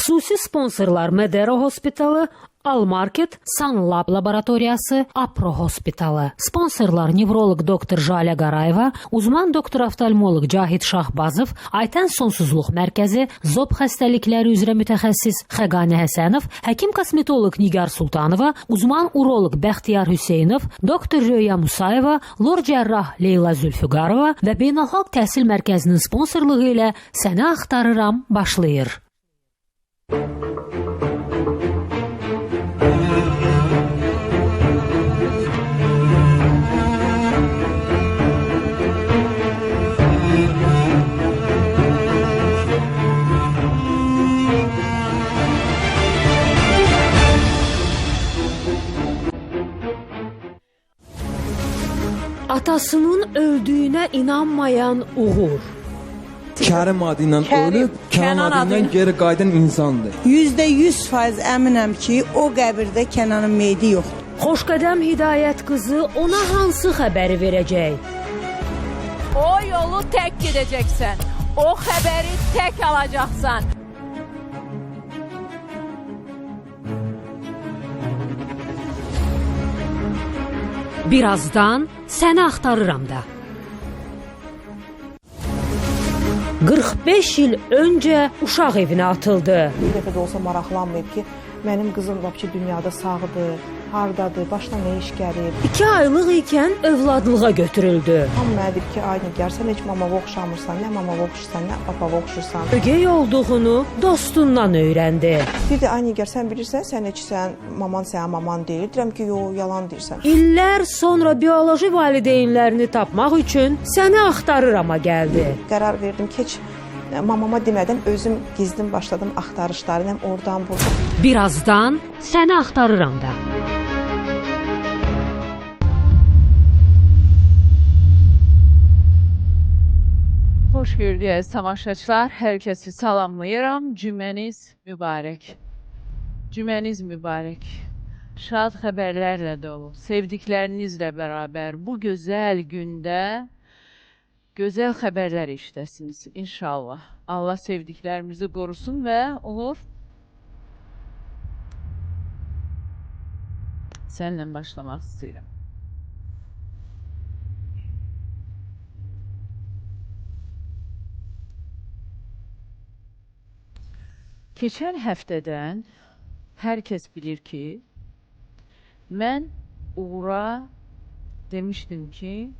Xüsusi sponsorlar Medero Hospitalı, Almarket, Sanlab Laboratoriyası, Apro Hospitalı. Sponsorlar nevroloq doktor Jalə Qarayeva, uzman doktor oftalmoloq Cahid Şahbazov, Aytən Sonsuzluq Mərkəzi, zob xəstəlikləri üzrə mütəxəssis Xəqani Həsənov, həkim kosmetoloq Nigar Sultanova, uzman uroloq Bəxtiyar Hüseynov, doktor Röya Musayeva, lor cərrah Leyla Zülfüqarova və Beynəlxalq Təhsil Mərkəzinin sponsorluğu ilə Səni Axtarıram başlayır. Atasının öldüyünə inanmayan Uğur. Kərim adı ilə ölüb, Kənan adı ilə geri qayıdan insandır. %100 əminəm ki, o qəbirdə Kənanın meyidi yoxdur. Xoşqədəm Hidayət qızı ona hansı xəbəri verəcək? O yolu tək gedəcəksən. O xəbəri tək alacaqsan. Birazdan səni axtarıram da. 45 il öncə uşaq evinə atıldı. Bir dəfə də olsa maraqlanmayıb ki, mənim qızım vəbşi dünyada sağdır, hardadır, başına nə iş gəlib. 2 aylıq ikən övladlığa götürüldü. Hamı mənə deyir ki, ay Nigar, sən heç mamava oxşamırsan, nə mamava oxşursan, nə papava oxşursan. Ögey olduğunu dostundan öyrəndi. Bir də ay Nigar, sən bilirsən, sən heç sən maman sənə maman deyir. Deyirəm ki, yox, yalan deyirsən. İllər sonra bioloji valideynlərini tapmaq üçün səni axtarırama gəldi. Qərar verdim ki, heç mamama demədən özüm gizlin başladım axtarışları, həm oradan buradan. Birazdan səni axtarıram da. Hoş gördük əziz tamaşaçılar. Herkesi salamlayıram. Cümeniz mübarek. Cümeniz mübarek. Şad xəbərlərlə dolu, sevdiklerinizlə beraber bu güzel gündə güzel xəbərlər işləsiniz inşallah. Allah sevdiklerimizi korusun ve olur. Seninle başlamak istiyorum. Keçən həftədən herkes bilir ki, mən Uğur'a demişdim ki,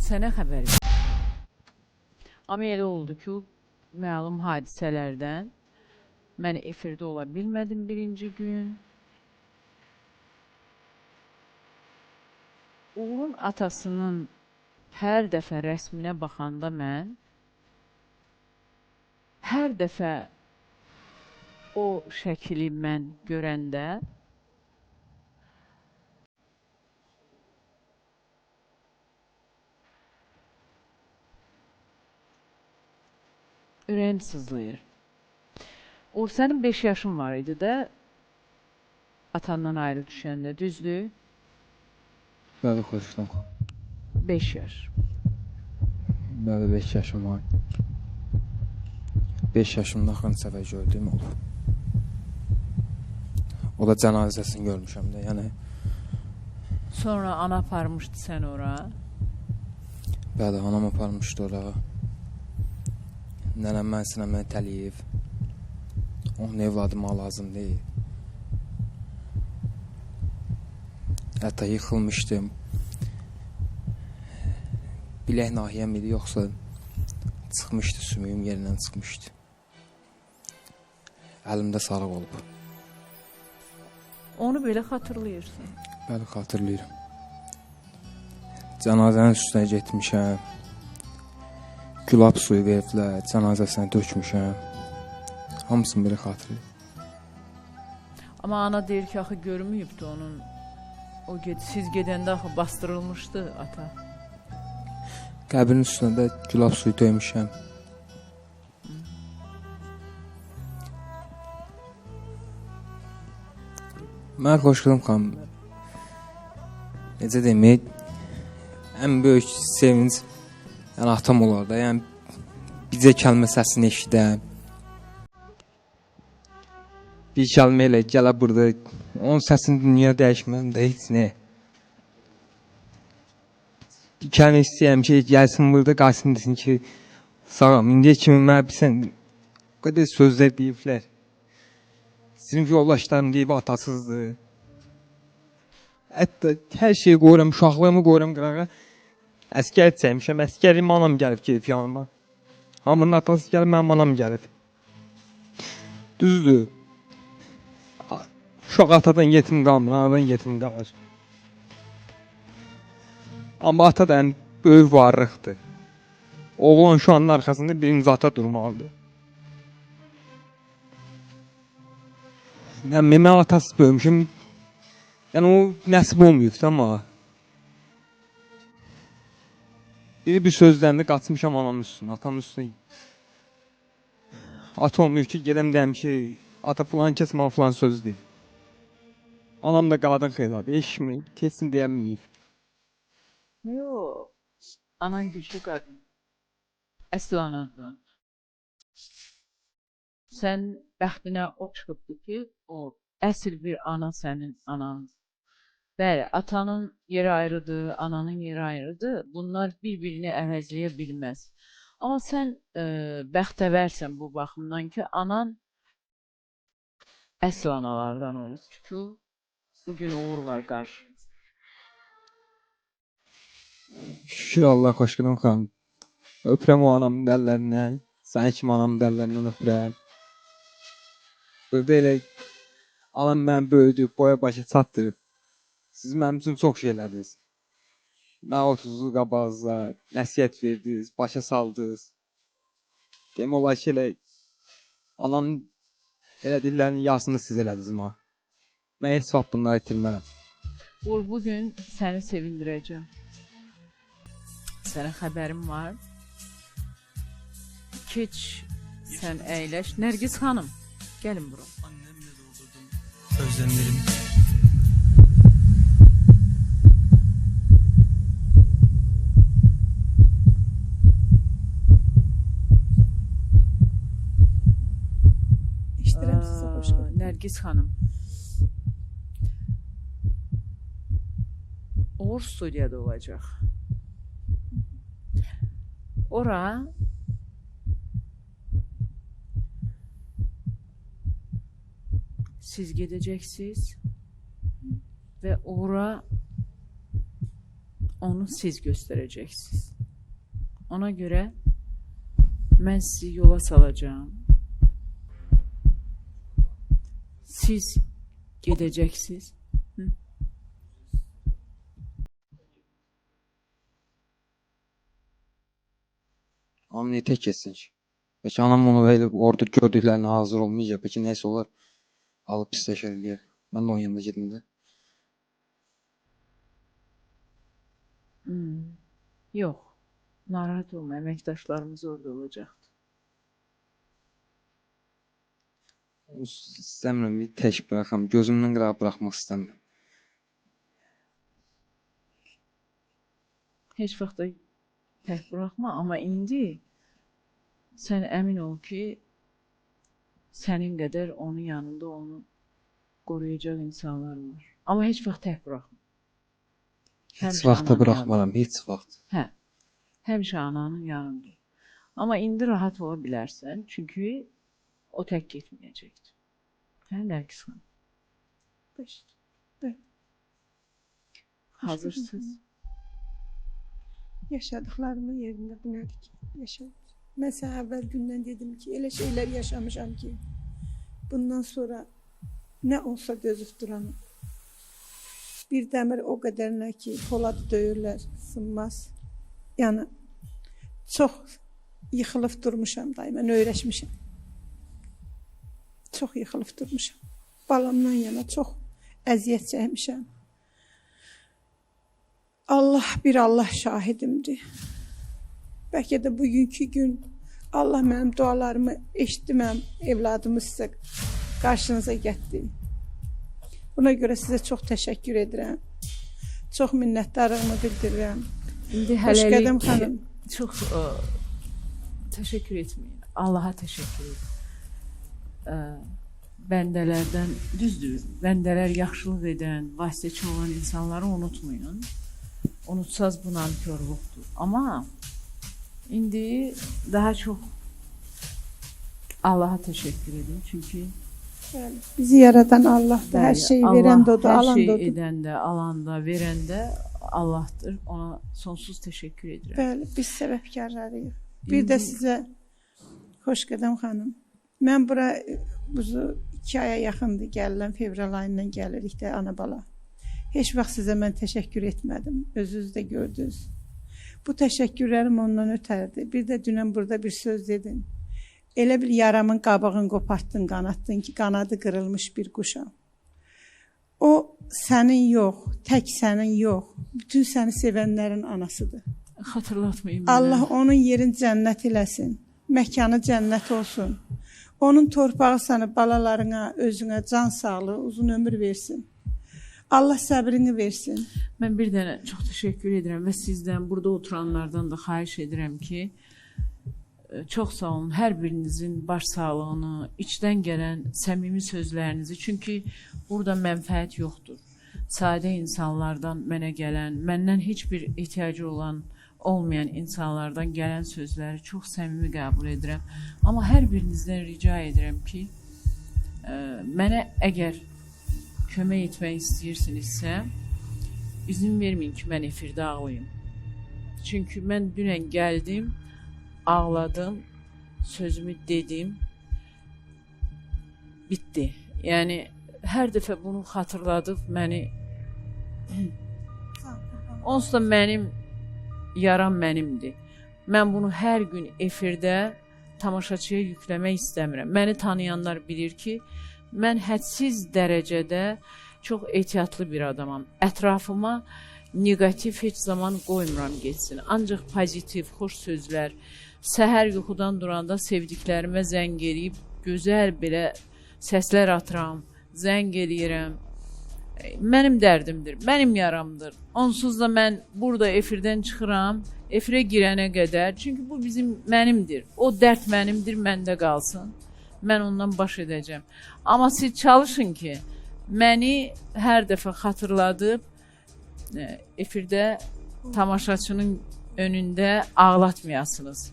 sənə xəbər ver. Amma elə oldu ki, məlum hadisələrdən mən efirdə ola bilmədim birinci gün. Uğur'un atasının hər dəfə rəsminə baxanda mən, hər dəfə o şəkili mən görəndə ürəyim sızlayır. O sənin 5 yaşın var idi də atandan ayrı düşəndə, düzdür? Bəli, xoşdum. 5 yaş. Bəli, 5 yaşım var. 5 yaşımda axırıncı səfər gördüyüm olub. O da cənazəsini görmüşəm də, yəni. Sonra ana aparmışdı sən ora. Bəli, anam aparmışdı ora. Nənəm mən sinəmə təliyib. Onun evladı mənə lazım deyil. Hətta yıxılmışdım. Bilək nahiyəm idi, yoxsa çıxmışdı, sümüyüm yerindən çıxmışdı. Əlimdə sarıq olub. Onu belə xatırlayırsan? Bəli, xatırlayıram. Cənazənin üstünə getmişəm. Gülab suyu veriblər, cənazəsinə dökmüşəm. Hamısını belə xatırlayıram. Amma ana deyir ki, axı görməyibdi onun. O siz gedəndə axı bastırılmışdı ata. Qəbrin üstünə də gülab suyu döymüşəm. Mən Xoşqədəm xanım, Necə deyim, ən böyük sevinc yəni atam olar da. Yəni bizə kəlmə səsini eşidəm. Bir kəlmə ilə gələ burada onun səsini dünya dəyişməm də heç nə. Bir kəlmə istəyirəm ki, gəlsin burada qalsın desin ki, sağam. İndiyə kimi mənə bilsən o qədər sözlər deyiblər. Sinif yoldaşlarım deyib atasızdır. Hətta hər şeyi qoyuram, uşaqlığımı qoyuram qırağa. Əskər çəkmişəm, əskərim anam gəlib gedib yanıma. Hamının atası gəlib, mənim anam gəlib. Düzdür. Uşaq atadan yetim qalmır, anadan yetim qalır. Amma ata da ən böyük varlıqdır. Oğlan uşağının arxasında birinci ata durmalıdır. Yəni mən atasız böyümüşüm. Yəni o nəsib olmayıb da amma. Biri bir sözlərini qaçmışam anamın üstünə, atamın üstünə. Ata olmayıb ki, gedəm deyəm ki, ata filan kəs mənə filan söz deyib. Anam da qadın xeyladır, eşmir, kesin deyəməyib. Yox. Anan güclü qadın. Əsl anadan. Sən bəxtinə o çıxıbdı ki, o əsl bir ana sənin anan. Bəli, atanın yeri ayrıdır, ananın yeri ayrıdır. Bunlar bir-birini əvəzləyə bilməz. Amma sən bəxtəvərsən bu baxımdan ki, anan əsl analardan olub ki, bugün Uğur var qarşında. Şükür Allah Xoşqədəm xanım. Öpürəm o anamın əllərindən. Sənin kimi anamın əllərindən öpürəm. Burada elə anam məni böyüdüb, boya başa çatdırıb. Siz mənim üçün çox şey elədiniz. Mənə oturduğunuz qabağınıza, nəsihət verdiniz, başa saldınız. Demək olar ki, elə anamın elədiklərinin yarısını siz elədiniz mənə. Mən heç vaxt bunları itirmərəm. Uğur, bugün səni sevindirəcəm. Sənə xəbərim var. Keç, sən əyləş. Nərgiz xanım, gəlin bura. Annemle doldurdum özlemlerim. Eşidirəm sizə, xoş gördük. Nərgiz xanım. Uğur studiyada olacaq. Ora siz gedəcəksiniz və ora onu siz göstərəcəksiniz. Ona görə mən sizi yola salacağam. Siz gedəcəksiniz. Hı? Anam niyə tək getsin ki? Bəlkə anam onu elə orada gördüklərinə hazır olmayacaq. Bəlkə nəsə olar, alıb pisləşər eləyər. Mən də onun yanında gedim də. Yox, narahat olma, əməkdaşlarımız orada olacaqdır. İstəmirəm, bir tək buraxam. Gözümdən qırağa buraxmaq istəmirəm. Heç vaxt da tək buraxma, amma indi sən əmin ol ki, sənin qədər onun yanında onu qoruyacaq insanlar var. Amma heç vaxt tək buraxma. Heç Həmişə vaxt da ananın buraxmaram, heç vaxt. Hə. Həmişə ananın yanında. Amma indi rahat ola bilərsən, çünki o tək getməyəcəkdir. Hə, Nərgiz xanım? Bəli. Hazırsınız? Yaşadıklarımın yerində bu nədir ki? Yaşadım. Mən sənə əvvəl gündən dedim ki, elə şeylər yaşamışam ki, bundan sonra nə olsa dözüb duram. Bir dəmir o qədər nə ki, polad döyürlər, sınmaz. Yəni çox yıxılıb durmuşam dayı, mən öyrəşmişəm. Çox yıxılıb durmuşam. Balamdan yana çox əziyyət çəkmişəm. Allah bir Allah şahidimdir. Bəlkə də bugünkü gün Allah mənim dualarımı eşitdi, mənim evladımı sizə qarşınıza gətirdi. Buna görə sizə çox təşəkkür edirəm. Çox minnətdarlığımı bildirirəm. İndi Xoşqədəm hələlik xanım. çox təşəkkür etməyin. Allaha təşəkkür edin. Bəndələrdən, düzdür, bəndələr yaxşılıq edən, vasitəçi olan insanları unutmayın. Unutsaz bu nankorluqdur. Amma indi daha çox Allaha təşəkkür edin. Çünki Bəli, bizi yaradan Allahdır. Hər bəli, şeyi Allah verən də odur, hər alan şey da odur. edən də, alan da, verən də Allahdır. Ona sonsuz təşəkkür edirəm. Bəli, biz səbəbkarlarıyıq. Bir də İndi- sizə Xoşqədəm xanım, mən bura buzu 2 aya yaxındır gəlirəm, fevral ayından gəlirik də ana bala. Heç vaxt sizə mən təşəkkür etmədim. Özünüz də gördünüz. Bu təşəkkürlərim ondan ötərdi. Bir də dünən burada bir söz dedin. Elə bil yaramın qabığını qopartdın, qanatdın ki, qanadı qırılmış bir quşam. O sənin yox, tək sənin yox, bütün səni sevənlərin anasıdır. Xatırlatmayın mənə. Allah onun yerin cənnət eləsin. Məkanı cənnət olsun. Onun torpağı sənə, balalarına, özünə can sağlığı, uzun ömür versin. Allah səbrini versin. Mən bir dənə çox təşəkkür edirəm və sizdən, burada oturanlardan da xahiş edirəm ki, çox sağ olun hər birinizin baş sağlığını, içdən gələn səmimi sözlərinizi. Çünki burada mənfəət yoxdur. Sadə insanlardan mənə gələn, məndən heç bir ehtiyacı olan, olmayan insanlardan gələn sözləri çox səmimi qəbul edirəm. Amma hər birinizdən rica edirəm ki, mənə əgər kömək etmək istəyirsinizsə, izin verməyin ki, mən efirdə ağlayım. Çünki mən dünən gəldim, ağladım, sözümü dedim, bitdi. Yəni, hər dəfə bunu xatırladıb məni... Onsuz da mənim yaram mənimdir. Mən bunu hər gün efirdə tamaşaçıya yükləmək istəmirəm. Məni tanıyanlar bilir ki, mən hədsiz dərəcədə çox ehtiyatlı bir adamam. Ətrafıma neqativ heç zaman qoymuram getsin. Ancaq pozitiv, xoş sözlər. Səhər yuxudan duranda sevdiklərimə zəng eləyib, gözəl belə səslər atıram, zəng eləyirəm. Mənim dərdimdir, mənim yaramdır. Onsuz da mən burada efirdən çıxıram, efirə girənə qədər. Çünki bu bizim mənimdir. O dərd mənimdir, məndə qalsın. Mən ondan baş edəcəm. Amma siz çalışın ki, məni hər dəfə xatırladıb efirdə tamaşaçının önündə ağlatmayasınız.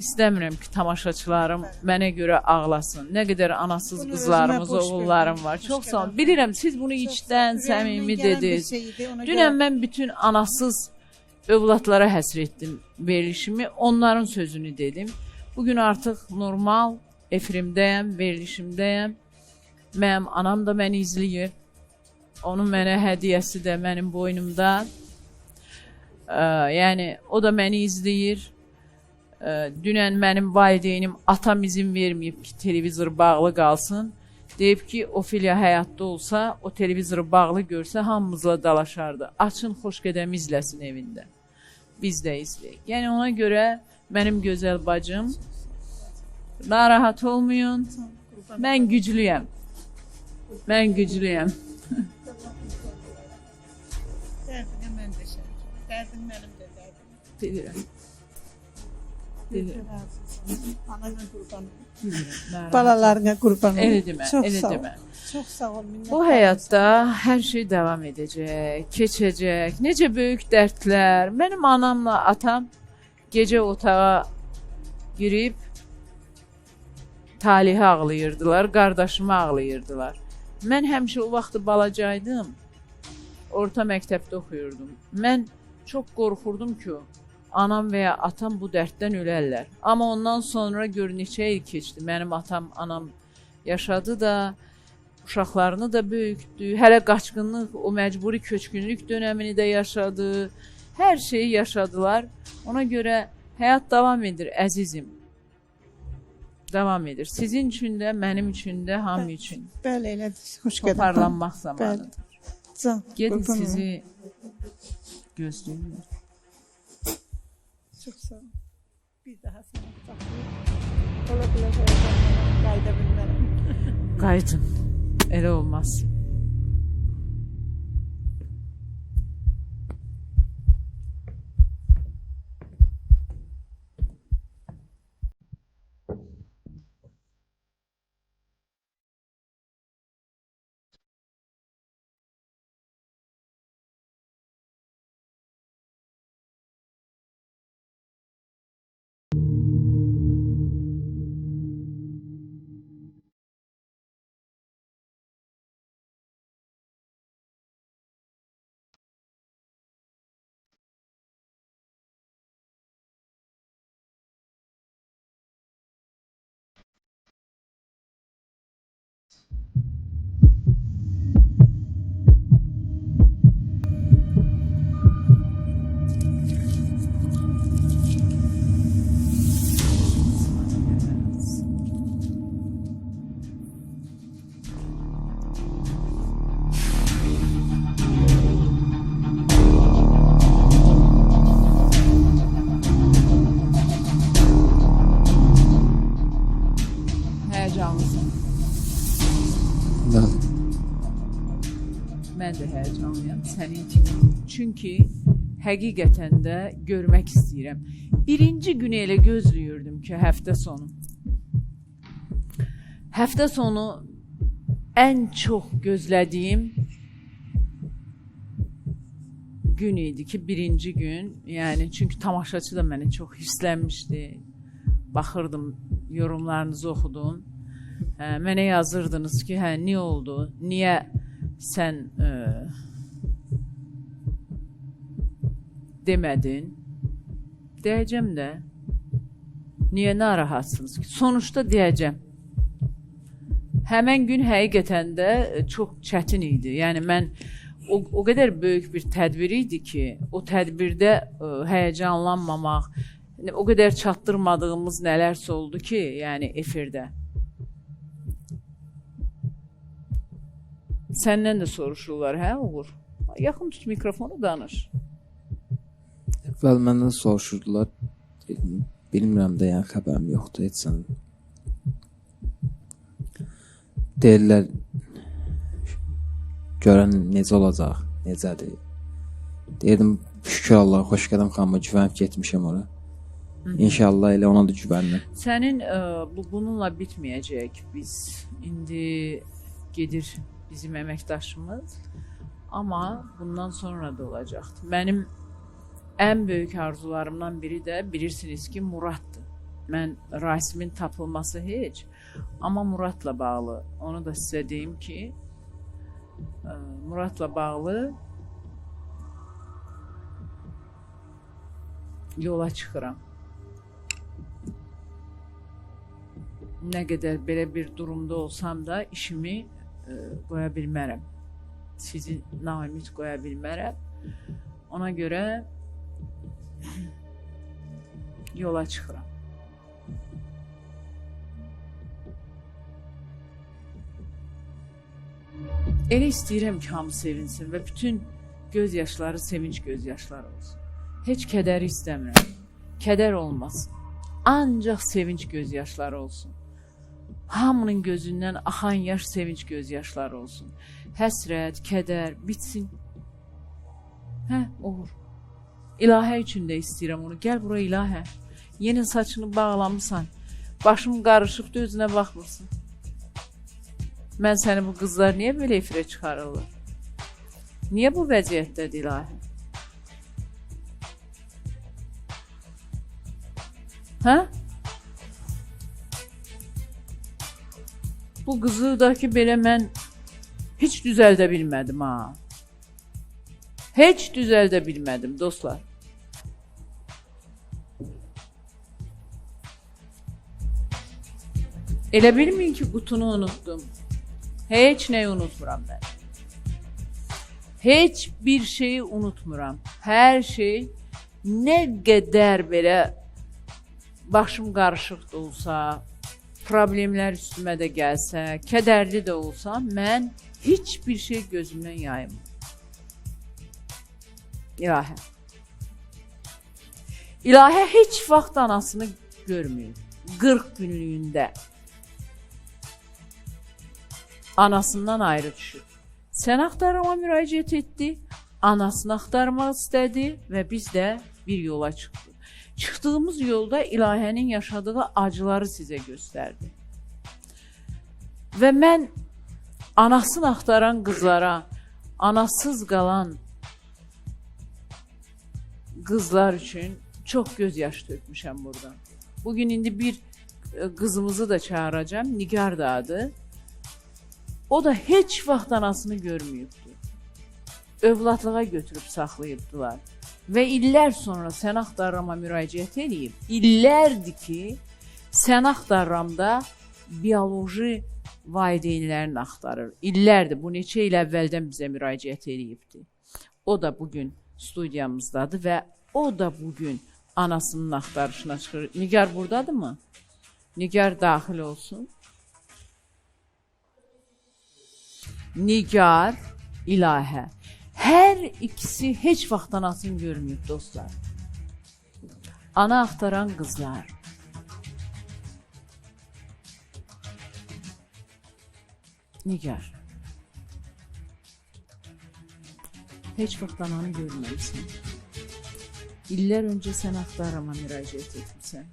İstəmirəm ki, tamaşaçılarım mənə görə ağlasın. Nə qədər anasız Bunu qızlarımız, özümə boş oğullarım verdim. var. Çox sağ olun. Xoş Bilirəm, siz bunu içdən, səmimi dediniz. Şey idi, Dünən mən bütün anasız övladlara həsr etdim verilişimi. Onların sözünü dedim. Bugün artıq normal efirimdəyəm, verilişimdəyəm. Mənim anam da məni izləyir. Onun mənə hədiyyəsi də mənim boynumda. Yəni, o da məni izləyir. Dünən mənim valideynim, atam izin verməyib ki, televizor bağlı qalsın. Deyib ki, Ofeliya həyatda olsa, o televizoru bağlı görsə, hamımızla dalaşardı. Açın, Xoşqədəmi izləsin evində. Biz də izləyik. Yəni, ona görə mənim gözəl bacım, narahat olmayın. Mən güclüyəm. Mən güclüyəm. Dərdinə mən də şərikəm. Dərdin mənim də dərdim. Bilirəm. Bilirəm. Anana qurban olum. Bilirəm. Balalarına qurban olum. Elə demə, Çox elə sağ ol. demə. Çox sağ ol. Minnətdarım. Bu həyatda hər şey davam edəcək, keçəcək. Necə böyük dərdlər. Mənim anamla atam gecə otağa girib Talihi ağlayırdılar, qardaşımı ağlayırdılar. Mən həmişə o vaxtı balacaydım, orta məktəbdə oxuyurdum. Mən çox qorxurdum ki, anam və ya atam bu dərddən ölərlər. Amma ondan sonra gör neçə il keçdi. Mənim atam, anam yaşadı da, uşaqlarını da böyütdü. Hələ qaçqınlıq, o məcburi köçkünlük dönəmini də yaşadı. Hər şeyi yaşadılar. Ona görə həyat davam edir, əzizim. Davam edir. Sizin üçün də, mənim üçün də, hamı üçün. Bəli, elədir. Xoş gəldin. Toparlanmaq zamanıdır. Can, Gedin, qurban olum. sizi gözləyirlər. Çox sağ ol. Bir daha sənə qucaqlayım. Ola bilər qayıda bilmərəm. Qayıdın. Elə olmaz. sənin kimi. Çünki həqiqətən də görmək istəyirəm. Birinci günü elə gözləyirdim ki, həftə sonu. Həftə sonu ən çox gözlədiyim gün idi ki, birinci gün. Yəni çünki tamaşaçı da məni çox hirslənmişdi. Baxırdım, yorumlarınızı oxudum. Mənə yazırdınız ki, hə, niyə oldu? Niyə sən demədin? Deyəcəm də. Niyə narahatsınız ki? Sonuçta deyəcəm. Həmən gün həqiqətən də çox çətin idi. Yəni mən o qədər böyük bir tədbir idi ki, o tədbirdə həyəcanlanmamaq, o qədər çatdırmadığımız nələrsə oldu ki, yəni efirdə. Səndən də soruşurlar, hə Uğur? Yaxın tut mikrofonu, danış. Əvvəl məndən soruşurdular. Bilmirəm də, yəni xəbərim yoxdur heç sənin. Deyirlər, görən necə olacaq, necədir. Deyirdim, şükür Allaha, Xoşqədəm xanıma güvənib getmişəm ora. İnşallah elə ona da güvənirəm. Sənin bununla bitməyəcək. Biz indi gedir bizim əməkdaşımız, amma bundan sonra da olacaqdır. Mənim ən böyük arzularımdan biri də bilirsiniz ki, Muraddır. Mən Rasimin tapılması heç, amma Muradla bağlı, onu da sizə deyim ki, Muradla bağlı yola çıxıram. Nə qədər belə bir durumda olsam da işimi qoya bilmərəm. Sizi naümid qoya bilmərəm. Ona görə yola çıxıram. Elə istəyirəm ki, hamı sevinsin və bütün göz yaşları sevinç göz yaşları olsun. Heç kədəri istəmirəm. Kədər olmasın. Ancaq sevinç göz yaşları olsun. Hamının gözündən axan yaş sevinç göz yaşları olsun. Həsrət, kədər bitsin. Hə, Uğur. İlahə üçün də istəyirəm onu. Gəl bura İlahə. Yenə saçını bağlamısan. Başım qarışıqdır, özünə baxmırsan. Mən səni bu qızlar niyə belə efirə çıxarırlar? Niyə bu vəziyyətdədir İlahə? Hə? Bu qızı da ki, belə mən heç düzəldə bilmədim ha. Heç düzəldə bilmədim dostlar. Elə bilməyin ki, qutunu unutdum. Heç nəyi unutmuram mən. Heç bir şeyi unutmuram. Hər şey nə qədər belə başım qarışıq da olsa, problemlər üstümə də gəlsə, kədərli də olsa, mən heç bir şey gözümdən yaymıram. İlahə. İlahə heç vaxt anasını görməyib. 40 günlüyündə anasından ayrı düşüb. Sən axtarama müraciət etdi, anasını axtarmaq istədi və biz də bir yola çıxdıq. Çıxdığımız yolda İlahənin yaşadığı acıları sizə göstərdi. Və mən anasını axtaran qızlara, anasız qalan qızlar üçün çox göz yaşı tökmüşəm buradan. Bugün indi bir qızımızı da çağıracağım, Nigar da adı. O da heç vaxt anasını görməyibdi. Övladlığa götürüb saxlayıbdılar. Və illər sonra Sən Axtarrama müraciət eləyib. İllərdir ki, Sən Axtarramda bioloji valideynlərini axtarır. İllərdir, bu neçə il əvvəldən bizə müraciət eləyibdi. O da bugün studiyamızdadır və o da bugün anasının axtarışına çıxır. Nigar buradadır mı? Nigar daxil olsun. Nigar, İlahə. Hər ikisi heç vaxt anasını görməyib dostlar. Ana axtaran qızlar. Nigar. Heç vaxt ananı görməmisən. İllər öncə sən axtarama müraciət etmisən.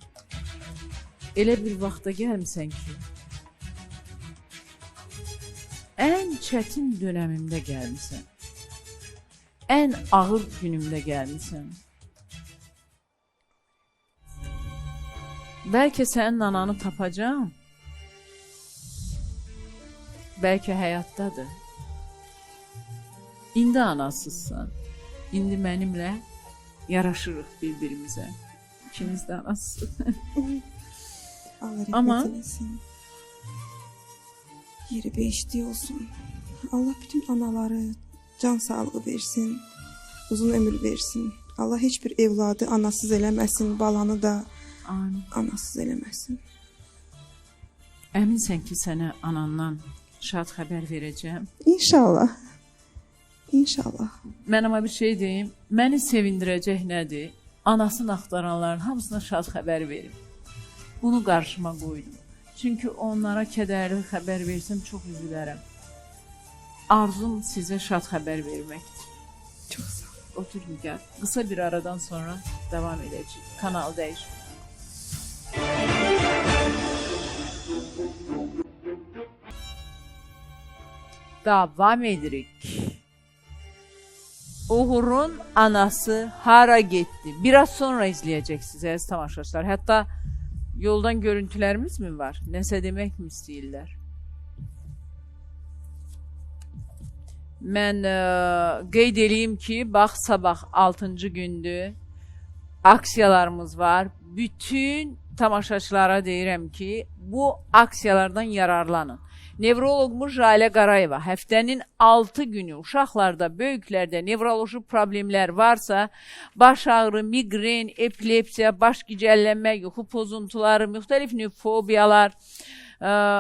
Elə bir vaxta gəlmisən ki, ən çətin dönəmimdə gəlmisən. Ən ağır günümdə gəlmisən. Bəlkə sənin ananı tapacağam. Bəlkə həyatdadır. İndi anasızsan. İndi mənimlə yaraşırıq bir-birimizə. İkimiz də anasız. Allah rəhmət Amma- eləsin. Yeri behişti olsun. Allah bütün anaları can sağlığı versin. Uzun ömür versin. Allah heç bir evladı anasız eləməsin, balanı da Amin. anasız eləməsin. Əminsən ki, sənə anandan şad xəbər verəcəm. İnşallah. İnşallah. Mən amma bir şey deyim. Məni sevindirəcək nədir? Anasını axtaranların hamısına şad xəbər verim. Bunu qarşıma qoydum. Çünki onlara kədərli xəbər versəm çox üzülərəm. Arzum sizə şad xəbər verməkdir. Çox sağ ol. Otur Nigar. Qısa bir aradan sonra davam edəcəyik. Kanal dəyişir. Davam edirik. Uğur'un anası hara getdi? Biraz sonra izləyəcəksiniz əziz tamaşaçılar. Hətta yoldan görüntülərimiz mi var? Nəsə demək mi istəyirlər? Mən qeyd eləyim ki, bax sabah 6-cı gündür. Aksiyalarımız var. Bütün tamaşaçılara deyirəm ki, bu aksiyalardan yararlanın. Nevroloqumuz Jalə Qarayeva həftənin 6 günü uşaqlarda, böyüklərdə nevroloji problemlər varsa, baş ağrı, miqren, epilepsiya, baş gicəllənmə, yuxu pozuntuları, müxtəlif növ fobiyalar,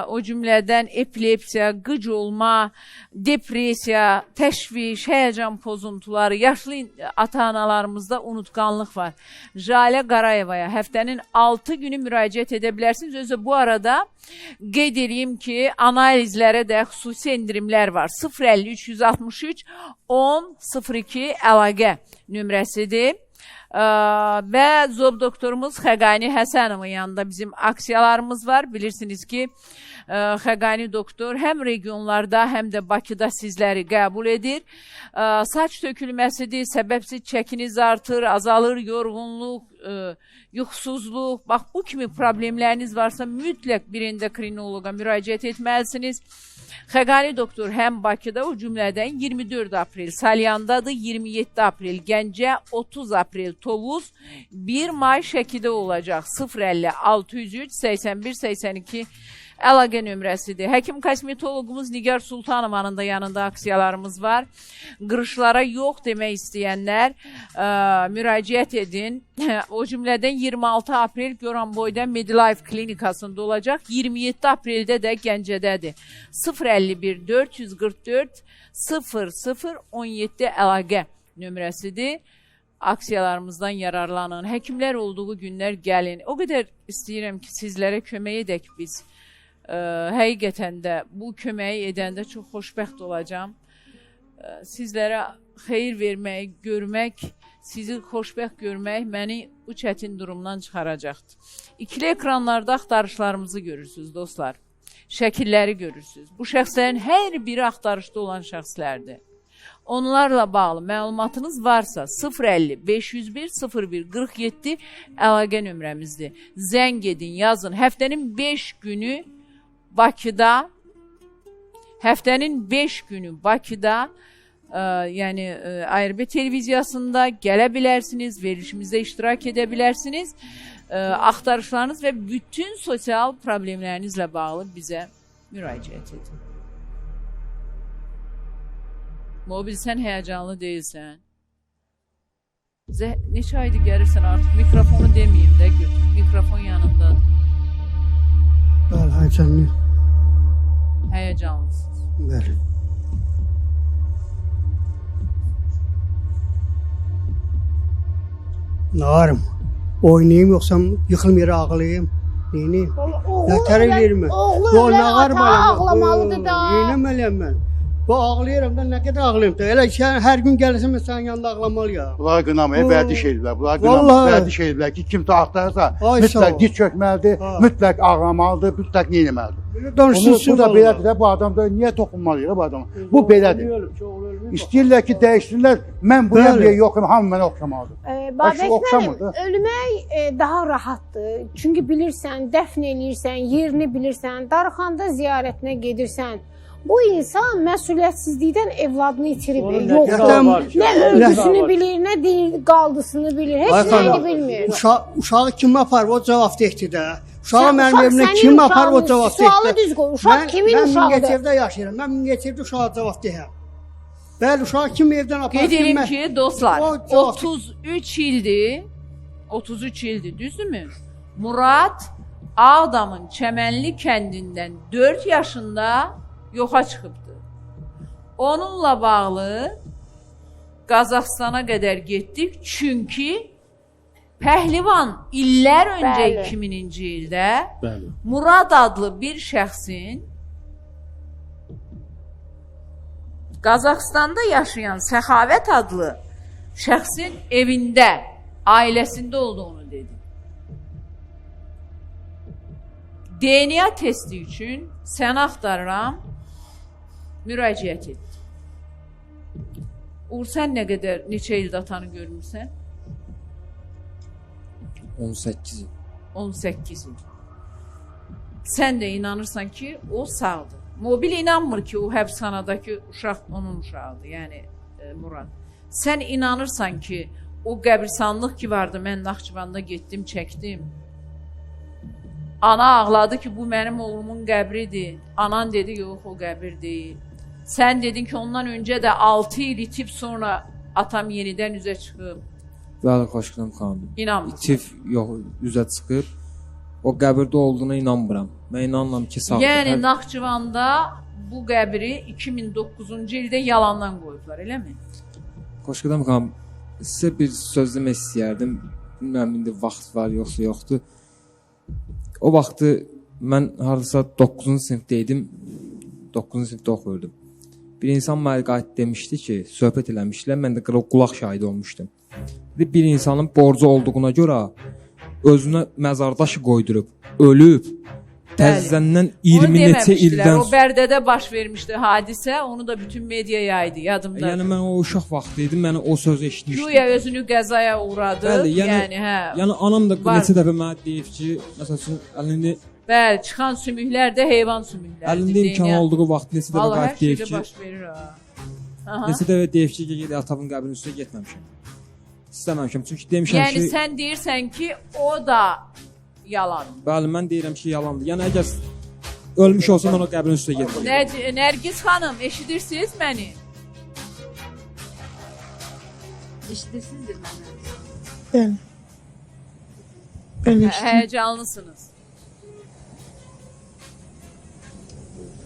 o cümlədən epilepsiya, qıc olma, depressiya, təşviş, həyəcan pozuntuları, yaşlı ata-analarımızda unutqanlıq var. Jalə Qarayevaya həftənin 6 günü müraciət edə bilərsiniz. Özü bu arada qeyd edeyim ki, analizlərə də xüsusi endirimlər var. 053 163 10 02 əlaqə nömrəsidir. Və zob doktorumuz Xəqani Həsənovun yanında bizim aksiyalarımız var. Bilirsiniz ki, Xəqani doktor həm regionlarda, həm də Bakıda sizləri qəbul edir. Saç tökülməsidir, səbəbsiz çəkiniz artır, azalır, yorğunluq, yuxusuzluq. Bax, bu kimi problemləriniz varsa mütləq bir endokrinoloqa müraciət etməlisiniz. Xəqani doktor həm Bakıda, o cümlədən 24 aprel Salyandadır, 27 aprel Gəncə, 30 aprel Tovuz, 1 may Şəkidə olacaq. 050 603 81 82 əlaqə nömrəsidir. Həkim kosmetoloqumuz Nigar Sultanovanın da yanında aksiyalarımız var. Qırışlara yox demək istəyənlər müraciət edin. O cümlədən 26 aprel Goranboyda Medilife klinikasında olacaq. 27 apreldə də Gəncədədir. 051 444 00 17 əlaqə nömrəsidir. Aksiyalarımızdan yararlanın. Həkimlər olduğu günlər gəlin. O qədər istəyirəm ki, sizlərə kömək edək biz. Həqiqətən də bu köməyi edəndə çox xoşbəxt olacağam. Sizlərə xeyir vermək, görmək, sizi xoşbəxt görmək məni bu çətin durumdan çıxaracaqdır. İkili ekranlarda axtarışlarımızı görürsünüz dostlar. Şəkilləri görürsünüz. Bu şəxslərin hər biri axtarışda olan şəxslərdir. Onlarla bağlı məlumatınız varsa 050 501 01 47 əlaqə nömrəmizdir. Zəng edin, yazın. Həftənin 5 günü Bakıda, həftənin 5 günü Bakıda, yəni ARB televiziyasında gələ bilərsiniz, verilişimizdə iştirak edə bilərsiniz. Axtarışlarınız və bütün sosial problemlərinizlə bağlı bizə müraciət edin. Mobil, sən həyəcanlı deyilsən. Neçə aydır gəlirsən artıq, mikrofonu deməyim də götür, mikrofon yanındadır. Bəli, həyəcanlıyım. Həyəcanlısınız. Bəli. Nağarım. Oynayayım, yoxsa yıxılım yerə ağlayayım. Neyniyim? Nətər eləyirəm mən? Oğlu Yox, ölən nağarım ata mən. ağlamalıdır da. Neynəməliyəm mən? Bu ağlayıram da nə qədər ağlayım da. Elə sən hər gün gəlirsən mən sənin yanında ağlamalıyam. Bunlar qınamaya vərdiş ediblər. Bunlar qınamaya Vallahi. vərdiş ediblər ki, kimsə axtarsa Ay, sağ mütləq ol. diz çökməlidir, Ha. mütləq ağlamalıdır, mütləq nə etməlidir. Belə danışırsın. Bu da belədir də, bu adam da niyə toxunmalıyıq bu adama? Bu belədir. İstəyirlər ki, dəyişsinlər. Mən buyam Bəli. deyə yoxum, hamı mənə oxşamalıdır. Babək mənim, oxşamır da. ölmək daha rahatdır. Çünki bilirsən, dəfn eləyirsən, yerini bilirsən, darıxanda ziyarətinə gedirsən. Bu insan məsuliyyətsizlikdən evladını itirib. Yoxdur. Nə ölgüsünü bilir, nə deyir, qaldısını bilir, heç nəyini bilmir. Uşağı kim aparıb o cavab deyildi də. Uşağı Sən- mənim uşaq evimdən sənin kim aparıb o uşağındır. cavab deyildi. Sualı düz qoy. Uşaq kimin mən uşağıdır? Mingəçevdə yaşayıram. Mən Mingəçevdə uşağa cavab deyəm. Bəli, uşağı kim evdən aparıb? Qeyd kim edim mən- ki, dostlar, O cavab- 33 ildir, 33 ildir, düzdürmü? Murad Ağdamın Çəmənli kəndindən 4 yaşında yoxa çıxıbdı. Onunla bağlı Qazaxstana qədər getdik, çünki Pəhlivan illər öncə Bəli. 2000-ci ildə Bəli. Murad adlı bir şəxsin Qazaxstanda yaşayan Səxavət adlı şəxsin evində, ailəsində olduğunu dedi. DNA testi üçün səni axtarıram, müraciət etdi. Uğur, sən nə qədər, neçə ildə atanı görmürsən? 18 il. 18 il. Sən də inanırsan ki, o sağdır. Mobil inanmır ki, o həbsxanadakı uşaq onun uşağıdır, yəni Murad. Sən inanırsan ki, o qəbirstanlıq ki vardı, mən Naxçıvanda getdim, çəkdim. Ana ağladı ki, bu mənim oğlumun qəbridir. Anan dedi, yox, o qəbir deyil. Sən dedin ki, ondan öncə də 6 il itib, sonra atam yenidən üzə çıxıb. Bəli, Xoşqədəm xanım. İnanmırsan. İtif yox, üzə çıxıb. O qəbirdə olduğuna inanmıram. Mən inanıram ki, sağdır. Yəni Naxçıvanda bu qəbri 2009-cu ildə yalandan qoyublar, eləmi? Xoşqədəm xanım, sizə bir söz demək istəyərdim. Bilmirəm indi vaxt var yoxsa yoxdur. O vaxtı mən hardasa 9-cu sinifdə idim. 9-cu sinifdə oxuyurdum. Bir insan mənə qayıt demişdi ki, söhbət eləmişdilər, mən də qulaq şahidi olmuşdum. Dedi, bir insanın borcu olduğuna görə özünə məzardaşı qoydurub, ölüb, təzədən 20 neçə ildən O Bərdədə baş vermişdi hadisə, onu da bütün media yaydı, yadımda. Yəni mən o uşaq vaxtı idim, mən o sözü eşitmişdim. Güya özünü qəzaya uğradı. Bəli, yəni, hə. Yəni anam da Var. neçə dəfə mənə deyib ki, məsəl üçün əlini Bəli, çıxan sümüklər də heyvan sümükləridir. əlində imkan olduğu vaxt neçə dəfə Vallahi hər qayıt deyib şeydə ki, baş verir ha. Aha. neçə dəfə deyib ki, ged atamın qəbrinin üstünə getməmişəm. İstəməmişəm, çünki demişəm Yəni ki, sən deyirsən ki, o da yalan. Bəli, mən deyirəm ki, yalandır. Yəni əgər ölmüş olsam mən o qəbrin üstünə getməyəcəm. Nərgiz xanım, eşidirsiniz məni? Eşidirsinizdir məni. Bəli. Bəli, eşidirəm. Həyəcanlısınız.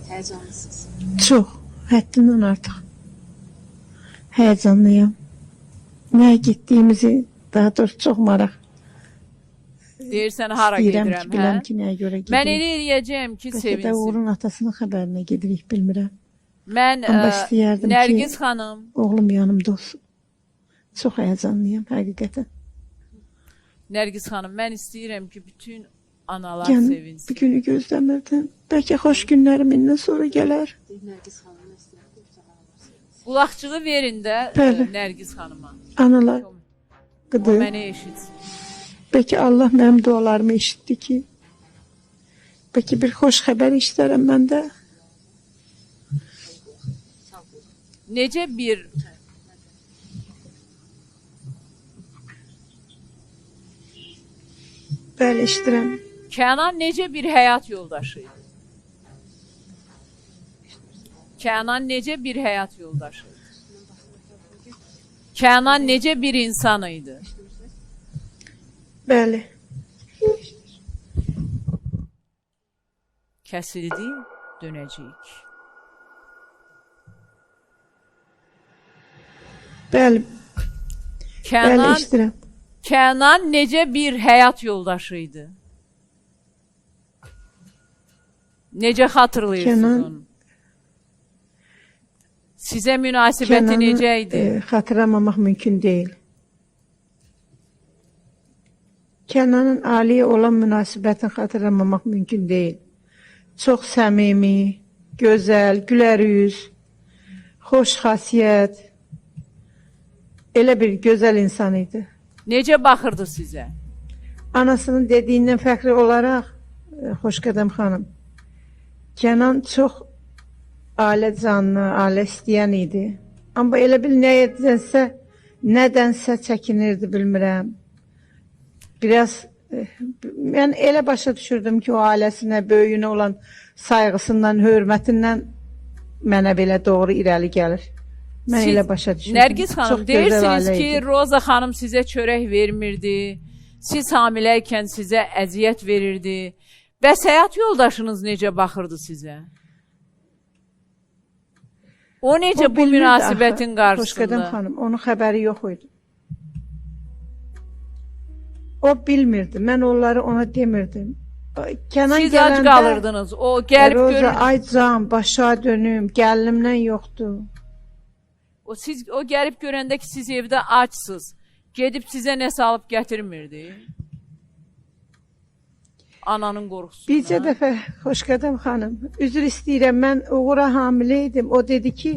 Həyəcanlısınız. Çox, həddindən artıq. Həyəcanlıyam. Nəyə getdiyimizi, daha doğrusu çox maraq Deyirsən hara istəyirəm gedirəm, ki, biləm hə? ki, nəyə görə gedirik. Mən elə eləyəcəyəm ki, Bəlkə də sevinsin. Uğurun atasının xəbərinə gedirik, bilmirəm. Mən Amma istəyərdim ki, Nərgiz xanım, oğlum yanımda olsun. Çox həyəcanlıyam həqiqətən. Nərgiz xanım, mən istəyirəm ki, bütün analar Yəni sevinsin. bu günü gözləmirdim. Bəlkə xoş günlərim indən sonra gələr. Nərgiz xanım, mən istəyirəm ki, bütün analar sevinsin. Qulaqçığı verin də Bəli. Nərgiz xanıma. Analar O qıdı. məni eşitsin. Bəlkə Allah mənim dualarımı eşitdi ki, bəlkə bir xoş xəbər eşidərəm mən də. Necə bir Bəli, eşidirəm. Kənan necə bir həyat yoldaşı idi? Kənan necə bir həyat yoldaşı idi? Kənan necə bir insan idi? Bəli. Kəsildi, dönəcəyik. Bəli, bəli, Kənan, eşidirəm. Kənan necə bir həyat yoldaşı idi? Necə xatırlayırsınız Kənan onu? Sizə münasibəti Kənanı necə idi? Xatırlamamaq mümkün deyil. Kənanın ailəyə olan münasibətini xatırlamamaq mümkün deyil. Çox səmimi, gözəl, gülər yüz, xoş xasiyyət, elə bir gözəl insan idi. Necə baxırdı sizə? Anasının dediyindən fərqli olaraq, Xoşqədəm xanım, Kənan çox ailə canlı, ailə istəyən idi. Amma elə bil nədənsə çəkinirdi, bilmirəm. Biraz mən elə başa düşürdüm ki, o ailəsinə, böyüyünə olan sayğısından, hörmətindən mənə belə doğru irəli gəlir. Mən Siz- elə başa düşürdüm. Nərgiz xanım, Çox gözəl deyirsiniz ailə ki, idi. Roza xanım sizə çörək vermirdi. Siz hamiləykən sizə əziyyət verirdi. Bəs həyat yoldaşınız necə baxırdı sizə? O necə O bu bilmirdi münasibətin axı, Xoşqədəm qarşısında? xanım, onun xəbəri yox idi. O bilmirdi. Mən onları ona demirdim. Kənan Siz ac gələndə qalırdınız. O gəlib Roza, görür. ay can, başa dönüm, gəlinimdən yoxdur. O siz o gəlib görəndə ki, siz evdə açsınız. Gedib sizə nəsə alıb gətirmirdi. Ananın qorxusundan. Bircə dəfə Xoşqədəm xanım, üzr istəyirəm, mən Uğura hamilə idim. O dedi ki,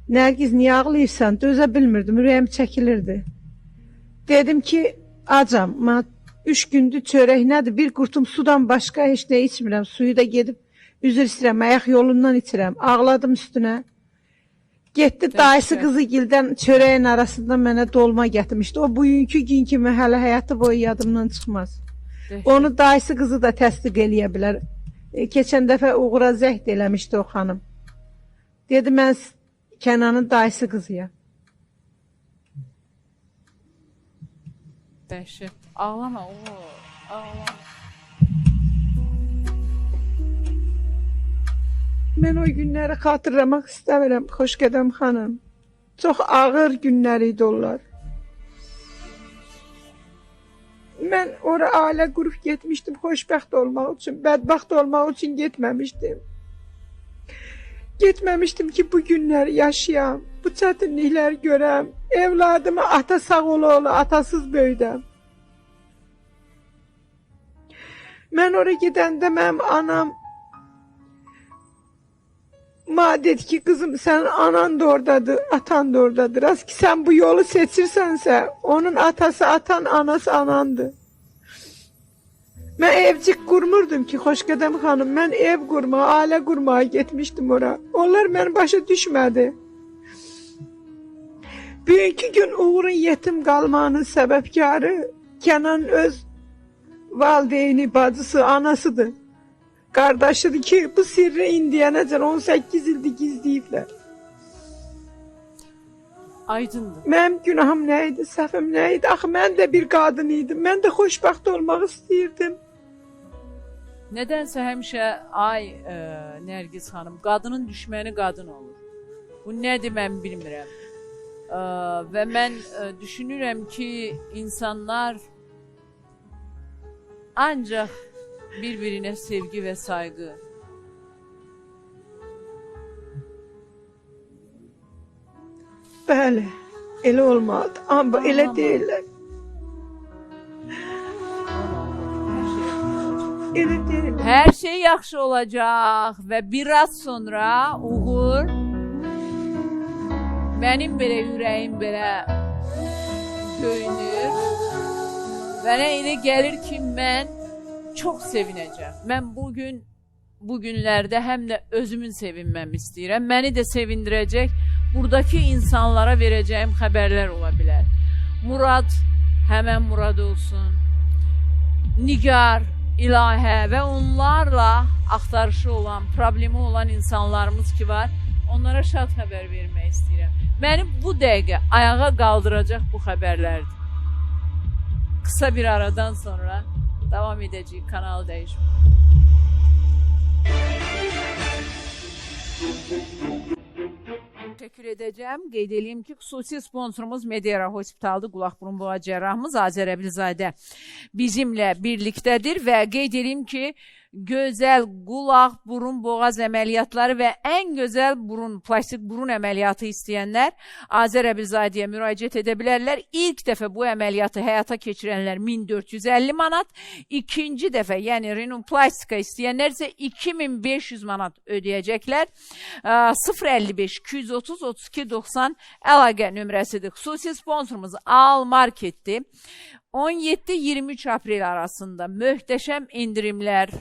Nərgiz niyə ağlayırsan? Dözə bilmirdim, ürəyim çəkilirdi. Dedim ki, acam, mən 3 gündür çörək nədir? Bir qurtum sudan başqa heç nə içmirəm. Suyu da gedib üzr istəyirəm, ayaq yolundan içirəm. Ağladım üstünə. Getdi dayısı qızı gildən çörəyin arasında mənə dolma gətirmişdi. O bugünkü gün kimi hələ həyatı boyu yadımdan çıxmaz. Onu dayısı qızı da təsdiq eləyə bilər. Keçən dəfə Uğura zəhd eləmişdi o xanım. Dedi mən Kənanın dayısı qızıyam. Dəhşət. Ağlama Uğur. Ağlama. Mən o günləri xatırlamaq istəmirəm, Xoşqədəm xanım. Çox ağır günlər idi onlar. Mən ora ailə qurub getmişdim xoşbəxt olmaq üçün, bədbəxt olmaq üçün getməmişdim. Getməmişdim ki, bu günləri yaşayam, bu çətinlikləri görəm, evladımı ata sağ ola ola atasız böyüdəm. Mən ora gedəndə mənim anam Ma dedi ki, kızım sen anan da oradadır, atan da oradadır. Az ki sen bu yolu seçirsənsə, onun atası atan, anası anandı. Mən evcik qurmurdum ki, Xoşqədəm xanım, mən ev qurmağa, ailə qurmağa getmişdim ora. Onlar məni başa düşmədi. Bugünkü gün Uğur'un yetim qalmağının səbəbkarı Kənan öz valideyni, bacısı, anasıdır. Qardaşıdır ki, bu sirri indiyənəcən 18 ildir gizləyiblər. Aydındır. Mənim günahım nə idi, səhvim nə idi? Axı mən də bir qadın idim. Mən də xoşbəxt olmaq istəyirdim. Nədənsə həmişə ay Nərgiz xanım, qadının düşməni qadın olur. Bu nədir mən bilmirəm. Və mən düşünürəm ki, insanlar ancaq bir-birinə sevgi və sayğı Bəli, elə olmalıdır. Amma elə deyirlər. Elə deyirlər. Hər şey yaxşı olacaq və biraz sonra Uğur mənim belə ürəyim belə döyünür. Mənə elə gəlir ki, mən çox sevinəcəm. Mən bugün, bu günlərdə həm də özümün sevinməmi istəyirəm. Məni də sevindirəcək buradakı insanlara verəcəyim xəbərlər ola bilər. Murad, həmən Murad olsun. Nigar, İlahə və onlarla axtarışı olan, problemi olan insanlarımız ki var, onlara şad xəbər vermək istəyirəm. Məni bu dəqiqə ayağa qaldıracaq bu xəbərlərdir. Qısa bir aradan sonra davam edəcəyik, kanal dəyişmə. Təşəkkür edəcəm. Qeyd eləyim ki, xüsusi sponsorumuz Medera Hospitaldır. Qulaq burun boğaz cərrahımız Azər Əbilzadə bizimlə birlikdədir və qeyd eləyim ki, Gözəl qulaq, burun, boğaz əməliyyatları və ən gözəl burun, plastik burun əməliyyatı istəyənlər Azər Əbilzadəyə müraciət edə bilərlər. İlk dəfə bu əməliyyatı həyata keçirənlər 1450 manat, ikinci dəfə, yəni rinoplastika istəyənlər isə 2500 manat ödəyəcəklər. 055 230 32 90 əlaqə nömrəsidir. Xüsusi sponsorumuz Al Marketdir. 17-23 aprel arasında möhtəşəm endirimlər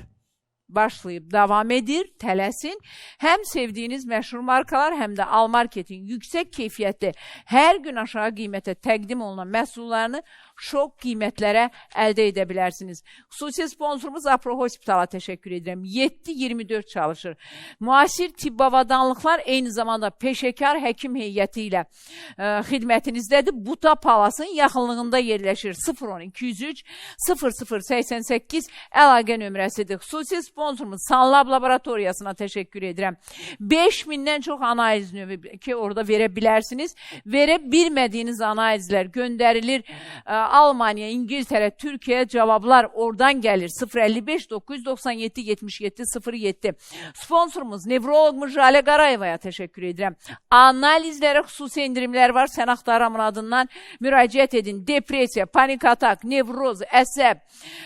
başlayıb davam edir, tələsin. Həm sevdiyiniz məşhur markalar, həm də Al Marketin yüksək keyfiyyətli, hər gün aşağı qiymətə təqdim olunan məhsullarını şok qiymətlərə əldə edə bilərsiniz. Xüsusi sponsorumuz Apro Hospitala təşəkkür edirəm. 7-24 çalışır. Müasir tibb avadanlıqlar eyni zamanda peşəkar həkim heyəti ilə xidmətinizdədir. Buta Palasın yaxınlığında yerləşir. 010 203 0088 əlaqə nömrəsidir. Xüsusi sponsorumuz Sanlab Laboratoriyasına təşəkkür edirəm. 5000-dən çox analiz növü ki, orada verə bilərsiniz. Verə bilmədiyiniz analizlər göndərilir. Almaniya, İngiltərə, Türkiyə cavablar oradan gəlir. 055 997 77 07. Sponsorumuz nevroloqumuz Jalə Qarayevaya təşəkkür edirəm. Analizlərə xüsusi endirimlər var. Sən Axtaramın adından müraciət edin. Depressiya, panik atak, nevroz, əsəb,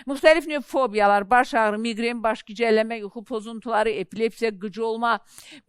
müxtəlif növ fobiyalar, baş ağrı, miqren, baş gicəlləmə, yuxu pozuntuları, epilepsiya, qıcı olma,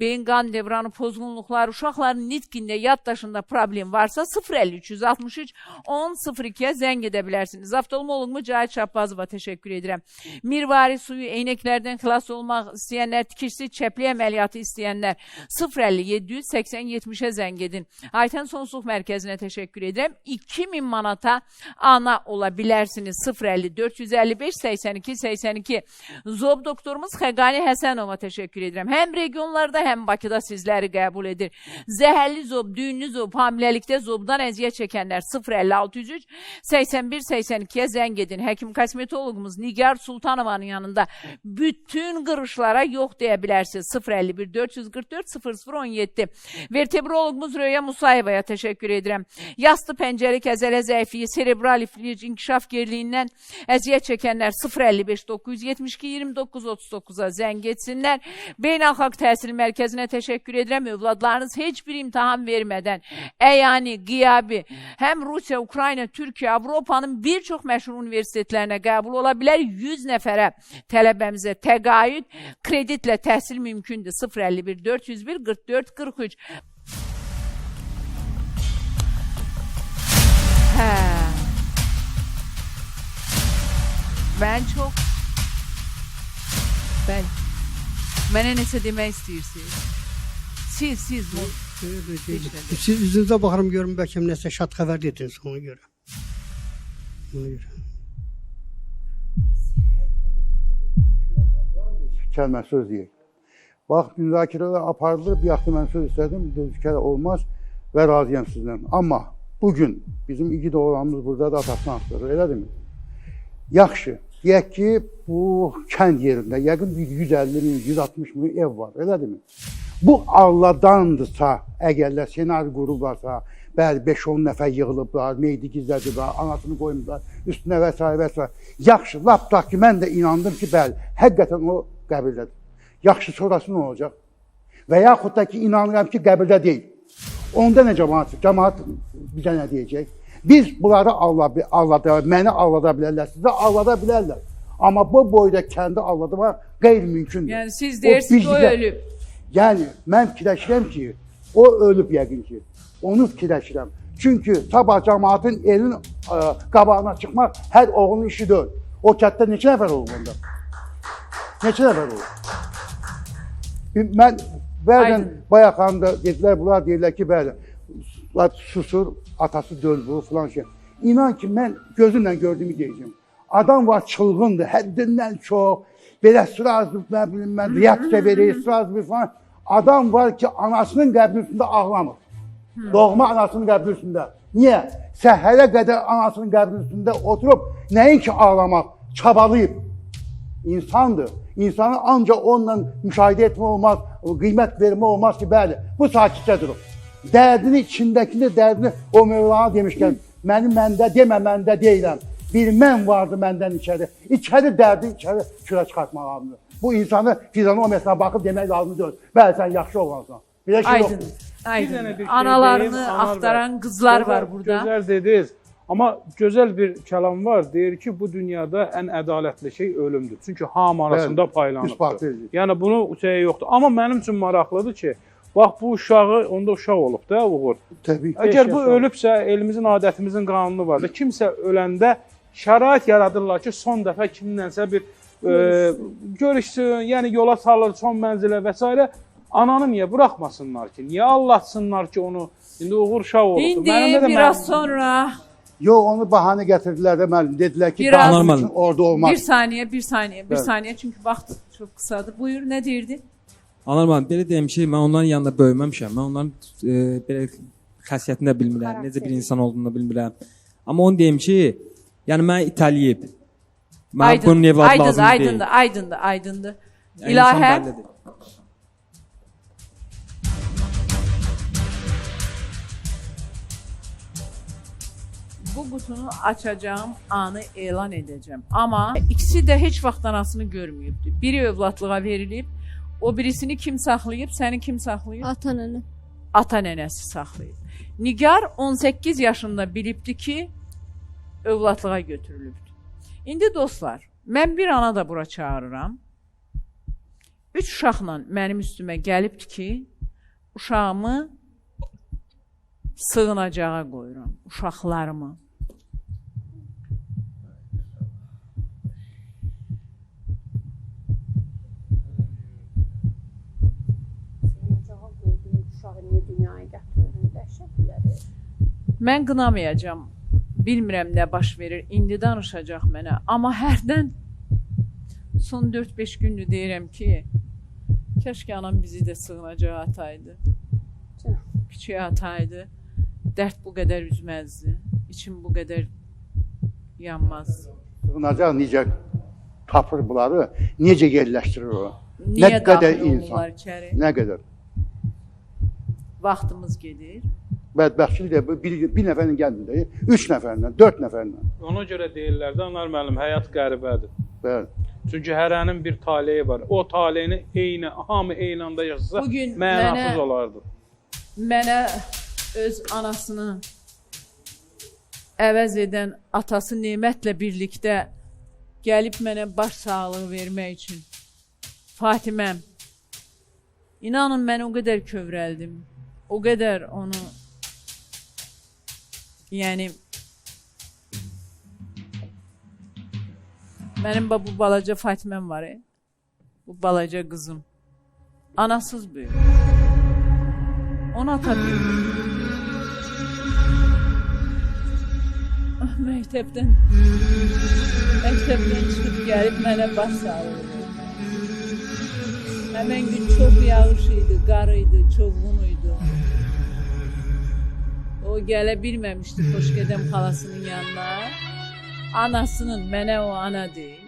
beyin qan devranı pozğunluqları, uşaqların nitqində, yaddaşında problem varsa 050 363 10 02-yə zəng edə bilərsiniz. Oftalmoloqumu Cahit Şahbazova təşəkkür edirəm. Mirvari suyu eynəklərdən xilas olmaq istəyənlər, tikişsiz çəpli əməliyyatı istəyənlər 050 780 70-ə zəng edin. Aytən Sonsuzluq Mərkəzinə təşəkkür edirəm. 2000 manata ana ola bilərsiniz. 050 455 82 82. Zob doktorumuz Xəqani Həsənova təşəkkür edirəm. Həm regionlarda, həm Bakıda sizləri qəbul edir. Zəhərli zob, düyünlü zob, hamiləlikdə zobdan əziyyət çəkənlər 050 603 81 82-yə zəng edin. Həkim kosmetoloqumuz Nigar Sultanovanın yanında bütün qırışlara yox deyə bilərsiniz. 051 444 0017. Vertebroloqumuz Röya Musayevaya təşəkkür edirəm. Yastı pəncəlik, əzələ zəifliyi, serebral iflic, inkişaf geriliyindən əziyyət çəkənlər 055 972 29 39-a zəng etsinlər. Beynəlxalq Təhsil Mərkəzinə təşəkkür edirəm. Övladlarınız heç bir imtahan vermədən əyani, qiyabi həm Rusiya, Ukrayna, Türkiyə, Avropanın bir çox məşhur universitetlərinə qəbul ola bilər. 100 nəfərə tələbəmizə təqaüd kreditlə təhsil mümkündür. 051 401 44 43. Hə. Mən çox Bəli. Mənə nəsə demək istəyirsiniz? Siz bu. Siz üzünüzə baxıram görüm bəlkə nəsə şad xəbər dediniz ona görə. Ona görə. Kəlmə söz deyək. Bax, müzakirələr aparılır, bir yaxşı mən söz istədim, dedim ki, olmaz və razıyam sizlə. Amma bugün bizim igid oğlanımız burada da atasını axtarır, elədirmi? Yaxşı, deyək ki, bu kənd yerində yəqin bir 150 min, 160 min ev var, elədirmi? Bu Allahdandısa, əgərlər senaryo qurublarsa, bəli 5-10 nəfər yığılıblar, meyidi gizlədiblər, anasını qoymublar, üstünə və s. və s. Yaxşı, lap tutaq ki, mən də inandım ki, bəli, həqiqətən o qəbirdədir. Yaxşı, sonrası nə olacaq? Və yaxud da ki, inanıram ki, qəbirdə deyil. Onda nə cəmaat? Cəmaat bizə nə deyəcək? Biz bunları allada, məni allada bilərlər, sizi allada bilərlər. Amma bu boyda kəndi aldatmaq qeyri-mümkündür. Yəni siz deyirsiniz o ölüb. Yəni mən fikirləşirəm ki, o ölüb yəqin ki. Onu fikirləşirəm. Çünki sabah cəmaatın elin qabağına çıxmaq hər oğlunun işi deyil. O kənddə neçə nəfər olub onda? Neçə nəfər olub? Mən bəzən bayaq xanım da dedilər, bunlar deyirlər ki, bəli, susur, atası döl bu filan şey. İnan ki, mən gözümlə gördüyümü deyəcəm. Adam var çılğındır, həddindən çox, belə sırazı, nə bilim mən, reaksiya verir, sırazı bir falan. Adam var ki, anasının qəbrinin üstündə ağlamır. Doğma anasının qəbrinin üstündə. Niyə? Səhərə qədər anasının qəbrinin üstündə oturub, nəinki ağlamaq, çabalayıb. İnsandır. İnsanı ancaq onunla müşahidə etmə olmaz, qiymət vermə olmaz ki, bəli, bu sakitcə durub. Dərdini, içindəkini dərdini o Mövlana demişkən, məni məndə demə, məndə deyiləm. Bir mən vardı məndən içəri. İçəri dərdi, içəri külə çıxartmaq lazımdır. Bu insanı fizionomiyasına baxıb demək lazım deyil. Bəli, sən yaxşı oğlansan. Belə şey Aydın, yoxdur. aydın. Bir dənə bir şey Analarını deyim, Anar bəy. axtaran qızlar var burada. Gözəl dediniz. Amma gözəl bir kəlam var. Deyir ki, bu dünyada ən ədalətli şey ölümdür. Çünki hamı arasında paylanıbdır. Yəni bunu şey yoxdur. Amma mənim üçün maraqlıdır ki, bax bu uşağı, onda uşaq olub da Uğur. Təbii. Əgər bu ölübsə, elimizin, adətimizin qanunu var da, kimsə öləndə şərait yaradırlar ki, son dəfə kimlənsə bir görüşsün, yəni yola salır son mənzilə və s. Ananı niyə buraxmasınlar ki? Niyə aldatsınlar ki onu? İndi Uğur uşaq olubdur. İndi biraz sonra Yox, onu bahanə gətirdilər də müəllim. Dedilər ki, Biraz- qanun üçün orada olmaz. bir saniyə, bir saniyə, bir Bəli. saniyə. Çünki vaxt çox qısadır. Buyur, nə deyirdin? Anar müəllim, belə deyim ki, mən onların yanında böyüməmişəm. Mən onların belə xəsiyyətini də bilmirəm, necə bir insan olduğunu da bilmirəm. Amma onu deyim ki, yəni məni itələyib. Mənə bunun evladı aydındır, lazım aydındır, deyil. aydındır, aydındır. Yəni insan İlahə, bəllidir. bu qutunu açacağım anı elan edəcəm. Amma ikisi də heç vaxt anasını görməyibdi. Biri övladlığa verilib, o birisini kim saxlayıb, səni kim saxlayıb? Ata nənə. Ata nənəsi saxlayıb. Nigar 18 yaşında bilibdi ki, övladlığa götürülübdü. İndi dostlar, mən bir ana da bura çağırıram. 3 uşaqla mənim üstümə gəlibdi ki, uşağımı sığınacağa qoyuram, uşaqlarımı. Sığınacağa qoyduğun uşağı niyə dünyaya gətirdin? Dəhşətləri. Mən qınamayacağam. Bilmirəm nə baş verir. İndi danışacaq mənə. Amma hərdən son 4-5 gündür deyirəm ki, kəşke anam bizi də sığınacağa ataydı. Küçüyə ataydı. Dərd bu qədər üzməzdi. İçim bu qədər yanmaz. Sığınacaq necə tapır bunları, necə yerləşdirir ora? Niyə Nə qədər daxil olurlar insan, içəri? nə qədər. Vaxtımız gedir. Bədbəxtçilik də bir nəfərlə gəlmir də, 3 nəfərlə, 4 nəfərlə. Ona görə deyirlər də, Anar müəllim, həyat qəribədir. Bəli. Çünki hərənin bir taleyi var. O taleyini eyni, hamı eyni anda yaşasa Bugün mənasız olardı. Mənə öz anasını əvəz edən atası Nemətlə birlikdə gəlib mənə baş sağlığı vermək üçün. Fatiməm, inanın mən o qədər kövrəldim, o qədər onu, yəni, mənim bu balaca Fatiməm var, bu balaca qızım, anasız böyüdü. Onu ata bildim. Məktəbdən çıxıb gəlib mənə baş sağlığı verdi. Həmən gün çox yağış idi, qar idi, çovğun idi. O gələ bilməmişdi Xoşqədəm xalasının yanına. Anasının, mənə o ana deyil.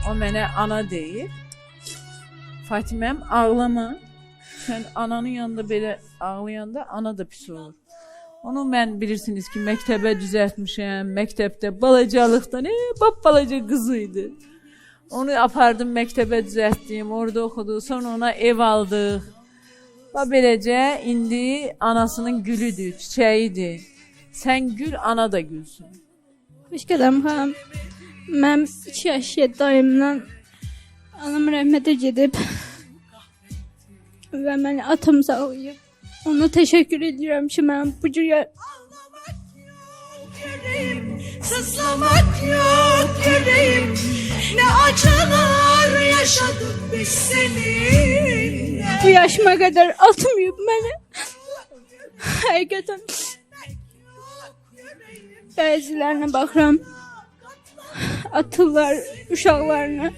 O mənə ana deyir. Fatiməm, ağlama. Sən ananın yanında belə ağlayanda ana da pis olur. Onu mən bilirsiniz ki, məktəbə düzəltmişəm. Məktəbdə balacalıqdan, balaca qızı idi. Onu apardım, məktəbə düzəltdim, orada oxudu. Sonra ona ev aldıq. Bax beləcə indi anasının gülüdür, çiçəyidir. Sən gül, ana da gülsün. Xoş gələm xanım. Mənim 2 yaş 7 ayımdan anam rəhmətə gedib və məni atam sağlayıb. Ona təşəkkür edirəm ki, mənim bu cür Sızlamak yok yüreğim, ne acılar yaşadık biz seninle. Bu yaşıma qədər atmayıb məni. Həqiqətən bəzilərinə baxıram, atırlar uşaqlarını.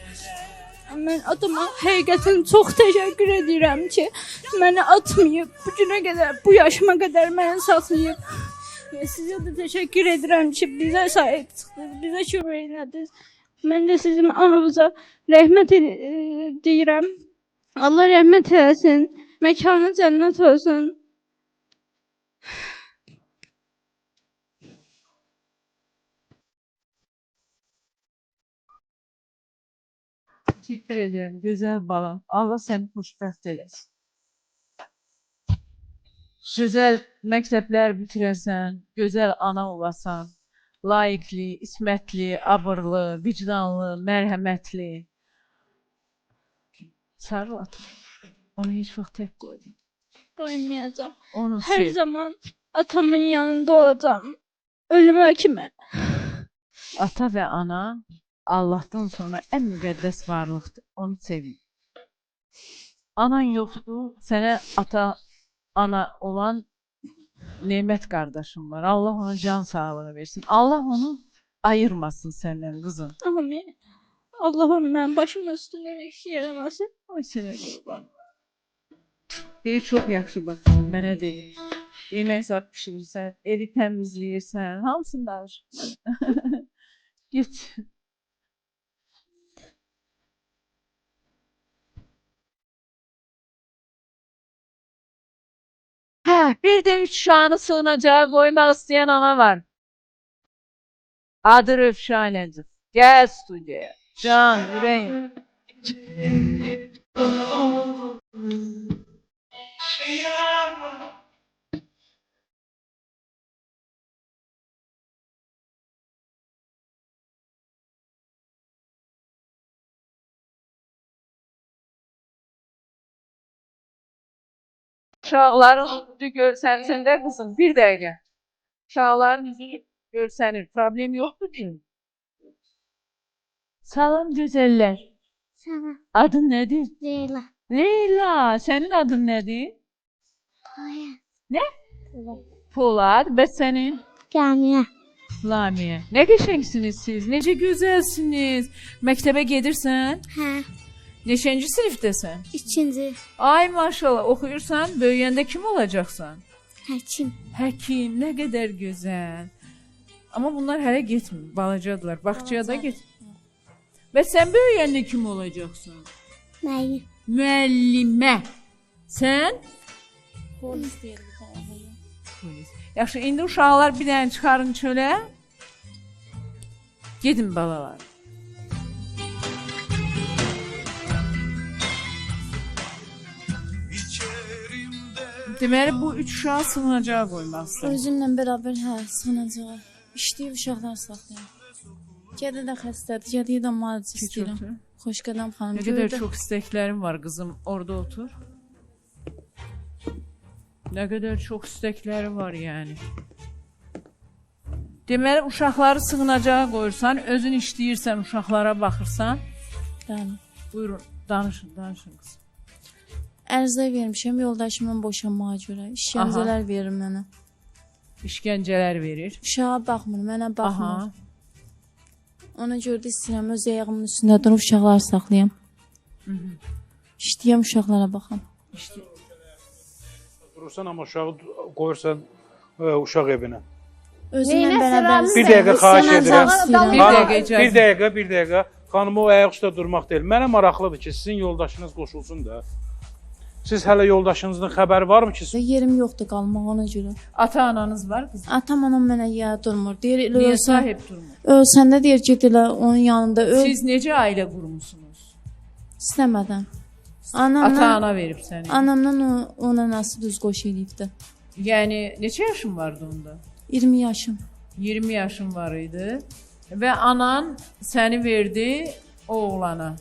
Mən atama həqiqətən çox təşəkkür edirəm ki, məni atmayıb, bu günə qədər, bu yaşıma qədər məni saxlayıb. Və sizə də təşəkkür edirəm ki, bizə sahib çıxdınız, bizə kömək elədiniz. Mən də sizin ananıza rəhmət deyirəm. Allah rəhmət eləsin, məkanı cənnət olsun. Teşekkür ederim güzel balam. Allah seni xoşbəxt eləsin. Gözəl məktəblər bitirəsən, gözəl ana olasan, layiqli, ismətli, abırlı, vicdanlı, mərhəmətli. Sarıl ata. Onu heç vaxt tək qoyma. Qoymayacağam. Onu Hər sev. zaman atamın yanında olacağam. Ölümə kimi. Ata və ana Allahdan sonra ən müqəddəs varlıqdır. Onu sevin. Anan yoxdur, sənə ata, ana olan nemət qardaşın var. Allah ona can sağlığı versin. Allah onu ayırmasın səndən qızım. Amin. Allah'ım mən başımın üstündən eksik eləməsin. Ay sənə qurban. Deyir, çox yaxşı baxırsan, mənə deyir. Yemək zad pişirirsən, evi təmizləyirsən, hamısını danışırsan. Get. Hə, bir də üç uşağını sığınacağa qoymaq istəyən ana var. Adı Rövşanədir. Gəl studiyaya. Can, ürəyim. Uşaqların üzü görsənsin də qızım, bir dəqiqə. Uşaqların üzü görsənir, problem yoxdur ki. Salam gözəllər. Salam. Adın nədir? Leyla. Leyla, sənin adın nədir? Polad. Nə? Polad. Bəs sənin? Lamiyə. Lamiyə. Nə qəşəngsiniz siz, necə gözəlsiniz. Məktəbə gedirsən? Hə. Neçənci sinifdəsən? İkinci. Ay maşallah, oxuyursan, böyüyəndə kim olacaqsan? Həkim. Həkim, nə qədər gözəl. Amma bunlar hələ getmir, balacadılar. Bağçaya da get. Və sən böyüyəndə kim olacaqsan? Müəllim. Müəllimə. Sən? Polis deyir bir dənə. Polis. Yaxşı, indi uşaqlar bir dənə çıxarın çölə. Gedin balalar. Deməli, bu üç uşağı sığınacağa qoymaq istəyirəm. Özümlə beraber hə, sığınacağa. İşləyib uşaqlar saxlayıram. Gədə də xəstədir, gədəyə də müalicə istəyirəm. Xoşqədəm xanım. Nə qədər çox istəklərim var qızım, orada otur. Nə qədər çox istəkləri var yəni. Deməli, uşaqları sığınacağa qoyursan, özün işləyirsən, uşaqlara baxırsan. Bəli. Buyurun, danışın, danışın qızım. Ərizə vermişəm yoldaşımın boşanmağa görə. İşgəncələr verir mənə. İşgəncələr verir. Uşağa baxmır, mənə baxmır. Aha. Ona görə də istəyirəm öz ayağımın üstündə durub uşaqları saxlayam. İşləyəm uşaqlara baxam. Durursan amma uşağı qoyursan uşaq evinə. Özümlə bərabər Bir dəqiqə xahiş edirəm. Bir dəqiqə Bir dəqiqə. Xanım, o ayaq üstə durmaq deyil. Mənə maraqlıdır ki, sizin yoldaşınız qoşulsun da. Siz hələ yoldaşınızın xəbəri varmı ki? Yerim yoxdur qalmaq ona görə. Ata-ananız var qızım? Atam anam mənə yer durmur. Deyir elə Niyə ölsən. sahib durmur? Ölsən də deyir get elə onun yanında öl. Siz necə ailə qurmusunuz? İstəmədən. Anamdan, Ata-ana verib səni. Anamdan ona nasıl düz qoş eləyibdi. Yəni neçə yaşın vardı onda? 20 yaşım. 20 yaşın var idi və anan səni verdi o oğlana.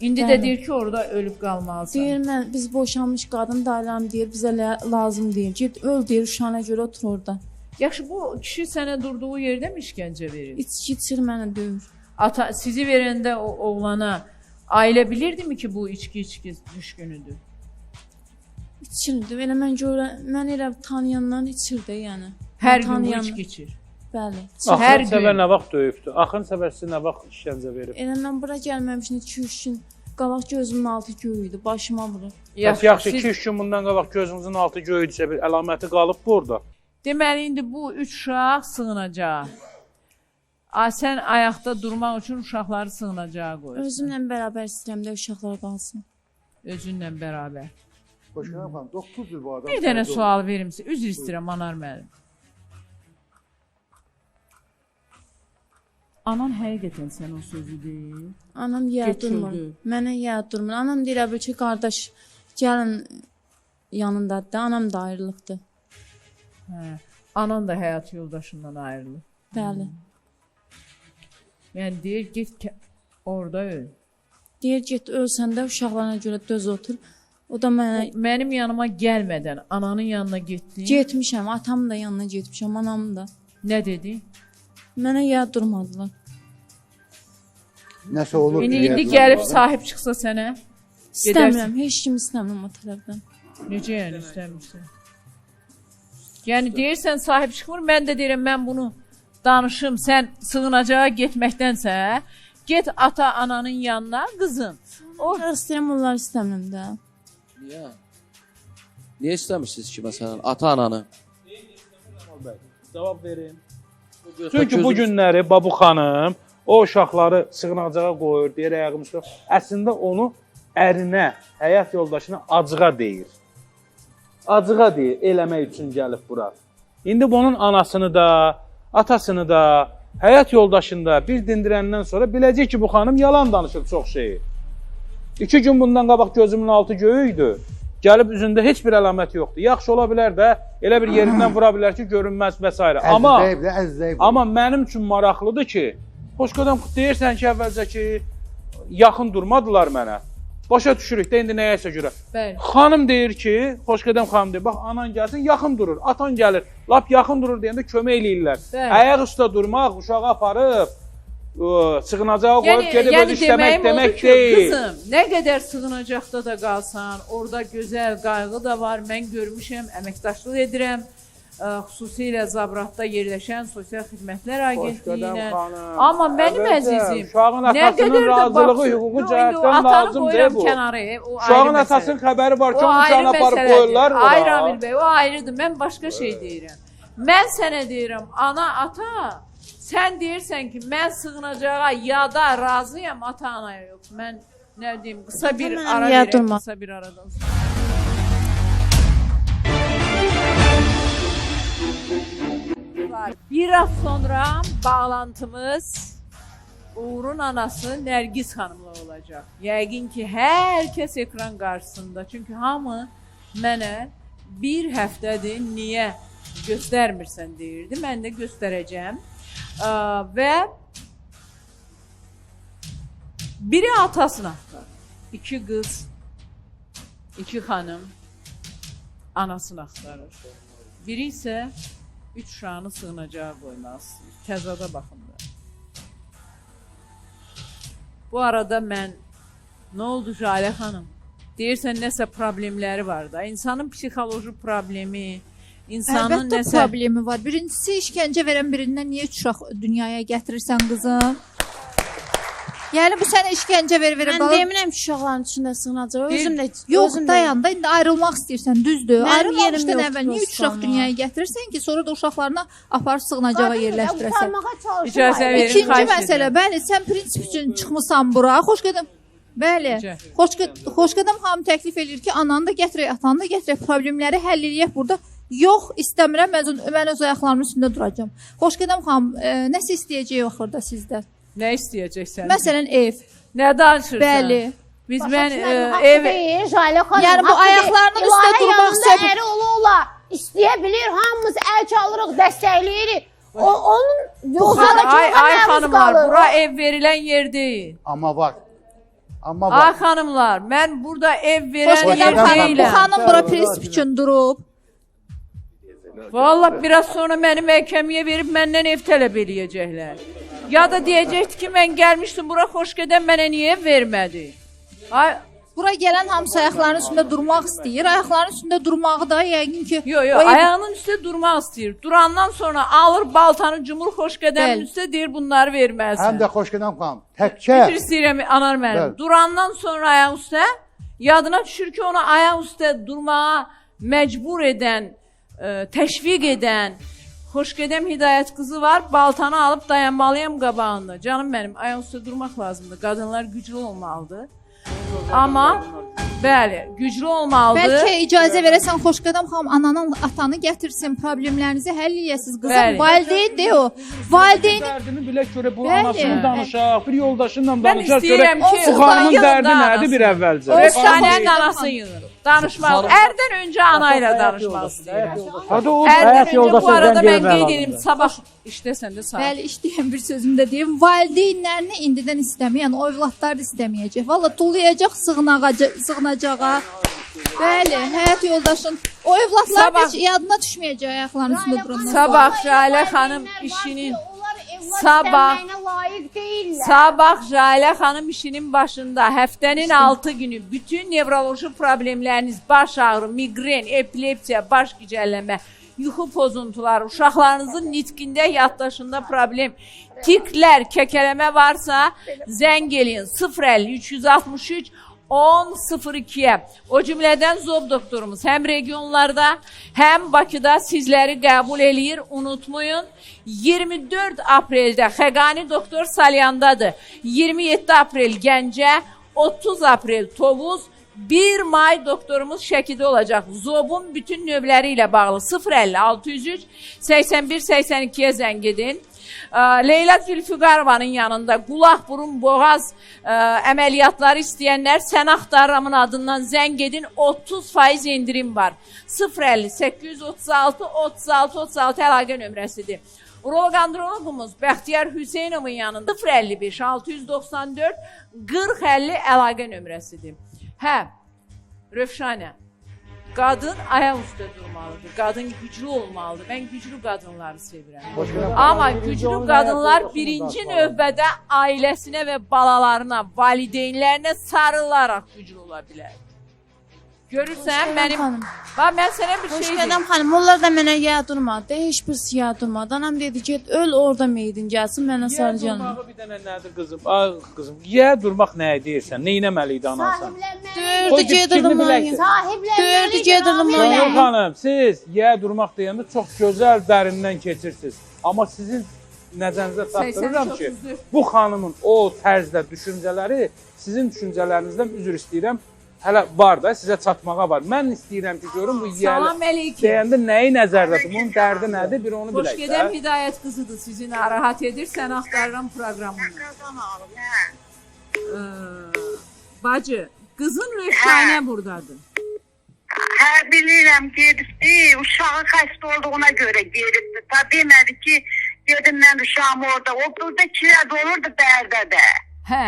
İndi də Bəli. deyir ki, orada ölüb qalmalısan. Deyir mən biz boşanmış qadın dayılarım deyir bizə lazım deyil. Get öl deyir uşağına görə otur orada. Yaxşı, bu kişi sənə durduğu yerdə mi işgəncə verir? İçki içir məni döyür. Ata sizi verəndə o oğlana ailə bilirdimi ki, bu içki düşkünüdür? İçirdi. Elə mən görən, mən elə tanıyandan içirdi yəni. Hər Mən gün bu tanıyandan- içki içir. Bəli. Axırıncı səfər nə vaxt döyübdü? Axırıncı səfər sizə nə vaxt işgəncə verib? Elə mən bura gəlməmişdim 2-3 gün qabaq gözümün altı göy idi, başıma vurub. Yaxşı, yaxşı 2-3 gün bundan qabaq gözünüzün altı göy idisə bir əlaməti qalıb bu orada. Deməli, indi bu üç uşaq sığınacaq. Sən ayaqda durmaq üçün uşaqları sığınacağa qoyursan. Özümlə bərabər istəyirəm də uşaqlar qalsın. Özünlə bərabər. Xoşqədəm xanım, 9 il bu adam. Bir dənə sual verim sizə. Üzr istəyirəm Anar müəllim. Anan həqiqətən sən o sözü deyir. Anam yer Get durmur. öldü. Mənə yer durmur. Anam deyir əvvəl ki, qardaş gəlin yanındadır da, anam da ayrılıqdır. Hə. Anan da həyat yoldaşından ayrılır. Bəli. Yəni deyir get orada öl. Deyir get ölsən də uşaqlarına görə döz otur. O da mənə Mənim yanıma gəlmədən ananın yanına getdin. Getmişəm, atamın da yanına getmişəm, anamın da. Nə dedi? Mənə yer durmadılar. Nəsə olub. İndi gəlib sahib çıxsa sənə. İstəmirəm, heç kim istəmirəm o tərəfdən. Necə yəni istəmirsən? Yəni deyirsən sahib çıxmır, mən də deyirəm mən bunu danışım, sən sığınacağa getməkdənsə, get ata ananın yanına qızım. Onları istəyirəm, onları istəmirəm də. Niyə? Niyə istəmirsiniz ki, məsələn, ata-ananı? Cavab verin. Çünki bu günləri Babu xanım o uşaqları sığınacağa qoyur, deyir ayağım üstə. Əslində onu ərinə, həyat yoldaşına acığa deyir. Acığa deyir, eləmək üçün gəlib bura. İndi bunun anasını da, atasını da, həyat yoldaşını da bir dindirəndən sonra biləcək ki, bu xanım yalan danışır çox şeyi. 2 gün bundan qabaq gözümün altı göy idi. Gəlib üzündə heç bir əlamət yoxdur. Yaxşı ola bilər də, elə bir yerindən vura bilər ki, görünməz və s. Amma mənim üçün maraqlıdır ki, Xoşqədəm deyirsən ki, əvvəlcə ki, yaxın durmadılar mənə. Başa düşürük də indi nəyəsə görə. Bəli. Xanım deyir ki, Xoşqədəm xanım deyir, bax anan gəlsin, yaxın durur, atan gəlir. Lap yaxın durur deyəndə kömək eləyirlər. Bəli. Ayaq üstə durmaq, uşağı aparıb, sığınacağa qoyub gedib öz işləmək demək ki, deyil. Qızım, nə qədər sığınacaqda da qalsan, orada gözəl qayğı da var. Mən görmüşəm, əməkdaşlıq edirəm. Xüsusilə Zabratda yerləşən Sosial Xidmətlər Agentliyi ilə. Amma mənim əzizim, uşağın atasının razılığı hüquqi cəhətdən lazımdır bu. Uşağın atasının xəbəri var ki, onun uşağını aparıb qoyurlar ora. Hayır Amil bəy, o ayrıdır. Mən başqa şey deyirəm. Mən sənə deyirəm, ana, ata, sən deyirsən ki, mən sığınacağa ya da razıyam, ata, anaya yox. Mən nə deyim, qısa bir ara verəm, qısa bir aradan sonra. Biraz sonra bağlantımız Uğur'un anası Nərgiz xanımla olacaq. Yəqin ki, hər kəs ekran qarşısında. Çünki hamı mənə bir həftədir niyə göstərmirsən deyirdi. Mən də göstərəcəm. Və biri atasını axtarır. 2 qız, 2 xanım anasını axtarır. Biri isə 3 uşağını sığınacağa qoymaq istəyir. Təzada baxın da. Bu arada mən, nə oldu Jalə xanım? Deyirsən, nəsə problemləri var da. İnsanın psixoloji problemi, insanın əlbəttə nəsə... problemi var. Birincisi, işgəncə verən birindən niyə 3 uşaq dünyaya gətirirsən qızım? Yəni bu sənə işgəncə verir. Mən demirəm ki, uşaqların içində sığınacaq. Özüm də yox, dayan da indi ayrılmaq istəyirsən, düzdür. Ayrılmamışdan əvvəl niyə 3 uşaq dünyaya dünyaya gətirirsən ki, sonra da uşaqlarına aparıb sığınacağa yerləşdirəsən? İcazə verin, İkinci məsələ, bəli, sən prinsip üçün çıxmısan bura. Xoşqədəm. Bəli. Xoşqədəm xanım təklif eləyir ki, ananı da gətirək, atanı da gətirək, problemləri həll eləyək burada. Yox, istəmirəm, mən öz ayaqlarımın üstündə duracağam. Xoşqədəm xanım, nəsə istəyəcək axırda sizdən? Nə istəyəcəksən? Məsələn, ev. Nə danışırsan? Bəli. Biz mən ev... Jalə xanım, yəni bu ayaqlarının üstə durmaq söhbət... Əri ola-ola istəyə bilir, hamımız əl çalırıq, dəstəkləyirik. Onun yoxsa Ay xanımlar, bura ev verilən yer deyil. Amma var. Amma var. Ay xanımlar, mən burada ev verən yer deyiləm. Bu xanım bura prinsip üçün durub. Vallahi biraz sonra məni məhkəməyə verib məndən ev tələb eləyəcəklər. Ya da deyəcəkdi ki, mən gəlmişdim bura, Xoşqədəm mənə niyə ev vermədi? Ay, bura gələn hamısı ayaqlarının üstündə durmaq istəyir. Ayaqlarının üstündə durmağı da yəqin ki... Yox, yox, ayağının üstündə durmaq istəyir. Durandan sonra alır baltanı cumur Xoşqədəmin üstə deyir, bunları verməlisən. Həm də Xoşqədəm xanım, təkcə... Üzr istəyirəm, Anar müəllim. Durandan sonra ayaq üstə, yadına düşür ki, ona ayaq üstə durmağa məcbur edən, təşviq edən Xoşqədəm Hidayət qızı var, baltanı alıb dayanmalıyam qabağında. Canım mənim, ayaq üstə durmaq lazımdır. Qadınlar güclü olmalıdır. Amma Bəli, güclü olmalıdır. Bəlkə icazə verəsən Xoşqədəm xanım ananın atanı gətirsin, problemlərinizi həll eləyəsiniz qızım. Bəli. Valideyn de o. Valideyn Dərdini bilək görə bu Bəli. anasını danışaq, bir yoldaşınla Mən danışaq istəyirəm görək ki, bu xanımın yığın da dərdi nədir bir anasını. əvvəlcə. Rövşanənin anasını yığın. Danışmaq. Ərdən öncə ana ilə danışmaq istəyirəm. Hadi o Ərdən Həyat öncə bu yoldaşı arada zəng mən eləmək qeyd edim, lazımdır. sabah işləsən də sabah. Bəli, işləyən bir sözümü də deyim. Valideynlərini indidən istəməyən o övladlar da istəməyəcək. Valla tullayacaq sığınacağa. Bəli, həyat yoldaşın. O övladlar Sabah- heç yadına düşməyəcək ayaqlarının üstündə durandan. Sabah Jalə xanım işinin sabah İstənməyinə layiq deyillər. Sabah Jalə xanım işinin başında həftənin 6 günü bütün nevroloji problemləriniz, baş ağrı, miqren, epilepsiya, baş gicəllənmə, yuxu pozuntuları, uşaqlarınızın nitqində, yaddaşında problem, tiklər, kəkələmə varsa zəng eləyin 050 363 10.02-yə. O cümlədən zob doktorumuz həm regionlarda, həm Bakıda sizləri qəbul eləyir. Unutmayın, 24 apreldə Xəqani doktor Salyandadır. 27 aprel Gəncə, 30 aprel Tovuz, 1 may doktorumuz Şəkidə olacaq. Zobun bütün növləri ilə bağlı 050 603 81 82-yə zəng edin. Leyla Zülfüqarovanın yanında qulaq, burun, boğaz əməliyyatları istəyənlər Sən Axtarıramın adından zəng edin. 30% endirim var. 050 836 36 36 əlaqə nömrəsidir. Uroloq androloqumuz Bəxtiyar Hüseynovun yanında 055 694 40 50 əlaqə nömrəsidir. Hə, Rövşanə, qadın ayaq üstə durmalıdır. Qadın güclü olmalıdır. Mən güclü qadınları sevirəm. Amma güclü qadınlar birinci növbədə ailəsinə və balalarına, valideynlərinə sarılaraq güclü ola bilər. Görürsən, mənim... Bax, mən sənə bir şey deyim. Xoşqədəm xanım, onlar da mənə yer durmadı. Heç birisi yer durmadı. Anam dedi, get öl orada meydin gəlsin, mənə sarı gəlmə. Durmağı bir dənə nədir qızım? Ay qızım, yeyə durmaq nəyə deyirsən? Nə etməli idi anasan? Dördü gedirdim ona. Dördü gedirdim Könül ona. xanım, siz yeyə durmaq deyəndə çox gözəl dərindən keçirsiniz. Amma sizin nəzərinizə çatdırıram ki, 83. bu xanımın o tərzdə düşüncələri sizin düşüncələrinizdən üzr istəyirəm, hələ var da, sizə çatmağa var. Mən istəyirəm ki, görüm bu Salam yiyəli əleyküm. deyəndə nəyi nəzərdə tutur, bunun dərdi nədir, bir onu bilək də. Xoşgədəm Hidayət qızıdır sizi narahat edir. Sən axtarıram proqramını. Bacı, qızın Rövşanə buradadır. Hə, bilirəm, gedibdi. Uşağı xəstə olduğuna görə gedibdi. Ta demədi ki, gedim mən uşağım orada. O burada kirəd olurdu Bərdədə. Hə.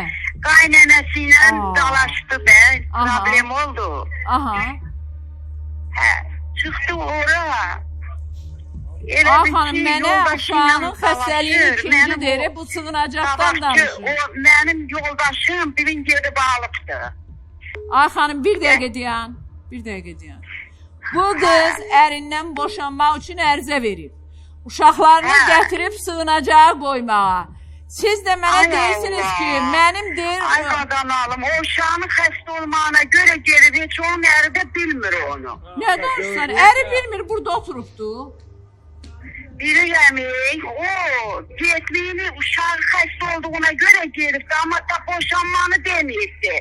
Qaynənəsi ilə dalaşdı bə, Aha. problem oldu. Aha. Hə, çıxdı ora. Elə Ay bil xanım, ki, mənə yoldaşı ilə uşağının xəstəliyini dalaşır. ikinci Mənim o deyir, bu sığınacaqdan qabaqçı, danışır. O mənim yoldaşım birin gedib alıbdı. Ay xanım, bir dəqiqə dayan. Bir dəqiqə dayan. Bu qız ərindən boşanmaq üçün ərizə verib. Uşaqlarını gətirib sığınacağa qoymağa. Siz də mənə Ay deyirsiniz Allah. ki, mənim deyir... Ay qadan alım, o uşağının xəstə olmağına görə gedib, heç onun əri də bilmir onu. Nə danışırsan? Əri bilmir, burada oturubdu. Bilirəm, o getmiyini uşaq xəstə olduğuna görə gedibdi, amma da boşanmanı deməyibdi.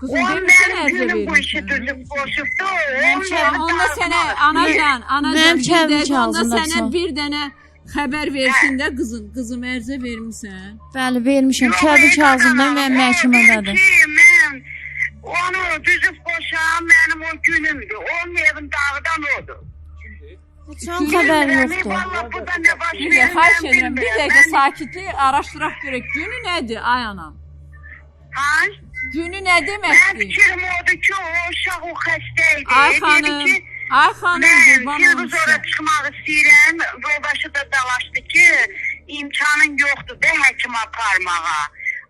Qızım, O demirsən mənim ərizə günüm bu vermişsən. işi düzüb qoşubdu. Onda sənə anacan, anacan Mənim bir kəbin dəqiqə onda kağızında sənə sağ. bir dənə xəbər versin də qızın. Qızım ərizə vermisən. Bəli, vermişəm. Kəbin kağızında mənim məhkəmədədir. Ki, mən onu düzüb qoşan mənim o günümdür. Onun evin dağıdan odur. Heç onun xəbəri yoxdur. Vallahi bu da nə baş Bir dəqiqə verir, xahiş mən edirəm, bir bilmirəm. dəqiqə sakitlik araşdıraq görək. Günü nədir ay anam? Ha? Günü nə Mən deməkdir? fikrim odur ki, o uşaq o xəstə idi. Ay Dedi xanım, ki, ay xanım, mən qurban Firuz olum ora sizə. çıxmaq istəyirəm. Yoldaşı da dalaşdı ki, imkanın yoxdur da həkim aparmağa.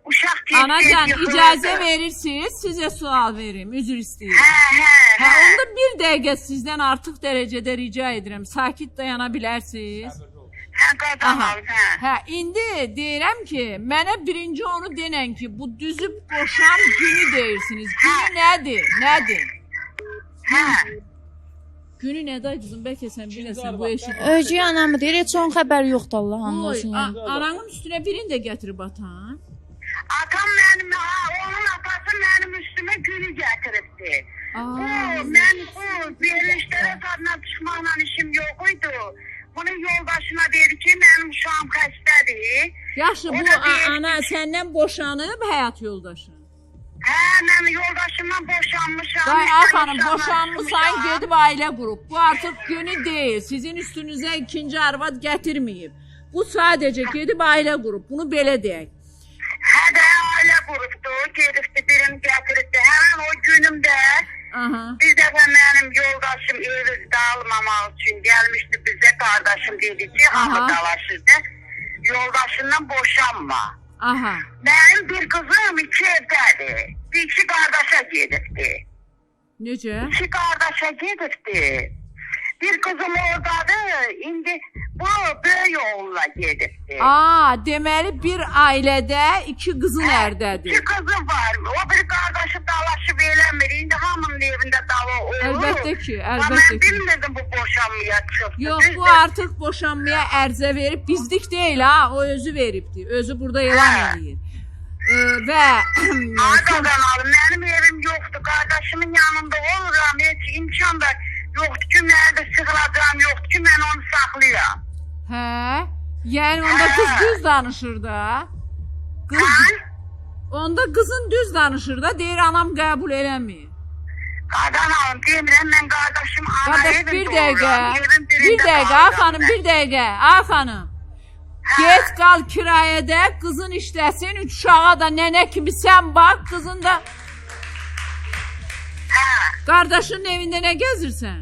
Uşaq tez-tez Anacan, yıxılırdı. icazə verirsiniz, sizə sual verim, üzr istəyirəm. Hə, Hə, onda bir dəqiqə sizdən artıq dərəcədə rica edirəm. Sakit dayana bilərsiniz. Hə, qadan Aha. al, hə. Hə, indi deyirəm ki, mənə birinci onu denən ki, bu düzüb qoşan günü deyirsiniz. Günü nədir? Nədir? Hə. Günü nədir ay qızım? Bəlkə sən biləsən bu eşit. Ögey anamı deyir, heç onun xəbəri yoxdur Allah and Oy, olsun. yəni. ananın üstünə birini də gətirib atan. Atam mənim, onun atası mənim üstümə günü gətiribdi. Bu, mən bu verilişlərə zadına çıxmaqla işim yox idi. Bunun yoldaşına dedi ki, mənim uşağım xəstədir. Yaxşı, bu ana səndən boşanıb həyat yoldaşın. Hə, mən yoldaşımdan boşanmışam. Day, Üç ay dənə xanım, uşaqla boşanmısan, çıxmışam. gedib ailə qurub. Bu artıq günü deyil. Sizin üstünüzə ikinci arvad gətirməyib. Bu sadəcə gedib ailə qurub. Bunu belə deyək. Hə də ailə qurubdu, gedibdi, birini gətiribdi. Həmən o günümdə bir dəfə mənim yoldaşım evi dağılmamaq üçün gəlmişdi bizə, qardaşım dedi ki, hamı dalaşırdı. Yoldaşından boşanma. Aha. Mənim bir qızım iki evdədir. Bir iki qardaşa gedibdi. Necə? İki qardaşa gedibdi. Bir qızım oradadır. İndi bu böyük oğulla gedibdi. Aa, deməli bir ailədə iki qızın ərdədir. İki qızım var. O bir qardaşı dalaşıb eləmir. İndi hamının evində dava olur. Əlbəttə ki, Amma əlbəttə mən ki. bilmirdim bu boşanmaya çıxdı. Yox, bu Düzdür. artıq boşanmaya ərizə verib. Bizlik deyil ha, o özü veribdi. Özü burada elan eləyir. Və Ay qazanalı, mənim evim yoxdur. Qardaşımın yanında oluram. Heç imkan da yoxdur ki, mənə də sığınacağım yoxdur ki, mən onu saxlayam. Hə? Yəni onda qız düz danışır da. Qız Onda qızın düz danışır da, deyir anam qəbul eləmir. Qadan demirəm mən qardaşım ana Qardaş evində bir dəqiqə. oluram. Evin Bir birində dəqiqə, ay qalıram xanım, mən. bir dəqiqə. Ay xanım. Get qal kirayədə, qızın işləsin, üç uşağa da nənə kimi sən bax, qızın da Qardaşının evində nə gəzirsən?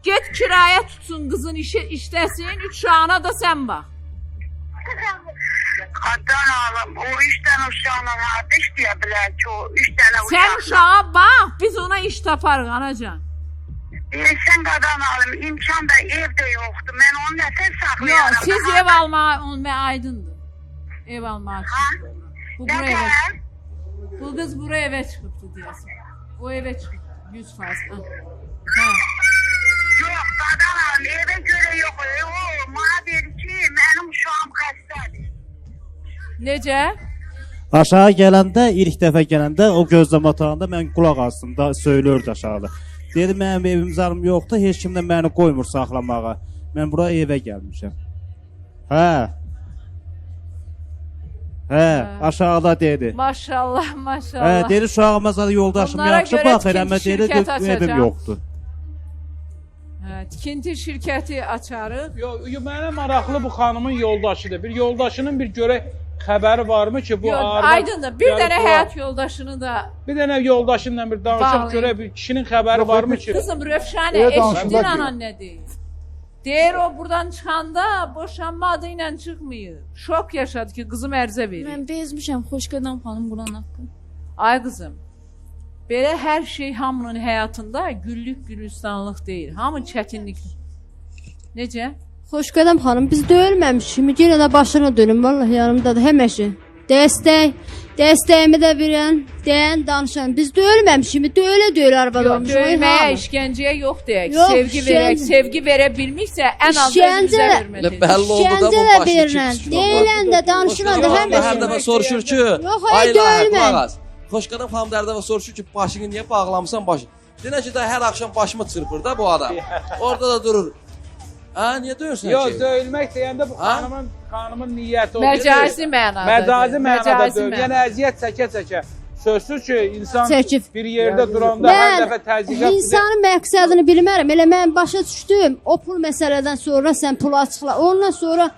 Get kirayə tutsun qızın işi işləsin, üç uşağına da sən bax. Qadan alım, o üç dənə uşaqla harda işləyə bilər ki, o üç dənə uşaqla. Sən uşağa bax, biz ona iş taparıq anacan. Deyirsən qadan alım, imkan da ev də yoxdur. Mən onu nəsə saxlayaram. Yox, siz ev almağa, onu mən aydındır. Ev almağa çıxıb. Bu bura evə çıxıb. Bu qız bura evə çıxıbdı deyəsən. O evə çıxıbdı, 100%. Hə. Yox, qadan alım, evə görə yox. O, mənə dedi ki, mənim uşağım xəstədir. Necə? Aşağı gələndə, ilk dəfə gələndə o gözləmə otağında mən qulaq astım da söylürdü aşağıda. Dedi mənim evim zarım yoxdur, heç kim də məni qoymur saxlamağa. Mən bura evə gəlmişəm. Hə. Hə, aşağıda dedi. Maşallah, maşallah. Hə, dedi uşağıma zada yoldaşım Bunlara yaxşı görə bax tikinti eləmə dedi, şirkəti evim açacağam. yoxdur. Hə, tikinti şirkəti açarıq. Yox, mənə maraqlı bu xanımın yoldaşıdır. Bir yoldaşının bir görək xəbəri varmı ki, bu Yox, arvad aydındır. Bir gəlib dənə bura- həyat yoldaşını da Bir dənə yoldaşınla bir danışaq Bağlayın. görək bir kişinin xəbəri varmı ki? Qızım Rövşənə, Elə eşitdin danışırlar ki- anan nə deyir? Deyir o buradan çıxanda boşanma adı ilə çıxmayır. Şok yaşadı ki, qızım ərizə verir. Mən bezmişəm Xoşqədəm xanım Quran haqqı. Ay qızım, belə hər şey hamının həyatında güllük gülistanlıq deyil. Hamı çətinlik. Necə? Xoşqədəm xanım, biz döyülməmişik. Yenə də başına dönüm, vallahi yanımdadır həmişə. Dəstəyimi də verən, deyən, danışan. Biz döyülməmişik, döyülə-döyülə arvad Yox, olmuşuq. döyməyə, Hamı. işgəncəyə yox deyək. Yox, sevgi verək, işgəncə- sevgi verə bilmirsə ən azı özümüzə İşgəncə- hörmət Elə edək. bəlli oldu da bu İşgəncə də başını verirən, kim deyilən də, danışılan da Xoşqədəm xanım da hər həmişə. dəfə soruşur ki, Yox, ay, ay ilahi, döyülmə. qulaq as. Xoşqədəm xanım da hər dəfə soruşur ki, başını niyə bağlamısan başı? Denə ki, da hər axşam başımı çırpır da bu adam. Orada da durur. Hə, niyə döyürsən Yox, ki? döyülmək deyəndə bu xanımın niyyəti odur. Məcazi mənada. Məcazi mənada Məcazi döyül. mənada. Yəni əziyyət çəkə-çəkə. Sözsüz ki, insan Çəkib. bir yerdə duranda hər Mən dəfə təzyiqat insanın məqsədini bilmərəm. Elə mən başa düşdüm. O pul məsələdən sonra sən pulu açıqla. Ondan sonra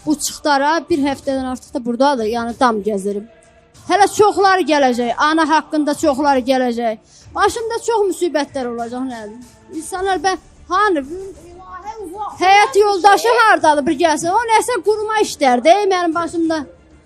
bu çıxdara bir həftədən artıq da burdadır. Yəni dam gəzirim. Hələ çoxları gələcək. Ana haqqında çoxları gələcək. Başımda çox müsibətlər olacaq nə bilim. İnsanlar mən hanı həyat yoldaşı hardadır bir gəlsin. O nəsə qurma işlərdir ey mənim başımda.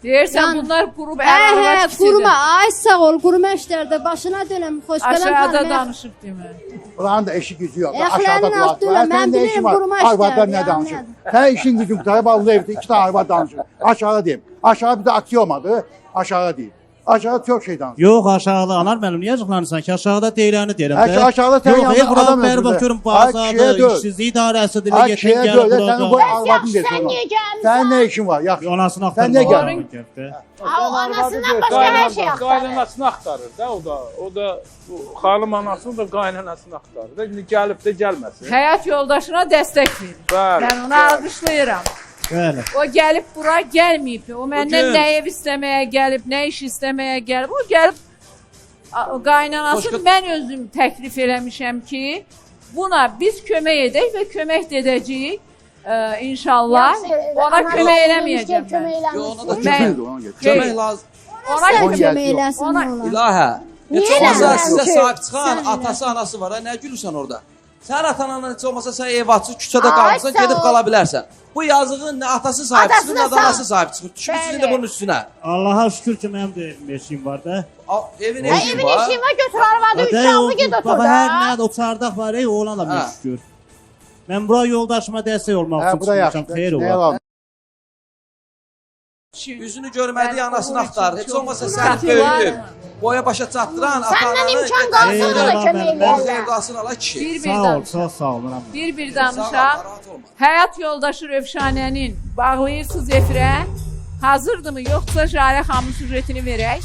Deyirsən Yəni- bunlar qurub Hə, əl hə, arvad qurma. Ay sağ ol, qurma işlərdə başına dönəm. Xoşqələm Aşağıda xanım. danışıb demə. Buranın da işi gücü yoxdur. Əxlağını Aşağıda qulaq. artdırma, Sənin mən nə bilirəm, işin var? qurma Arvadlar işlərdir, nə ya, danışır? Sən işin gücün qurtarıb Allah evdə iki tane arvad danışır. Aşağıda deyim. Aşağı bir də aksiyomadır. Aşağıda deyim. Aşağıda çox şey danışır. Yox, aşağıda anar müəllim, niyə acıqlanırsan ki? Aşağıda deyiləni deyirəm Ay, də. aşağıda sənin Yox, yanında bura adam bəri öldürdü. bax görüm Ay, bazardır, kişiyə döl. işsizlik idarəsidir, Ay, yetin kişiyə gəlib döl, burada. sənin qoy Bəs arvadın yaxşı, desin sən ona. niyə gəlmisən? Sənin nə işin var? Yaxşı. Anasını Sən niyə axtarmağa gəlmisən? gəlib də. Anasından başqa hər şey axtarır. Qaynanasını axtarır da o da. O da bu xanım anasını da qaynanasını axtarır da. İndi gəlib də gəlməsin. Həyat yoldaşına dəstək verir. Bəli, Mən onu bəli. alqışlayıram. Bəli. O gəlib bura gəlməyib. O məndən gün- nə ev istəməyə gəlib, nə iş istəməyə gəlib. O gəlib qaynanası mən özüm təklif eləmişəm ki, buna biz kömək edək və kömək də edəcəyik. İnşallah. Ona kömək eləməyəcəm mən. Kömək eləmirsən. Mən- Kömək lazım. Ona Sən kömək eləsin Ona nə olar? İlahə. Heç Niyə olmasa eləmirəm sizə ki? sahib çıxan atası, anası var. Ha, nə gülürsən orada? Sən atan anan heç olmasa sən ev açır, küçədə Ay, qalmısan, sağ gedib ol. qala bilərsən. Bu yazığın nə atası sahib çıxır, Atasına nə də anası sahib çıxır. Düşmüsünüz indi Bəli. bunun üstünə. Allaha şükür ki, mənim də evim eşiyim var da. Evin Hə, eşiyi evin var. eşiyi var, götür arvadı, Də, uşağını get otur Bax, hər da. nədir, o çardaq var, ey, ona da Hə. bir şükür. Mən bura yoldaşıma dəstək olmaq Hə, üçün bu da yaxşı. çıxmışam, xeyir Nəyə olar. lazım? Üzünü görmədiyi Mən anasını uğur üçün axtarır. Heç çox olmasa səni Qatıylar. böyüdüb, boya başa çatdıran Səndən ata-ananı imkan qalsa ona da kömək O eləyərlər. sevdasını ala kişi. Bir-bir Sağ ol, danışaq. çox sağ ol. Mənim. Bir-bir Sağ ol, danışaq. narahat olma. Həyat yoldaşı Rövşanənin bağlayırsınız efirə. Hazırdırmı yoxsa Jalə xanımın süjetini verək?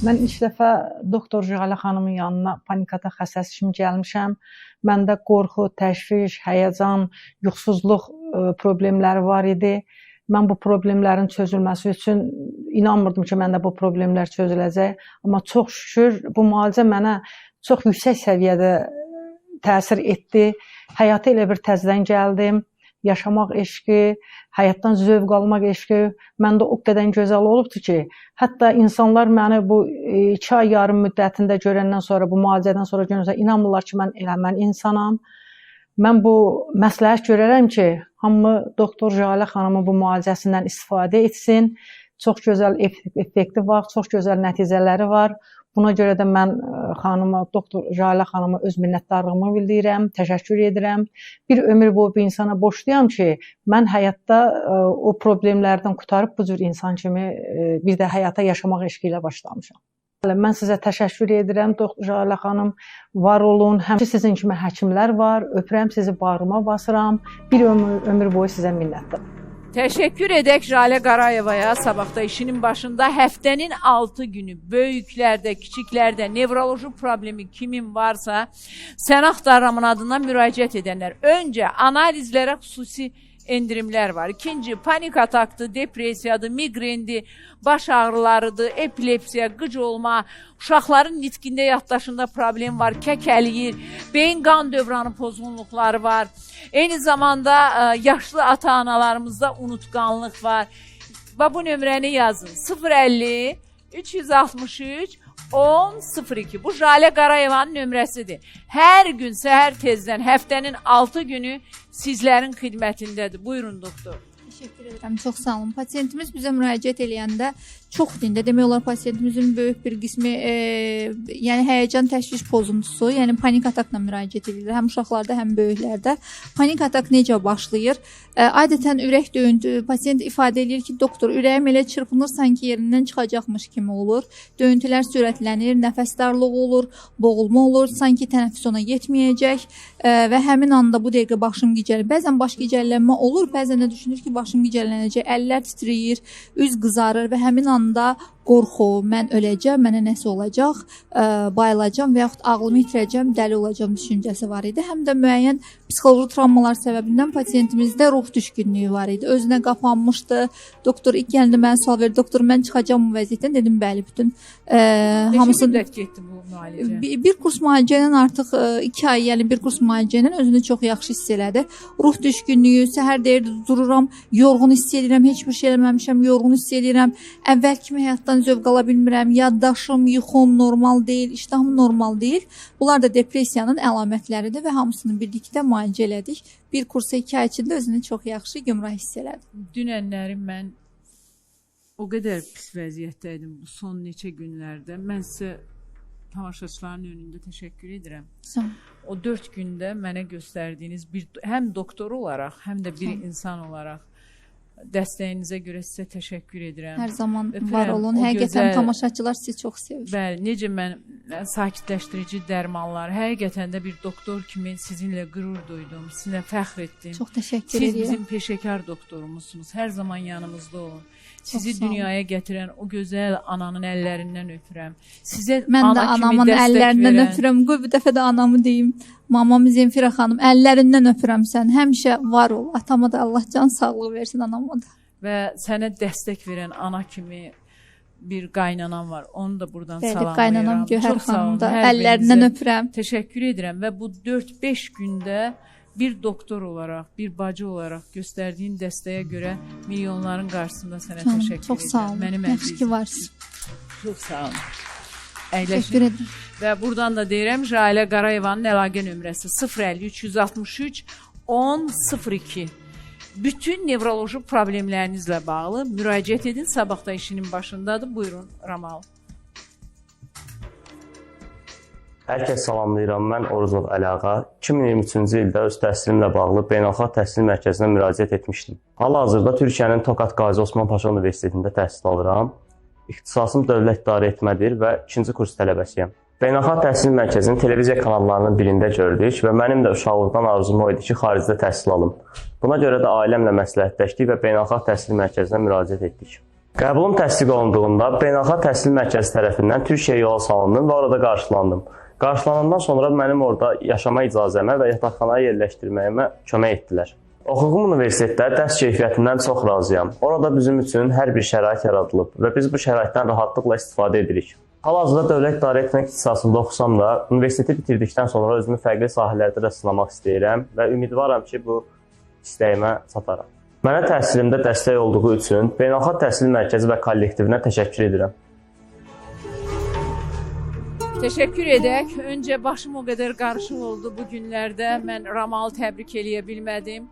Mən ilk dəfə doktor Jalə xanımın yanına panik atak xəstəsi kimi gəlmişəm. Məndə qorxu, təşviş, həyəcan, yuxusuzluq problemləri var idi. Mən bu problemlərin çözülməsi üçün inanmırdım ki, məndə bu problemlər çözüləcək. Amma çox şükür bu müalicə mənə çox yüksək səviyyədə təsir etdi. Həyata elə bir təzədən gəldim. Yaşamaq eşqi, həyatdan zövq almaq eşqi məndə o qədər gözəl olubdur ki, hətta insanlar məni bu 2 ay yarım müddətində görəndən sonra, bu müalicədən sonra görəndən sonra inanmırlar ki, mən elə mən insanam. Mən bu məsləhət görərəm ki, hamı doktor Jalə xanımın bu müalicəsindən istifadə etsin. Çox gözəl effekti var, çox gözəl nəticələri var. Buna görə də mən xanıma, doktor Jalə xanıma öz minnətdarlığımı bildirirəm, təşəkkür edirəm. Bir ömür boyu bir insana borcluyam ki, mən həyatda o problemlərdən qurtarıb bu cür insan kimi bir də həyata yaşamaq eşqi ilə başlamışam. Mən sizə təşəkkür edirəm, doktor Jalə xanım, var olun. Həmişə sizin kimi həkimlər var. Öpürəm sizi, bağrıma basıram. Bir ömür boyu sizə minnətdaram. Təşəkkür edək Jalə Qarayevaya. Sabahda işinin başında həftənin 6 günü böyüklərdə, kiçiklərdə nevroloji problemi kimin varsa Sən Axtarıramın adından müraciət edənlər. Öncə analizlərə xüsusi endirimlər var. İkinci, panik atakdır, depressiyadır, migrendir, baş ağrılarıdır, epilepsiya, qıc olma, uşaqların nitqində, yaddaşında problem var, kəkəliyir, beyin qan dövranı pozğunluqları var. Eyni zamanda yaşlı ata-analarımızda unutqanlıq var. Və bu nömrəni yazın. 050 363 10 02. Bu Jalə Qarayevanın nömrəsidir. Hər gün səhər tezdən həftənin 6 günü sizlərin xidmətindədir. Buyurun doktor. Təşəkkür edirəm. Çox sağ olun. Pasiyentimiz bizə müraciət eləyəndə çox dində demək olar pasiyentimizin böyük bir qismi yəni həyəcan təşviş pozuntusu, yəni panik atakla müraciət edirlər. Həm uşaqlarda, həm böyüklərdə. Panik atak necə başlayır? Adətən ürək döyüntü, pasiyent ifadə eləyir ki, doktor, ürəyim elə çırpınır, sanki yerindən çıxacaqmış kimi olur. Döyüntülər sürətlənir, nəfəs darlığı olur, boğulma olur, sanki tənəffüs ona yetməyəcək və həmin anda bu dəqiqə başım gicəl. Bəzən baş gicəllənmə olur, bəzən də düşünür ki, başım gicəllənəcək, əllər titrəyir, üz qızarır və həmin anda qorxu, mən öləcəm, mənə nəsə olacaq, bayılacam və yaxud ağlımı itirəcəm, dəli olacam düşüncəsi var idi. Həm də müəyyən psixoloji travmalar səbəbindən pasiyentimizdə ruh düşkünlüyü var idi. Özünə qapanmışdı. Doktor ilk gələndə mənə sual verdi. Doktor, mən çıxacam bu vəziyyətdən. Dedim, bəli, bütün hamısı. hamısı Neçə müddət getdi bu müalicə? Bir kurs müalicə ilə artıq 2 ay, yəni bir kurs müalicə ilə özünü çox yaxşı hiss elədi. Ruh düşkünlüyü, səhər deyirdi, dururam, yorğun hiss edirəm, heç bir şey eləməmişəm, yorğun hiss edirəm. Əvvəl kimi həyatdan zövq ala bilmirəm, yaddaşım, yuxum normal deyil, iştahım normal deyil. Bunlar da depressiyanın əlamətləridir və hamısını birlikdə müalicə elədik. Bir kursa 2 ay içində özünü çox yaxşı gümrah hiss elədi. Dünənləri mən o qədər pis vəziyyətdə idim bu son neçə günlərdə. Mən sizə tamaşaçıların önündə təşəkkür edirəm. Sağ olun. O 4 gündə mənə göstərdiyiniz bir həm doktor olaraq, həm də bir Sağ olun. insan olaraq Dəstəyinizə görə sizə təşəkkür edirəm. Hər zaman Öpürəm. Var olun. O Həqiqətən gözəl- tamaşaçılar sizi çox sevir. Bəli, necə mən sakitləşdirici dərmanlar, həqiqətən də bir doktor kimi sizinlə qürur duydum, sizinlə fəxr etdim. Çox təşəkkür Siz edirəm. bizim peşəkar doktorumuzsunuz. Hər zaman yanımızda olun. Çox Sizi sağ olun. dünyaya gətirən o gözəl ananın əllərindən öpürəm. Sizə Mən də ana kimi anamın dəstək əllərindən verən, öpürəm. Qoy bir dəfə də anamı deyim. Mamam Zemfira xanım, əllərindən öpürəm sən. Həmişə var ol. Atama da Allah can sağlığı versin, anama da. Və sənə dəstək verən ana kimi bir qaynanam var. Onu da buradan Bəli, salamlayıram. qaynanam Gövhər Çox sağ olun xanım da hər əllərindən birinizə. öpürəm. Təşəkkür edirəm və bu 4-5 gündə bir doktor olaraq, bir bacı olaraq göstərdiyin dəstəyə görə milyonların qarşısında sənə Canım, təşəkkür çox edirəm. sağ olun. Mənim Yaxşı ki əzizim. varsınız. Çox sağ olun. Təşəkkür Əyləşin. edirəm. Və buradan da deyirəm, Jalə Qarayevanın əlaqə nömrəsi 050 363 10 02. Bütün nevroloji problemlərinizlə bağlı müraciət edin. Sabah da işinin başındadır. Buyurun Ramal. Hər kəs salamlayıram. Mən Oruzov Əliağa. 2023-cü ildə öz təhsilimlə bağlı Beynəlxalq Təhsil Mərkəzinə müraciət etmişdim. Hal-hazırda Türkiyənin Tokat Qazi Osman Paşa Universitetində təhsil alıram. İxtisasım dövlət idarə etmədir və 2-ci kurs tələbəsiyəm. Beynəlxalq Təhsil Mərkəzinin televiziya kanallarının birində gördük və mənim də uşaqlıqdan arzum o idi ki, xaricdə təhsil alım. Buna görə də ailəmlə məsləhətləşdik və Beynəlxalq Təhsil Mərkəzinə müraciət etdik. Qəbulum təsdiq olunduğunda Beynəlxalq Təhsil Mərkəzi tərəfindən Türkiyəyə yola salındım və orada qarşılandım. Qarşılanandan sonra mənim orada yaşama icazəmə və yataqxanaya yerləşdirməyimə kömək etdilər. Oxuduğum universitetdə dərs keyfiyyətindən çox razıyam. Orada bizim üçün hər bir şərait yaradılıb və biz bu şəraitdən rahatlıqla istifadə edirik. Hal-hazırda dövlət idarə etmə ixtisasında oxusam da, universiteti bitirdikdən sonra özümü fərqli sahələrdə də sınamaq istəyirəm və ümidvaram ki, bu istəyimə çataram. Mənə təhsilimdə dəstək olduğu üçün Beynəlxalq Təhsil Mərkəzi və kollektivinə təşəkkür edirəm. Təşəkkür edək. Öncə başım o qədər qarışıq oldu bu günlərdə. Mən Ramalı təbrik eləyə bilmədim.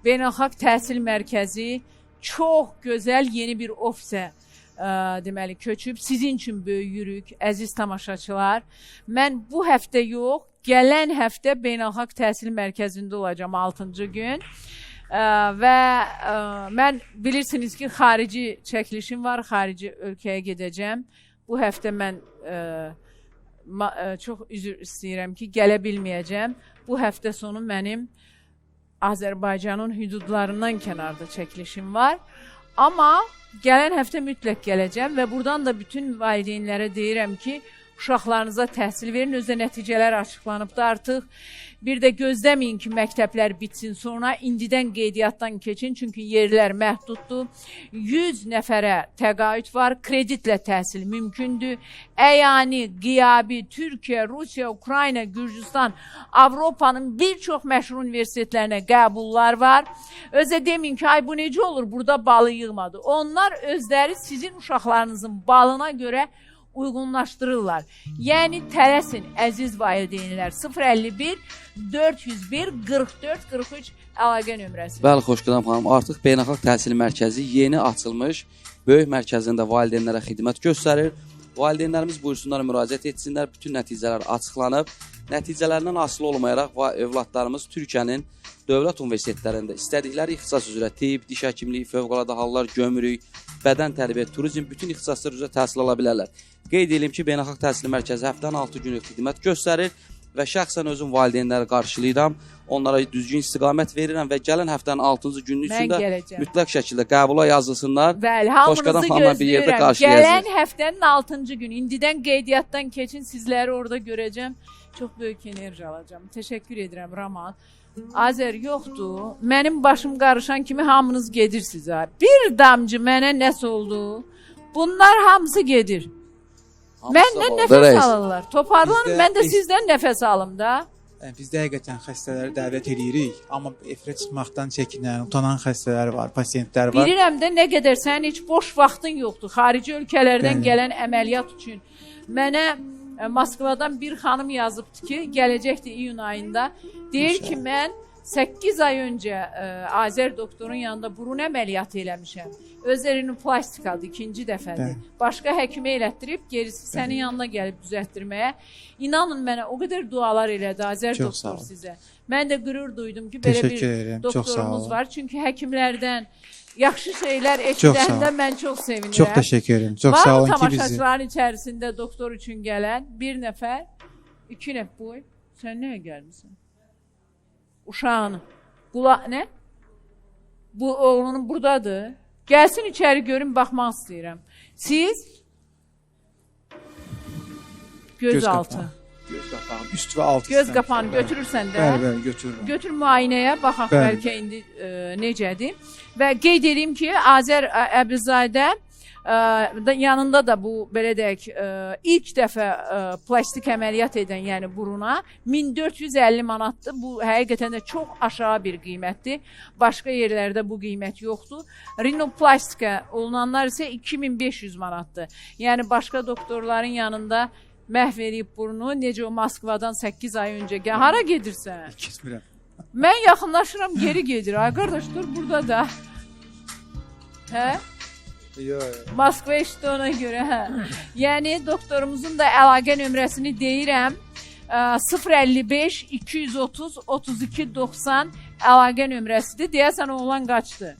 Beynəlxalq Təhsil Mərkəzi çox gözəl yeni bir ofisə deməli köçüb. Sizin üçün böyüyürük, əziz tamaşaçılar. Mən bu həftə yox, gələn həftə Beynəlxalq Təhsil Mərkəzində olacağam 6-cı gün. Və mən bilirsiniz ki, xarici çəkilişim var, xarici ölkəyə gedəcəm. Bu həftə mən çox üzr istəyirəm ki, gələ bilməyəcəm. Bu həftə sonu mənim Azərbaycanın hüdudlarından kənarda çəkilişim var. Amma gələn həftə mütləq gələcəm və buradan da bütün valideynlərə deyirəm ki, uşaqlarınıza təhsil verin. Özdə nəticələr açıqlanıbdır artıq. Bir də gözləməyin ki, məktəblər bitsin sonra, indidən qeydiyyatdan keçin, çünki yerlər məhduddur. 100 nəfərə təqaüd var, kreditlə təhsil mümkündür. Əyani, qiyabi, Türkiyə, Rusiya, Ukrayna, Gürcüstan, Avropanın bir çox məşhur universitetlərinə qəbullar var. Özə deməyin ki, ay bu necə olur, burada balı yığmadı. Onlar özləri sizin uşaqlarınızın balına görə uyğunlaşdırırlar. Yəni tələsin əziz valideynlər. 051 401 44 43 əlaqə nömrəsi. Bəli, Xoşqədəm xanım, artıq Beynəlxalq Təhsil Mərkəzi yeni açılmış böyük mərkəzində valideynlərə xidmət göstərir. Valideynlərimiz buyursunlar, müraciət etsinlər. Bütün nəticələr açıqlanıb. Nəticələrindən asılı olmayaraq övladlarımız Türkiyənin dövlət universitetlərində istədikləri ixtisas üzrə tibb, diş həkimliyi, fövqəladə hallar, gömrük, bədən tərbiyə, turizm, bütün ixtisaslar üzrə təhsil ala bilərlər. Qeyd edelim ki, Beynəlxalq Təhsil Mərkəzi həftənin 6 günü xidmət göstərir və şəxsən özüm valideynləri qarşılayıram, onlara düzgün istiqamət verirəm və gələn həftənin 6-cı günü üçün də mütləq şəkildə qəbula yazılsınlar. Bəli, hamınızı Xoşqədəm xanımla bir yerdə gözləyirəm. qarşılayacağıq. Gələn həftənin 6-cı günü. İndidən qeydiyyatdan keçin, sizləri orada görəcəm. Çox böyük enerji alacağam. Təşəkkür edirəm Ramal. Azər yoxdur. Mənim başım qarışan kimi hamınız gedirsiniz ha. Bir damcı mənə nəsə oldu. Bunlar hamısı gedir. Məndən nəfəs alırlar. Toparlanın, mən də sizdən nəfəs alım da. Biz də həqiqətən xəstələri dəvət eləyirik, amma efirə çıxmaqdan çəkinən, utanan xəstələr var, pasiyentlər var. Bilirəm də nə qədər sənin heç boş vaxtın yoxdur. Xarici ölkələrdən Bəli. gələn əməliyyat üçün. Mənə Moskvadan bir xanım yazıbdı ki, gələcəkdir iyun ayında. Deyir ki, mən 8 ay öncə Azər doktorun yanında burun əməliyyatı eləmişəm. Öz plastikаdır, ikinci dəfədir. Bəli. Başqa həkimə elətdirib, gerisi sənin yanına gəlib düzəltdirməyə. İnanın mənə o qədər dualar elədi Azər Çox sağ doktor olun. sizə. Mən də qürur duydum ki, belə Təşəkkür bir edirəm, çox sağ doktorumuz olun. var. Çünki həkimlərdən Yaxşı şeylər Çox sağ eşidəndə olun. mən çox sevinirəm. Çox təşəkkür edirəm. Çox Var sağ mı olun ki bizi. tamaşaçıların içərisində doktor üçün gələn bir nəfər, iki nəfər boy. Sən nəyə gəlmisən? Uşağını. Qulaq nə? Bu oğlunun buradadır. Gəlsin içəri görüm, baxmaq istəyirəm. Siz göz, Göz altı. qapağı. Göz qapağım, üst və alt Göz hissəm. qapağını Bəli. götürürsən də. Bəli, bəli, götürürəm. Götür müayinəyə, baxaq Bəli. bəlkə indi necədir. Və qeyd edeyim ki, Azər Əbizadə yanında da bu belə deyək, ilk dəfə plastik əməliyyat edən, yəni buruna 1450 manatdır. Bu həqiqətən də çox aşağı bir qiymətdir. Başqa yerlərdə bu qiymət yoxdur. Rinoplastika olunanlar isə 2500 manatdır. Yəni başqa doktorların yanında məhv eləyib burnu. Necə o Moskvadan 8 ay öncə gəl. Hara gedirsən? Getmirəm. Mən yaxınlaşıram, geri gedir. Ay qardaş, dur burada da. Hə? Yox, yox. Moskva eşitdi ona görə, hə. Yəni doktorumuzun da əlaqə nömrəsini deyirəm. 055 230 32 90 əlaqə nömrəsidir. Deyəsən oğlan qaçdı.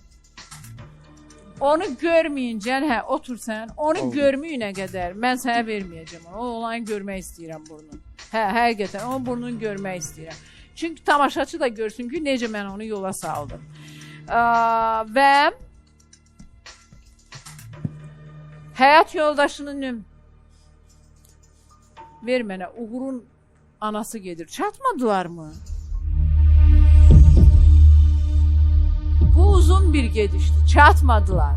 Onu görməyincə, hə, otur sən. Onu Oldu. görməyinə qədər mən sənə verməyəcəm onu. O oğlanı görmək istəyirəm burnunu. Hə, həqiqətən onun burnunu görmək istəyirəm. Çünki tamaşaçı da görsün ki, necə mən onu yola saldım. Və həyat yoldaşının ver mənə, Uğurun anası gedir. Çatmadılar mı? Bu uzun bir gedişdi. Çatmadılar.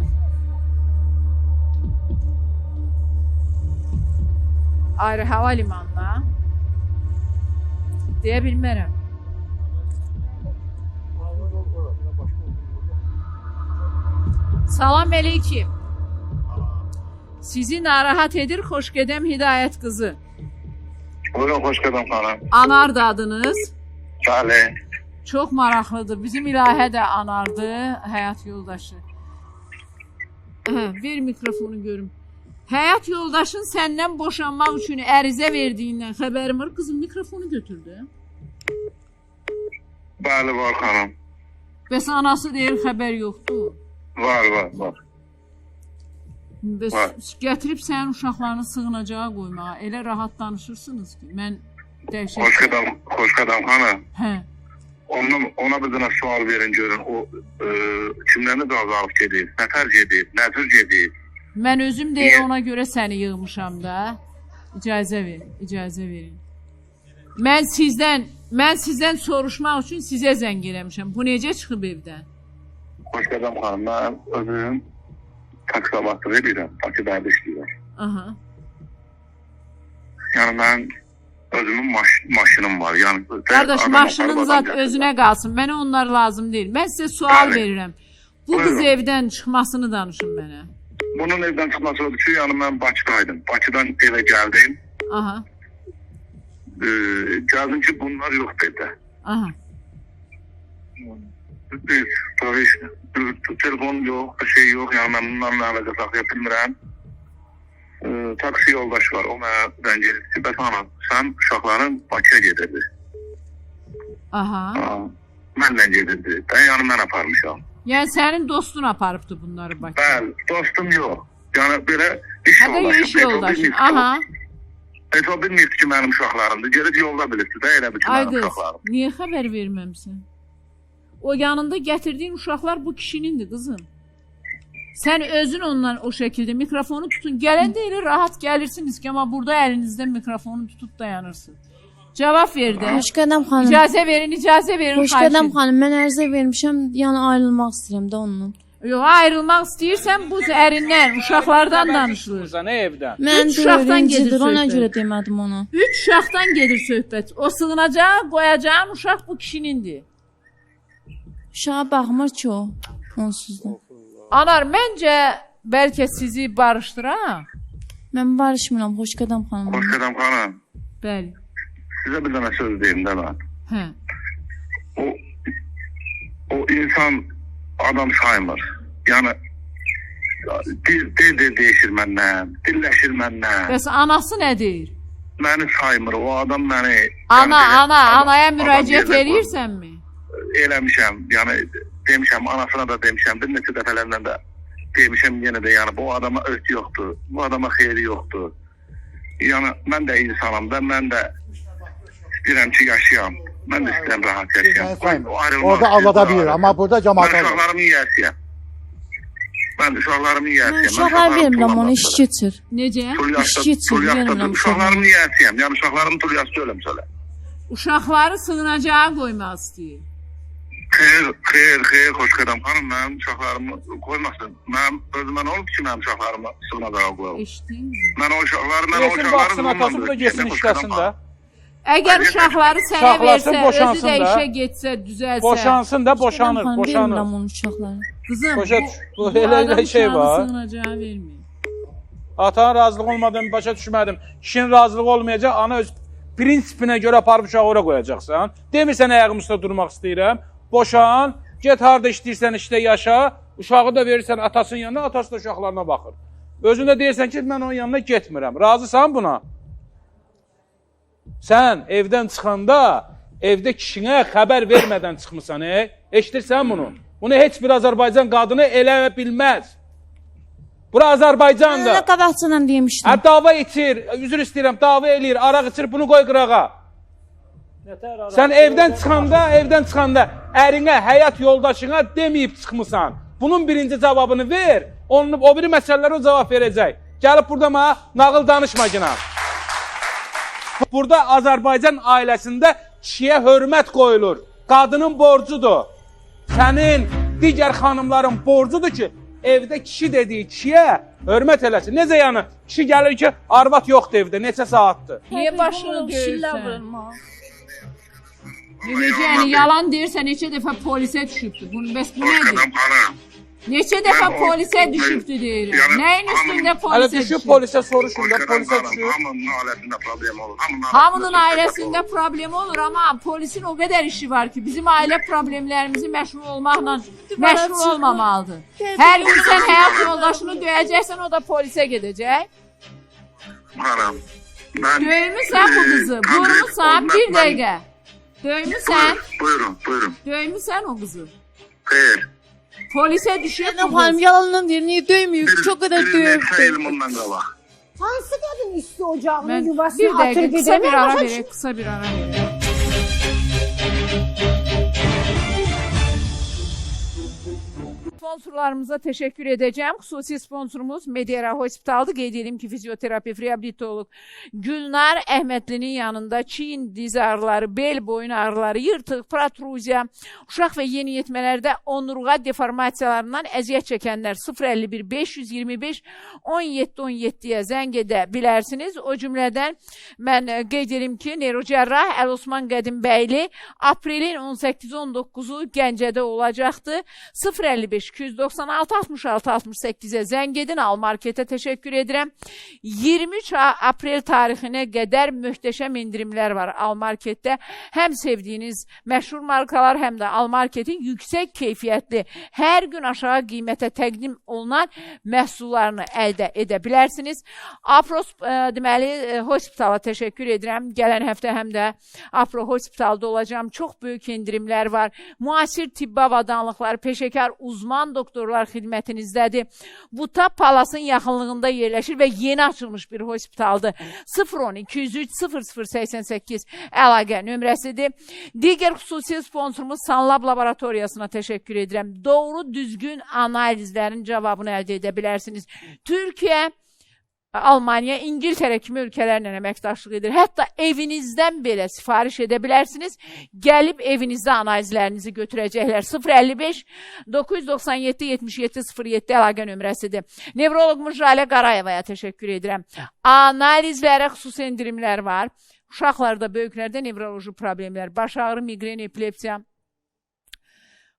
Ayrı hava limanına deyə bilmərəm. Salam əleykim. Sizi narahat edir Xoşqədəm Hidayət qızı. Buyurun Xoşqədəm xanım. Anar da adınız. Bəli. Çox maraqlıdır. Bizim İlahə də anardı, həyat yoldaşı. Hə, ver mikrofonu görüm. Həyat yoldaşın səndən boşanmaq üçün ərizə verdiyindən xəbərim var. Qızım mikrofonu götürdü. Bəli var xanım. Bəs anası deyir xəbər yoxdur. Var var var. Bəs Var. gətirib sənin uşaqlarını sığınacağa qoymağa elə rahat danışırsınız ki, mən dəhşət. Xoşqədəm, Xoşqədəm xanım. Hə. Ondan, ona bir dənə sual verin görün. O kimdən icazə alıb gedir? Nətər gedir? Nə cür gedir? Mən özüm də elə ona görə səni yığmışam da. İcazə ver, icazə verin. Mən sizdən soruşmaq üçün sizə zəng eləmişəm. Bu necə çıxıb evdən? Xoşqədəm xanım, mən özüm taksabatlıq edirəm. Bakıda işləyirəm. Aha. Yəni mən özümün maşınım var. Yəni Qardaş, adam maşının aparıb zat adam gətirir. özünə qalsın. Mənə onlar lazım deyil. Mən sizə sual Bəli. verirəm. Bu qız Buyurun. evdən çıxmasını danışın mənə. Bunun evdən çıxması odur ki, yəni mən Bakıdaydım. Bakıdan evə gəldim. Aha. Gəldim ki, bunlar yoxdur evdə. Aha. Biz, tabii telefon yox, bir şey yox. Yəni mən bunlarla əlaqə saxlaya bilmirəm. Taksi yoldaşı var, o mənə zəng edir ki, bəs ana, sən uşaqların Bakıya gedirdi. Aha. Mənlə gedirdi. Mən yəni mən aparmışam. Yəni sənin dostun aparıbdı bunları Bakıya. Bəli, dostum yox. Yəni belə iş Hə də yoldaşım. iş yoldaşın. Aha. Heç o bilməyib ki, mənim uşaqlarımdır. Gedib yolda bilibdi də, elə bil ki, Ay mənim qız, uşaqlarım. niyə xəbər verməmisən? O yanında gətirdiyin uşaqlar bu kişinindir qızım. Sən özün ondan o şəkildə mikrofonu tutun. Gələndə elə rahat gəlirsiniz ki, amma burada əlinizdə mikrofonu tutub dayanırsınız. Cavab ver də. Xoşqədəm xanım. İcazə verin, icazə verin. Xoşqədəm xahiş xanım, mən ərizə vermişəm, yəni ayrılmaq istəyirəm də ondan. Yox, ayrılmaq istəyirsən bu ərindən, uşaqlardan danışılır. Nə evdən? Mən Üç uşaqdan gedir incidir, ona söhbət. görə demədim ona. Üç uşaqdan gedir söhbət. O sığınacağa qoyacağın uşaq bu kişinindir. Uşağa baxmır ki o, onsuz da. Anar, məncə bəlkə sizi barışdıra. Mən barışmıram Xoşqədəm xanım. Xoşqədəm xanım, Bəli. sizə bir dənə söz deyim də mən. Hə. O insan adam saymır. Yəni dil deyişir məndən, dilləşir məndən. Bəs anası nə deyir? Məni saymır, o adam məni Ana, yəni, ana, anaya adam müraciət yerdə eləyirsənmi? Eləmişəm. Yəni demişəm, anasına da demişəm, bir neçə dəfələrlə də demişəm yenə də, yəni bu adama öt yoxdur, bu adama xeyri yoxdur. Yəni mən də insanam da, mən də istəyirəm ki, yaşayam. Mən də istəyirəm rahat yaşayam. O ayrılmaq Orada istəyir, aldada bu bilir, ayrılsın. amma burada cəmaat Mən aldadır. uşaqlarımın yiyəsiyəm. Mən uşaqlarımın yiyəsiyəm. Mən uşaqlar vermirəm ona, iş keçir. Necə? İş keçir, vermirəm Uşaqlarımın yiyəsiyəm. Yəni uşaqlarımın tulyası deyiləm söylə. Uşaqları sığınacağa qoymaq istəyir. Xeyr, xeyr, xeyr, Xoşqədəm xanım, mənim uşaqlarımı qoymasın. Mənim özümə nə olub ki, mənim uşaqlarımı sığınacağa qoyum? Eşitdin? Mən o uşaqları, mən o Yesin uşaqları baxsın atası, bu da getsin işləsin də. Əgər uşaqları sənə Saxlasın, versə, özü boşansın də da. işə getsə, düzəlsə. Boşansın da, boşanır, boşanır. Vermirəm onun uşaqlarını. Qızım, Başa bu, düş- bu bu elə- adam elə şey uşağını var. sığınacağa vermir. Atanın razılığı olmadığını başa düşmədim. Kişinin razılığı olmayacaq, ana öz prinsipinə görə aparıb uşağı ora qoyacaqsan. Demirsən ayağım üstə durmaq istəyirəm. Boşan, get harda işləyirsən işdə yaşa, uşağı da verirsən atasının yanına, atası da uşaqlarına baxır. Özün də deyirsən ki, mən onun yanına getmirəm. Razısan buna? Sən evdən çıxanda evdə kişinə xəbər vermədən çıxmısan, Eşidirsən bunu? Bunu heç bir Azərbaycan qadını elə bilməz. Bura Azərbaycandır. Mən elə qabaqcadan demişdim. Hə, dava içir, üzr istəyirəm, dava eləyir, araq içir, bunu qoy qırağa. Sən evdən çıxanda, ərinə, həyat yoldaşına deməyib çıxmısan. Bunun birinci cavabını ver, onun o biri məsələlərə o cavab verəcək. Gəlib burada mənə nağıl danışma günah. Burada Azərbaycan ailəsində kişiyə hörmət qoyulur. Qadının borcudur. Sənin, digər xanımların borcudur ki, evdə kişi dediyi kişiyə hörmət eləsin. Necə yəni? Kişi gəlir ki, arvad yoxdur evdə, neçə saatdır? Niyə başını Şillə döyürsən? vurma. Necə yəni yalan deyirsə neçə dəfə polisə düşübdü. Bunu bəs bu nədir? Neçə dəfə polisə düşübdü deyirəm. Nəyin üstündə Hələ polisə düşüb düşüb? polisə soruşun da, polisə düşüb. Hamının ailəsində problem olur. Hamının ailəsində problem olur, amma polisin o qədər işi var ki, bizim ailə problemlərimizi məşğul olmaqla məşğul olmamalıdır. Hər gün sən həyat yoldaşını döyəcəksən, o da polisə gedəcək. Xanım, mən... Döymüsən bu qızı, vurmusan bir dəqiqə. Döymüsən, Buyurun, buyurun. döymüsən o qızı. Xeyr. Polisə düşüb Zeynep xanım yalandan deyir, niyə döymüyüb? Çox qədər Bir döyüb. neçə il bundan qabaq. Hansı qadın isti ocağını, Mən yuvasını bir atır dəqiqə qısa gedir? bir Mən ara başa verək, qısa bir ara verək. Sponsorlarımıza təşəkkür edəcəm. Xüsusi sponsorumuz Medera Hospitaldır. Qeyd edim ki, fizioterapevt, reabilitolog Gülnar Əhmədlinin yanında çiyin diz ağrıları, bel boyun ağrıları, yırtıq, protruziya, uşaq və yeniyetmələrdə onurğa deformasiyalarından əziyyət çəkənlər 051 525 17 17-yə zəng edə bilərsiniz. O cümlədən mən qeyd edim ki, neyrocərrah Əlosman Qədimbəyli aprelin 18-19-u Gəncədə olacaqdır. 055 296 66 68-ə zəng edin. Almarketə təşəkkür edirəm. 23 aprel tarixinə qədər möhtəşəm endirimlər var Almarketdə. Həm sevdiyiniz məşhur markalar, həm də Almarketin yüksək keyfiyyətli, hər gün aşağı qiymətə təqdim olunan məhsullarını əldə edə bilərsiniz. Apros deməli Hospitala təşəkkür edirəm. Gələn həftə həm də Apro Hospitalda olacağam. Çox böyük endirimlər var. Müasir tibbi avadanlıqlar, peşəkar uzman doktorlar xidmətinizdədir. Buta Palasın yaxınlığında yerləşir və yeni açılmış bir hospitaldır. 010 203 0088 əlaqə nömrəsidir. Digər xüsusi sponsorumuz Sanlab Laboratoriyasına təşəkkür edirəm. Doğru, düzgün analizlərin cavabını əldə edə bilərsiniz. Türkiyə, Almaniya, İngiltərə kimi ölkələrlə əməkdaşlıq edir. Hətta evinizdən belə sifariş edə bilərsiniz. Gəlib evinizdə analizlərinizi götürəcəklər. 055 997 77 07 əlaqə nömrəsidir. Nevroloqumuz Jalə Qarayevaya təşəkkür edirəm. Analizlərə xüsusi endirimlər var. Uşaqlarda, böyüklərdə nevroloji problemlər, baş ağrı, miqren, epilepsiya,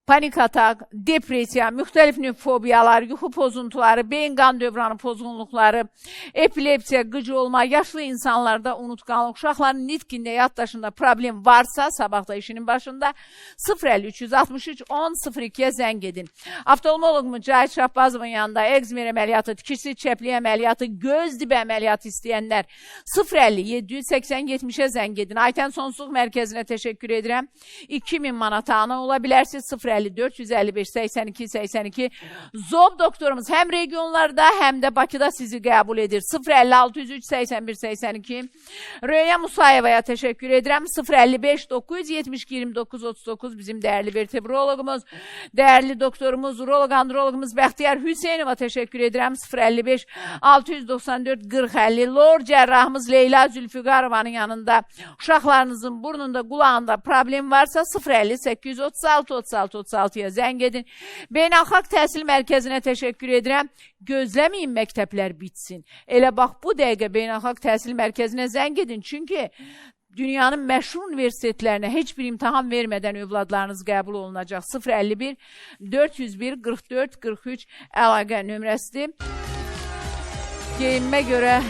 panik atak, depressiya, müxtəlif növ fobiyalar, yuxu pozuntuları, beyin qan dövranı pozğunluqları, epilepsiya, qıcı olma, yaşlı insanlarda unutqanlıq, uşaqların nitqində, yaddaşında problem varsa, sabah da işinin başında 050 363 10 02-yə zəng edin. Oftalmoloqumuz Cahit Şahbazovun yanında egzmer əməliyyatı, tikişsiz çəplik əməliyyatı, göz dibi əməliyyatı istəyənlər 050 780 70-ə zəng edin. Aytən Sonsuzluq Mərkəzinə təşəkkür edirəm. 2000 manata ana ola bilərsiniz. 050 050 455 82 82. Zob doktorumuz həm regionlarda, həm də Bakıda sizi qəbul edir. 050 603 81 82. Röya Musayevaya təşəkkür edirəm. 055 972 29 39 bizim dəyərli vertebroloqumuz, dəyərli doktorumuz, uroloq, androloqumuz Bəxtiyar Hüseynova təşəkkür edirəm. 055 694 40 50. Lor cərrahımız Leyla Zülfüqarovanın yanında uşaqlarınızın burnunda, qulağında problem varsa 050 836 36 36-ya zəng edin. Beynəlxalq Təhsil Mərkəzinə təşəkkür edirəm. Gözləməyin məktəblər bitsin. Elə bax bu dəqiqə Beynəlxalq Təhsil Mərkəzinə zəng edin. Çünki dünyanın məşhur universitetlərinə heç bir imtahan vermədən övladlarınız qəbul olunacaq. 051 401 44 43 əlaqə nömrəsidir. Geyinmə görə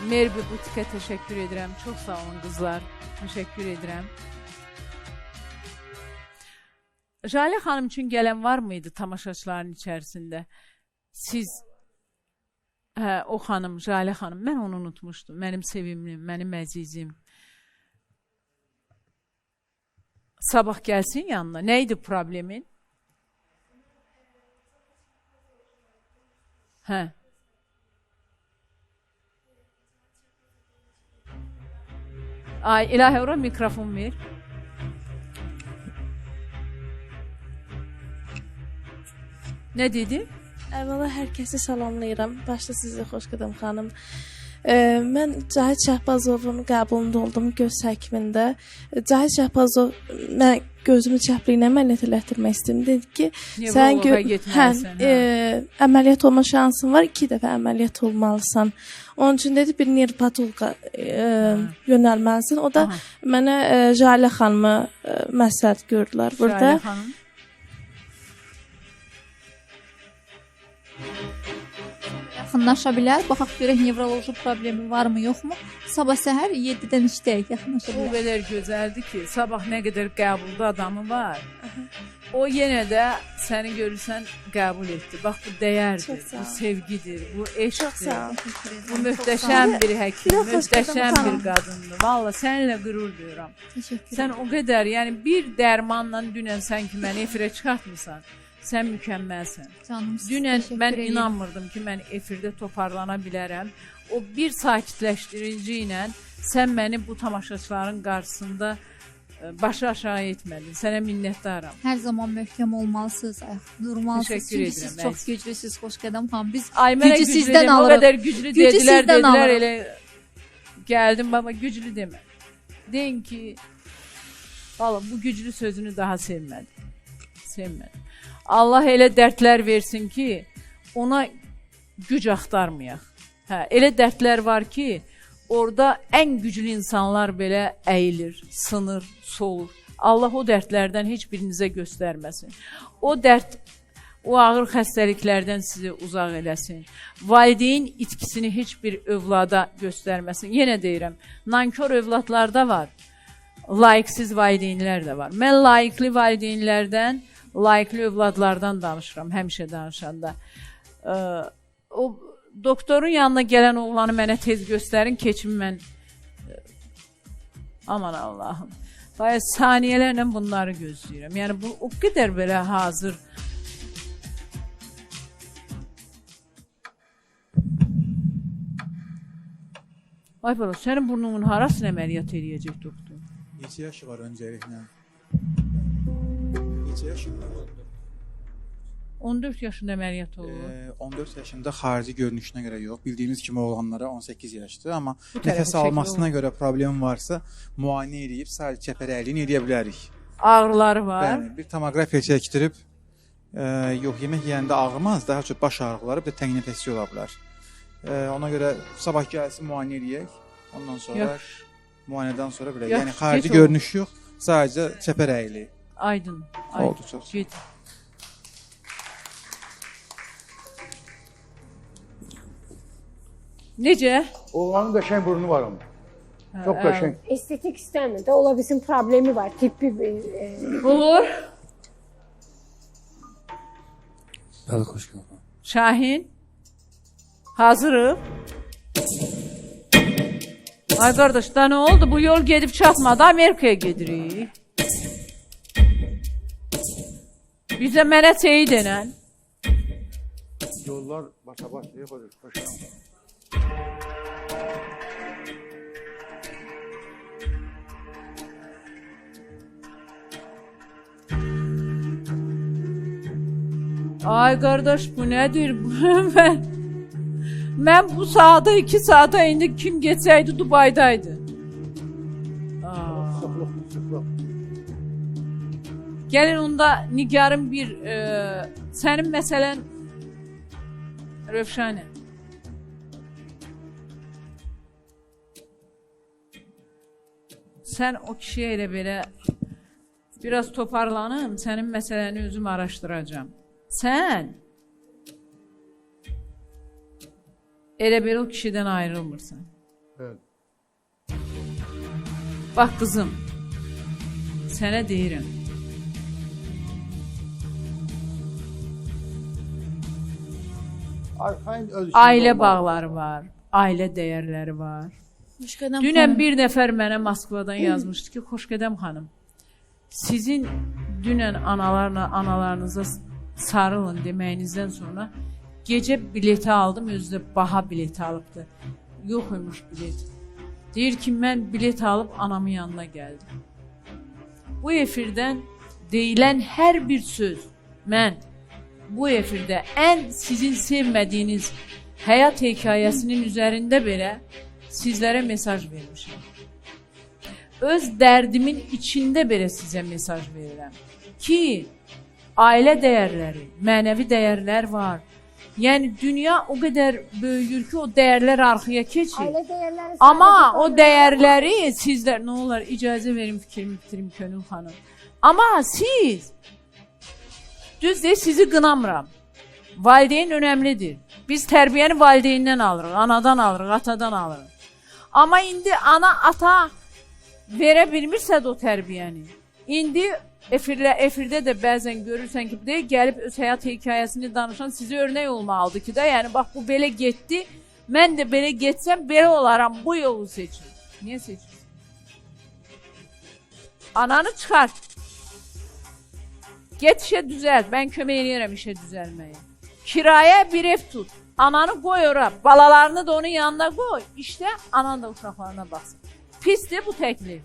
Merbi Butikə təşəkkür edirəm. Çox sağ olun qızlar. Təşəkkür edirəm. Jalə xanım üçün gələn var mıydı tamaşaçıların içərisində? Siz, hə, o xanım, Jalə xanım, mən onu unutmuşdum. Mənim sevimlim, mənim əzizim. Sabah gəlsin yanına. Nə idi problemin? Hə. Ay, İlahi, ora mikrofon ver. Nə dedi? Əvvəla hər kəsi salamlayıram. Başda sizi Xoşqədəm xanım. Mən Cahid Şahbazovun qəbulunda oldum göz həkimində. Cahid Şahbazov mən gözümü çəpliyinə əməliyyat elətdirmək istədim. Dedi ki, sən əməliyyat olma şansın var, 2 dəfə əməliyyat olmalısan. Onun üçün dedi bir nevropatoloqa yönəlməlisən. O da mənə Jalə xanımı məsləhət gördülər burada. Jalə xanım. Yaxınlaşa bilər. Baxaq görək nevroloji problemi varmı, yoxmu? Sabah səhər 7-dən 3-də yaxınlaşa bilər. O qədər gözəldir ki, sabah nə qədər qəbulda adamı var. O yenə də səni görürsən qəbul etdi. Bax, bu dəyərdir, bu sevgidir, bu eşqdir. Bu möhtəşəm bir həkim, möhtəşəm bir qadındır. Valla səninlə qürur duyuram. Sən o qədər, yəni bir dərmanla dünən sən ki məni efirə çıxartmısan. Sən mükəmməlsən. Dünən mən inanmırdım ki, mən efirdə toparlana bilərəm. O bir sakitləşdirici ilə sən məni bu tamaşaçıların qarşısında başı aşağı etmədin. Sənə minnətdaram. Hər zaman möhkəm olmalısınız, ayaq durmalısınız. Çünki siz çox güclüsünüz, Xoşqədəm xanım. Biz gücü sizdən alırıq. O qədər güclü dedilər, dedilər elə gəldim, baba güclü demə. Deyin ki, valla bu güclü sözünü daha sevmədim. Sevmədim. Allah elə dərdlər versin ki, ona güc axtarmayaq. Hə, elə dərdlər var ki, orada ən güclü insanlar belə əyilir, sınır, solur. Allah o dərdlərdən heç birinizə göstərməsin. O dərd, o ağır xəstəliklərdən sizi uzaq eləsin. Valideyn itkisini heç bir övlada göstərməsin. Yenə deyirəm, nankor övladlar da var, layiqsiz valideynlər də var. Mən layiqli valideynlərdən, layiqli övladlardan danışıram, həmişə danışanda. O doktorun yanına gələn oğlanı mənə tez göstərin, keçim mən. Aman Allahım. Bayağı saniyələrlə bunları gözləyirəm. Yəni bu o qədər belə hazır. Ay bala, sənin burnunun harasını əməliyyat eləyəcək doktor? Neçə yaşı var öncəliklə? Neçə yaşı var? 14 yaşında əməliyyat olur. 14 yaşında xarici görünüşünə görə yox. Bildiyimiz kimi oğlanlara 18 yaşdır. Amma nəfəs almasına görə problem varsa müayinə eləyib sadəcə çəpər əyliyini eləyə bilərik. Ağrıları var. Bəli, bir tomoqrafiya çəkdirib, yox, yemək yeyəndə ağrımaz, daha çox baş ağrıları, bir də təng nəfəslik ola bilər. Ona görə sabah gəlsin müayinə eləyək. Ondan sonra müayinədən sonra bilək. Yəni xarici görünüş yox, sadəcə çəpər əyiliyi. Aydın. Oldu, çox. Get. Necə? Oğlanın qəşəng burnu var amma. Çox qəşəng. Estetik istəmir də, ola bilsin problemi var, tibbi. Olur. Bəli, xoş gəldin. Şahin, hazırıq. Ay qardaş, da nə oldu? Bu yol gedib çatmadı, Amerikaya gedirik. Bizə mənə şeyi denən. Yollar başa baş deyə başa. Ay qardaş, bu nədir? Mən bu saata, 2 saata indi kim getsəydi Dubaydaydı. Sıxlıq. Gəlin onda Nigarın bir, sənin məsələn, Rövşənə. Sən o kişiyə elə belə biraz toparlanım, sənin məsələni özüm araşdıracağam. Sən elə belə o kişidən ayrılmırsan. Evet. Bax qızım, sənə deyirəm. Ailə bağları var, ailə dəyərləri var. Dünən bir nəfər mənə Moskvadan yazmışdı ki, Xoşqədəm xanım, sizin dünən analarınıza sarılın deməyinizdən sonra gecə bileti aldım, özü də baha bileti alıbdı. Yox imiş bilet. Deyir ki, mən bilet alıb anamın yanına gəldim. Bu efirdən deyilən hər bir söz, mən bu efirdə ən sizin sevmədiyiniz həyat hekayəsinin üzərində belə sizlərə mesaj vermişəm. Öz dərdimin içində belə sizə mesaj verirəm ki, ailə dəyərləri, mənəvi dəyərlər var. Yəni, dünya o qədər böyüyür ki, o dəyərlər arxaya keçir. Amma o dəyərləri sizlər, nə olar, icazə verin fikrimi bitirim Könül xanım. Amma siz, düz deyil, sizi qınamıram. Valideyn önəmlidir. Biz tərbiyəni valideyndən alırıq, anadan alırıq, atadan alırıq. Amma indi ana, ata verə bilmirsə də o tərbiyəni. İndi efirdə də bəzən görürsən ki, gəlib öz həyat hekayəsini danışan sizə örnək olmalıdır ki də, yəni bax bu belə getdi, mən də belə getsəm, belə olaram, bu yolu seçin. Niyə seçirsin? Ananı çıxar. Get işə düzəlt, mən kömək eləyərəm işə düzəlməyə. Kirayə bir ev tut, ananı qoy ora, balalarını da onun yanına qoy, işdə anan da uşaqlarına baxsın. Pisdir bu təklif.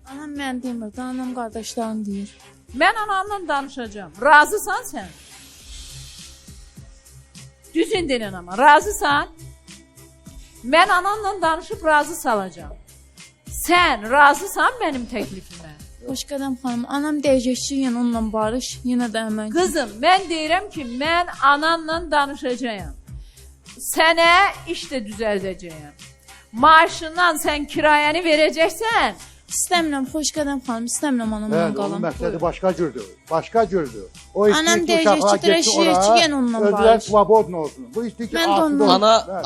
Anam mən demirdi, anam qardaşlarım deyir. Mən anamla danışacağam. Razısan sən? Düzün denən amma, razısan? Mən anamla danışıb razı salacağam. Sən razısan mənim təklifimə? Xoşqədəm xanım, anam deyəcək ki, yenə onunla barış, yenə də həmən. Qızım, mən deyirəm ki, mən ananla danışacağam. Sənə iş də düzəldəcəyəm. Maaşından sən kirayəni verəcəksən. İstəmirəm, Xoşqədəm xanım, istəmirəm anamla qalım. Onun məqsədi başqa cürdür, başqa cürdür. O anam deyəcək ki, dərəşir ki, yenə onunla barış. Özlər svobodun olsun. Bu istəyir ki, asudə olsun.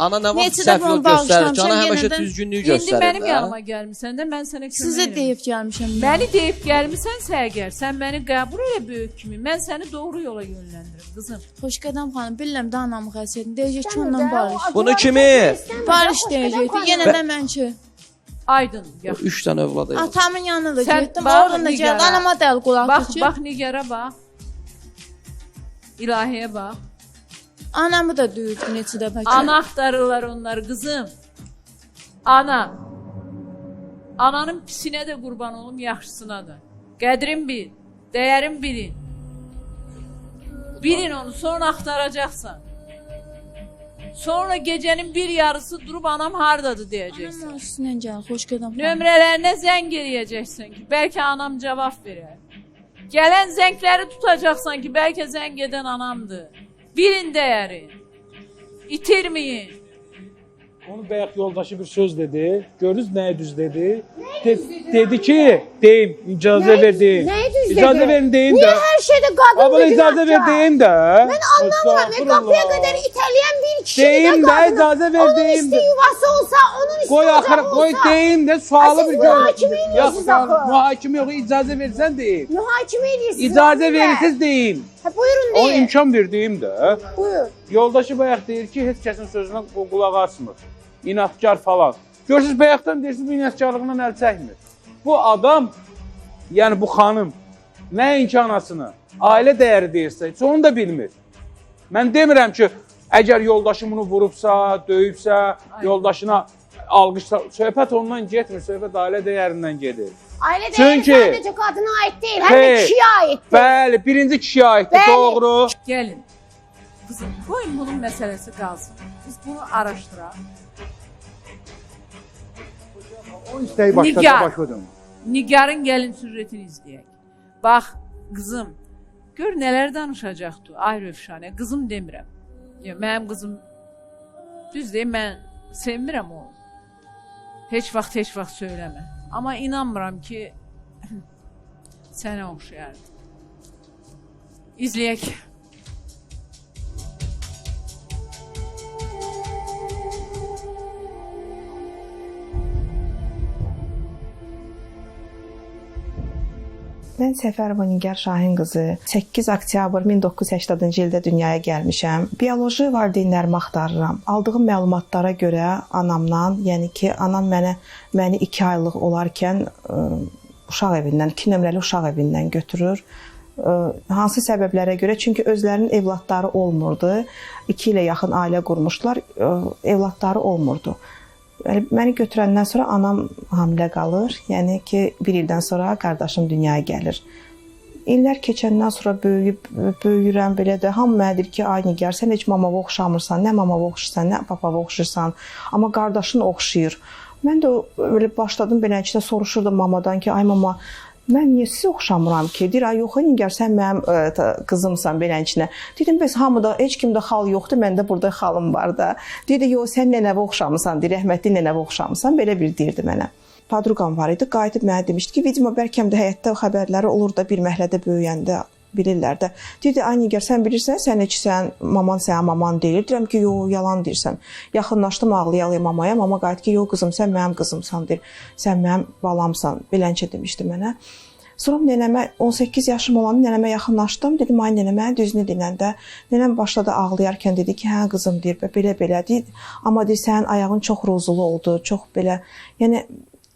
Ana nə vaxt səhv yol göstərir ki, ana həmişə düzgünlüyü göstərir. İndi mənim yanıma gəlmirsən də, mən sənə kömək edirəm. Sizə deyib gəlmişəm. Məni deyib gəlmisənsə əgər, sən məni qəbul elə böyük kimi, mən səni doğru yola yönləndirim, qızım. Xoşqədəm xanım, bilirəm də anamı xəstədir. Deyəcək ki, onunla barış. Bunu kimi? Barış deyəcəkdi, yenə də mən ki. Aydın. 3 dənə övladı. Atamın yanına da getdim, oradan da gəldi. Anama da əl qulaq ki. Bax, Nigara bax. İlahiyə bax. Anamı da döyürdü neçə dəfə ki. Ana axtarırlar onlar, qızım. Ana. Ananın pisinə də qurban olum, yaxşısına da. Qədrin bil, dəyərin bilin. Bilin onu, sonra axtaracaqsan. Sonra gecənin bir yarısı durub anam hardadır deyəcəksən. Anam üstündən gəl, Xoşqədəm xanım. Nömrələrinə zəng eləyəcəksən ki, bəlkə anam cavab verər. Gələn zəngləri tutacaqsan ki, bəlkə zəng edən anamdır. Bilin dəyəri, itirməyin. Onu bayaq yoldaşı bir söz dedi. Gördünüz nəyi düz dedi? Dedi ki, deyim, icazə ver deyim. Nəyi düz dedi? İcazə verin deyim də. Niyə hər şeydə qadın gücünü icazə ver deyim də. Mən anlamıram, qapıya qədər itələyən bir kişi də deyim də, icazə ver deyim də. Onun isti yuvası olsa, onun isti ocağı olsa. Qoy deyim də, sualı bir gör. Siz mühakimə edirsiniz axı. Mühakimə yox, icazə versən deyim. Mühakimə edirsiniz. İcazə verirsiniz deyim. Buyurun deyin. O imkan ver deyim də. Buyur. Yoldaşı bayaq deyir ki, heç kəsin sözünə qulaq asmır. İnadkar falan. Görürsünüz, bayaqdan deyirsiniz, bu inadkarlığından əl çəkmir. Bu adam, yəni bu xanım, Nəinki anasını. Ailə dəyəri deyirsə, heç onu da bilmir. Mən demirəm ki, əgər yoldaşı bunu vurubsa, döyübsə, yoldaşına alqışsa, söhbət ondan getmir, söhbət ailə dəyərindən gedir. Ailə dəyəri sadəcə qadına aid deyil, həm də kişiyə aiddir. Bəli, birinci kişiyə aiddir, doğru. Gəlin, qızım, qoyun bunun məsələsi qalsın. Biz bunu araşdıraq. O istəyi başladı, başladım. Nigarın gəlin süjetini izləyək. Bax, qızım, gör nələr danışacaqdı. Ay Rövşanə, qızım demirəm. Ya, mənim qızım, düz deyim, mən sevmirəm onu. Heç vaxt söyləmə. Amma inanmıram ki, sənə oxşayardı. İzləyək. Mən Səfərova Nigar Şahin qızı 8 oktyabr 1980-cı ildə dünyaya gəlmişəm. Bioloji valideynlərimi axtarıram. Aldığım məlumatlara görə anamdan, yəni ki, anam məni 2 aylıq olarkən uşaq evindən, 2 nömrəli uşaq evindən götürür. Hansı səbəblərə görə? Çünki özlərinin evladları olmurdu. 2 ilə yaxın ailə qurmuşdular, evladları olmurdu. Məni götürəndən sonra anam hamilə qalır. Yəni ki, bir ildən sonra qardaşım dünyaya gəlir. İllər keçəndən sonra böyüyürəm belə də. Hamı mənə deyir ki, ay Nigar, sən heç mamava oxşamırsan, nə mamava oxşursan, nə papava oxşursan, amma qardaşın oxşayır. Mən də belə başladım beləliklə soruşurdum mamadan ki, ay mama, mən niyə sizə oxşamıram ki? Deyir, ay yox, Nigar, sən mənim qızımsan beləliklə. Dedim, bəs hamıda, heç kimdə xal yoxdur, məndə burada xalım var da. Deyir, yox, sən nənəvə oxşamısan, deyir, rəhmətli nənəvə oxşamısan, belə bir deyirdi mənə. Padruqam var idi, qayıdıb mənə demişdi ki, vidimo, bəlkə də həyətdə xəbərləri olur da bir məhəllədə böyüyəndə bilirlər də. Deyirdi, ay Nigar, sən bilirsən, sən heç sən, maman sənə maman deyir. Deyirəm ki, yox, yalan deyirsən. Yaxınlaşdım ağlaya-ağlaya mamaya, mama qayıtdı ki, yox qızım, sən mənim qızımsan, deyir. Sən mənim balamsan, beləncə demişdi mənə. Sonra nənəmə, 18 yaşım olanda nənəmə yaxınlaşdım. Dedim, ay nənə, mənə düzünü deyəndə. Nənəm başladı ağlayarkən dedi ki, hə qızım, deyir, belə-belə deyir. Amma deyir, sənin ayağın çox rozulu oldu, çox belə. Yəni,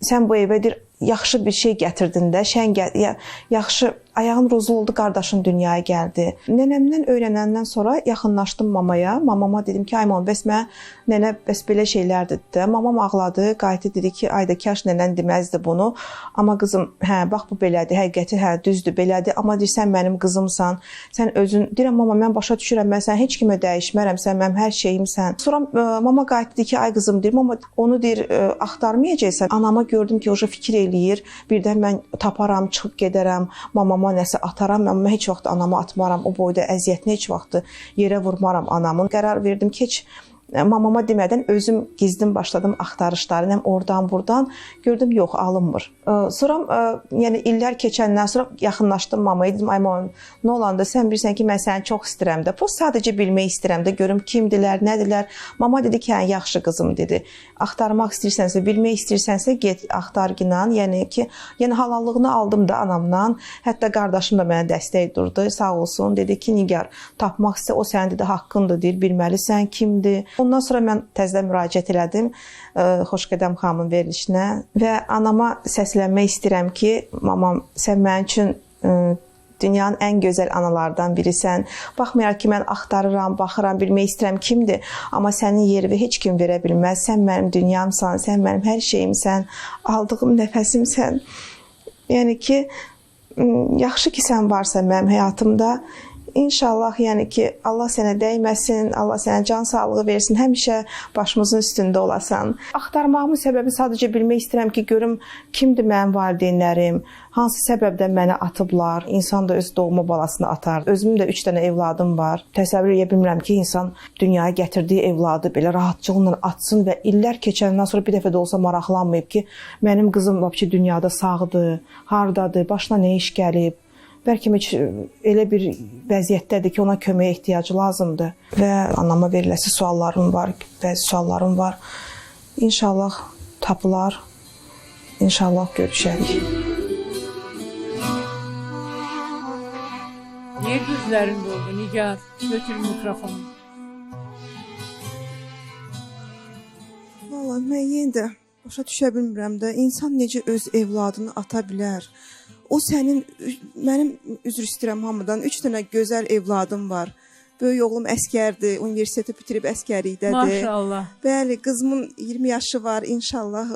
sən bu evə deyir, yaxşı bir şey gətirdin də, yaxşı ayağın rozulu oldu, qardaşın dünyaya gəldi. Nənəmdən öyrənəndən sonra yaxınlaşdım mamaya. Mamama dedim ki, ay mama, bəs mənə nənə bəs belə şeylər dedi də. Mamam ağladı, qayıtdı dedi ki, ayda kaş nənən deməzdi bunu. Amma qızım, hə, bax bu belədir, həqiqəti, hə, düzdür, belədir. Amma deyir, sən mənim qızımsan, sən özün, deyirəm, mama, mən başa düşürəm, mən səni heç kimə dəyişmərəm, sən mənim hər şeyimsən. Sonra mama qayıtdı ki, ay qızım, deyir, mama, onu deyir, axtarmayacaqsan. Anama gördüm ki, o fikir eləyir, birdən mən taparam, çıxıb gedərəm, mamama nəsə ataram, amma heç vaxt anamı atmaram, o boyda əziyyətini heç vaxt yerə vurmaram anamın. Qərar verdim ki, heç mamama demədən özüm gizdim başladım axtarışları, həm oradan buradan gördüm, yox, alınmır. Sonra, yəni illər keçəndən sonra yaxınlaşdım mamaya, dedim, ay mama, nə olanda sən bilirsən ki, mən səni çox istəyirəm də, sadəcə bilmək istəyirəm də, görüm kimdilər, nədirlər. Mama dedi ki, hə, yaxşı qızım, dedi, axtarmaq istəyirsənsə, bilmək istəyirsənsə, get axtar ginan, yəni ki, yəni halallığını aldım da anamdan, hətta qardaşım da mənə dəstək durdu, sağ olsun, dedi ki, Nigar, tapmaq istə, o sənin dedi, haqqındır, deyir, bilməlisən kimdir. Ondan sonra mən təzədən müraciət elədim Xoşqədəm xanımın verilişinə və anama səslənmək istəyirəm ki, mamam, sən mənim üçün dünyanın ən gözəl analardan birisən. Baxmayaraq ki, mən axtarıram, baxıram, bilmək istəyirəm kimdir, amma sənin yerini heç kim verə bilməz. Sən mənim dünyamsan, sən mənim hər şeyimsən, aldığım nəfəsimsən. Yəni ki, yaxşı ki, sən varsan mənim həyatımda. İnşallah, yəni ki, Allah sənə dəyməsin, Allah sənə can sağlığı versin, həmişə başımızın üstündə olasan. Axtarmağımın səbəbi sadəcə bilmək istəyirəm ki, görüm kimdir mənim valideynlərim, hansı səbəbdən məni atıblar. İnsan da öz doğma balasını atar. Özümün də 3 dənə evladım var. Təsəvvür edə bilmirəm ki, insan dünyaya gətirdiyi evladı belə rahatçılıqla atsın və illər keçəndən sonra bir dəfə də olsa maraqlanmayıb ki, mənim qızım vəbşi dünyada sağdır, hardadır, başına nə iş gəlib. Bəlkə heç elə bir vəziyyətdədir ki, ona köməyə ehtiyacı lazımdır. Və anama veriləsi suallarım var, bəzi suallarım var. İnşallah tapılar, inşallah görüşərik. Niyə gözlərin doldu Nigar? Götür mikrofonu. Vallahi mən yenə də başa düşə bilmirəm də, insan necə öz evladını ata bilər? O sənin, mənim üzr istəyirəm hamıdan, 3 dənə gözəl evladım var. Böyük oğlum əskərdir, universiteti bitirib əskərlikdədir. Maşallah. Bəli, qızımın 20 yaşı var, inşallah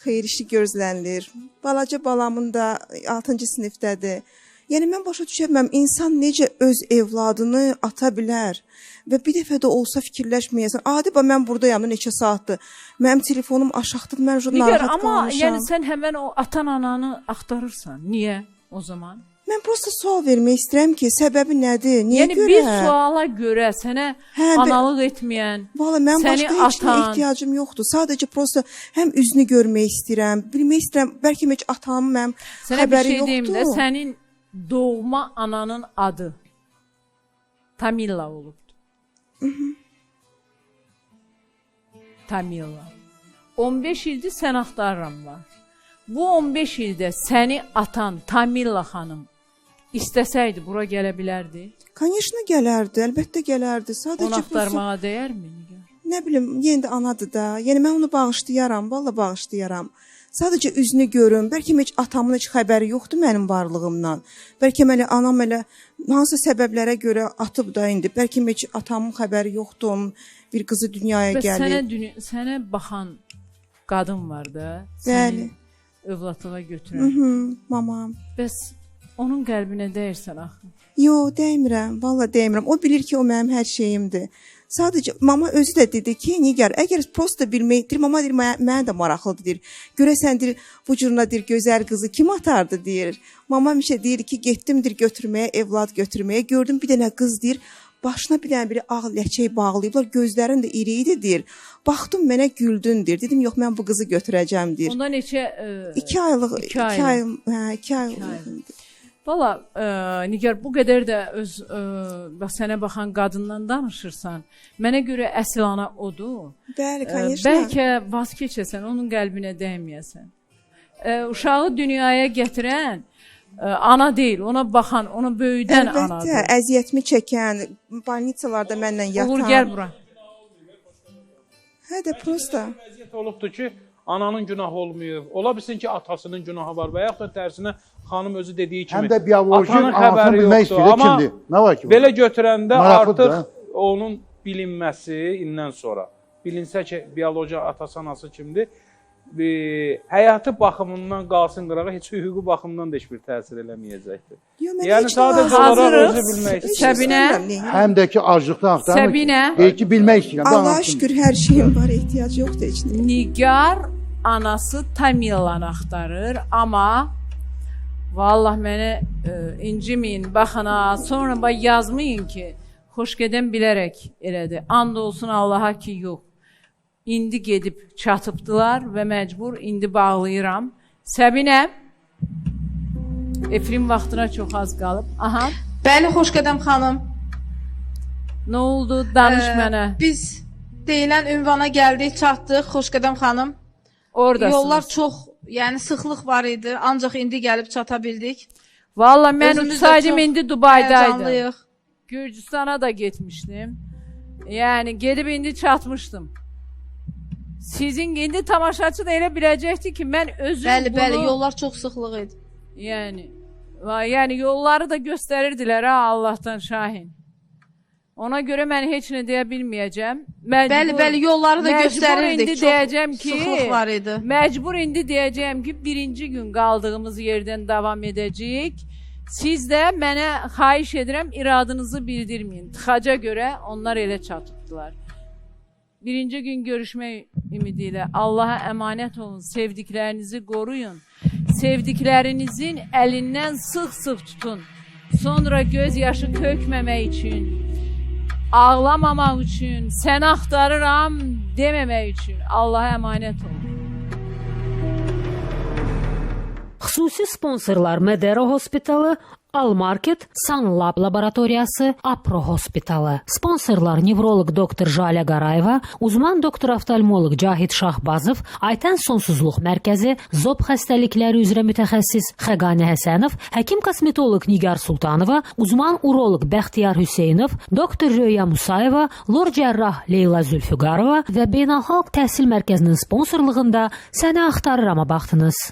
xeyir işi gözlənilir. Balaca balamın da 6-cı sinifdədir. Yəni mən başa düşəməm, insan necə öz evladını ata bilər və bir dəfə də olsa fikirləşməyəsən. Adi bax mən buradayam neçə saatdır. Mənim telefonum aşağıdadır, mən çox Nigar, narahat amma qalmışam. yəni sən həmən o atan ananı axtarırsan. Niyə o zaman? Mən prosta sual vermək istəyirəm ki, səbəbi nədir? Niyə yəni görə? bir suala görə sənə Hə, analıq etməyən, Valla mənim səni başqa heç nəyə atan, ehtiyacım yoxdur. Sadəcə prosta həm üzünü görmək istəyirəm, bilmək istəyirəm, bəlkə heç atamın mənim Sənə bir xəbəri şey deyim də, yoxdur. sənin doğma ananın adı Tamilla olubdu. Tamilla. 15 ildir sən axtarıram var. Bu 15 ildə səni atan Tamilla xanım istəsəydi bura gələ bilərdi. Konyeşna gələrdi, əlbəttə gələrdi. Sadəcə Onu axtarmağa dəyərmi Nigar? Nə bilim, yenə də anadır da. Yəni mən onu bağışlayaram, valla bağışlayaram. Sadəcə üzünü görüm. Bəlkə heç atamın heç xəbəri yoxdur mənim varlığımdan. Bəlkə elə anam elə hansı səbəblərə görə atıb da indi. Bəlkə heç atamın xəbəri yoxdur, onun bir qızı dünyaya Bəs gəlib. sənə sənə baxan qadın var da. Bəli. Səni övladlığa götürən. Mamam. Bəs onun qəlbinə dəyirsən axı. Yo, dəymirəm, valla dəymirəm. O bilir ki, o mənim hər şeyimdir. Sadəcə mama özü də dedi ki, Nigar, əgər prosta bilmək, deyir, mama deyir, mənə də maraqlıdır deyir. Görəsən deyir, bu cürünə deyir, gözəl qızı kim atardı deyir. Mama həmişə deyir ki, getdim deyir götürməyə, evlad götürməyə. Gördüm bir dənə qız deyir, başına bir dənə bir ağ ləçək bağlayıblar, gözlərin də iri idi deyir. Baxdım mənə güldün deyir. Dedim, yox, mən bu qızı götürəcəm deyir. Onda neçə 2 aylıq, 2 aylıq. 2 ay, hə, 2 aylıq. Valla Nigar, bu qədər də öz bax sənə baxan qadından danışırsan. Mənə görə əsl ana odur. Bəli, konyeşna. Bəlkə vaz keçəsən, onun qəlbinə dəyməyəsən. Uşağı dünyaya gətirən ana deyil, ona baxan, onu böyüdən Əlbəttə, anadır. Əziyyətimi çəkən, bolnitsalarda mənlə yatan. Uğur, gəl bura. Hə də prosta. Vəziyyət olubdur ki, ananın günahı olmayıb. Ola bilsin ki, atasının günahı var və yaxud da tərsinə xanım özü dediyi kimi. Həm də bioloji atanın anasını xəbəri bilmək yoxdur. istəyir, Amma kimdir? Nə var ki? Belə götürəndə Maraqlıdır, artıq onun bilinməsi indən sonra, bilinsə ki, bioloji atası anası kimdir, həyatı baxımından qalsın qırağa, heç hüquqi baxımından da heç bir təsir eləməyəcəkdir. Yəni sadəcə olaraq özü bilmək istəyir. Səbinə. Həm də ki aclıqdan axtarmır ki. Səbinə. Deyir ki, bilmək istəyirəm. Allaha şükür hər şeyim var, ehtiyac yoxdur heç nəyə. Nigar anası Tamillanı axtarır, amma vallah mənə inciməyin, baxın ha, sonra bax yazmayın ki, Xoşqədəm bilərək elədi. And olsun Allaha ki, yox. İndi gedib çatıbdılar və məcbur indi bağlayıram. Səbinə, efirin vaxtına çox az qalıb. Aha. Bəli, Xoşqədəm xanım. Nə oldu? Danış mənə. Biz deyilən ünvana gəldik, çatdıq, Xoşqədəm xanım. Oradasınız. Yollar çox, yəni sıxlıq var idi, ancaq indi gəlib çata bildik. Valla mən Özümüz də uçsaydım çox indi Dubaydaydım. həyəcanlıyıq. Gürcüstana da getmişdim. Yəni gedib indi çatmışdım. Sizin indi tamaşaçı da elə biləcəkdi ki, mən özüm Bəli, bunu... bəli, yollar çox sıxlıq idi. Yəni yolları da göstərirdilər ha Allahdan Şahin. Ona görə mən heç nə deyə bilməyəcəm. Bəli, bəli, yolları da göstərirdik. Məcbur indi Çox deyəcəm ki, sıxlıq var idi. Məcbur indi deyəcəm ki, birinci gün qaldığımız yerdən davam edəcəyik. Siz də mənə xahiş edirəm, iradınızı bildirməyin. Tıxaca görə onlar elə çatıbdılar. Birinci gün görüşmək ümidi ilə Allaha əmanət olun, sevdiklərinizi qoruyun. Sevdiklərinizin əlindən sıx-sıx tutun. Sonra göz yaşı tökməmək üçün, ağlamamaq üçün, səni axtarıram deməmək üçün Allaha əmanət olun. Xüsusi sponsorlar Medero Hospitalı, Almarket, Sanlab Laboratoriyası, Apro Hospitalı. Sponsorlar nevroloq doktor Jalə Qarayeva, uzman doktor oftalmoloq Cahid Şahbazov, Aytən Sonsuzluq Mərkəzi, zob xəstəlikləri üzrə mütəxəssis Xəqani Həsənov, həkim kosmetoloq Nigar Sultanova, uzman uroloq Bəxtiyar Hüseynov, doktor Röya Musayeva, lor cərrah Leyla Zülfüqarova və Beynəlxalq Təhsil Mərkəzinin sponsorluğunda Səni axtarırama baxdınız.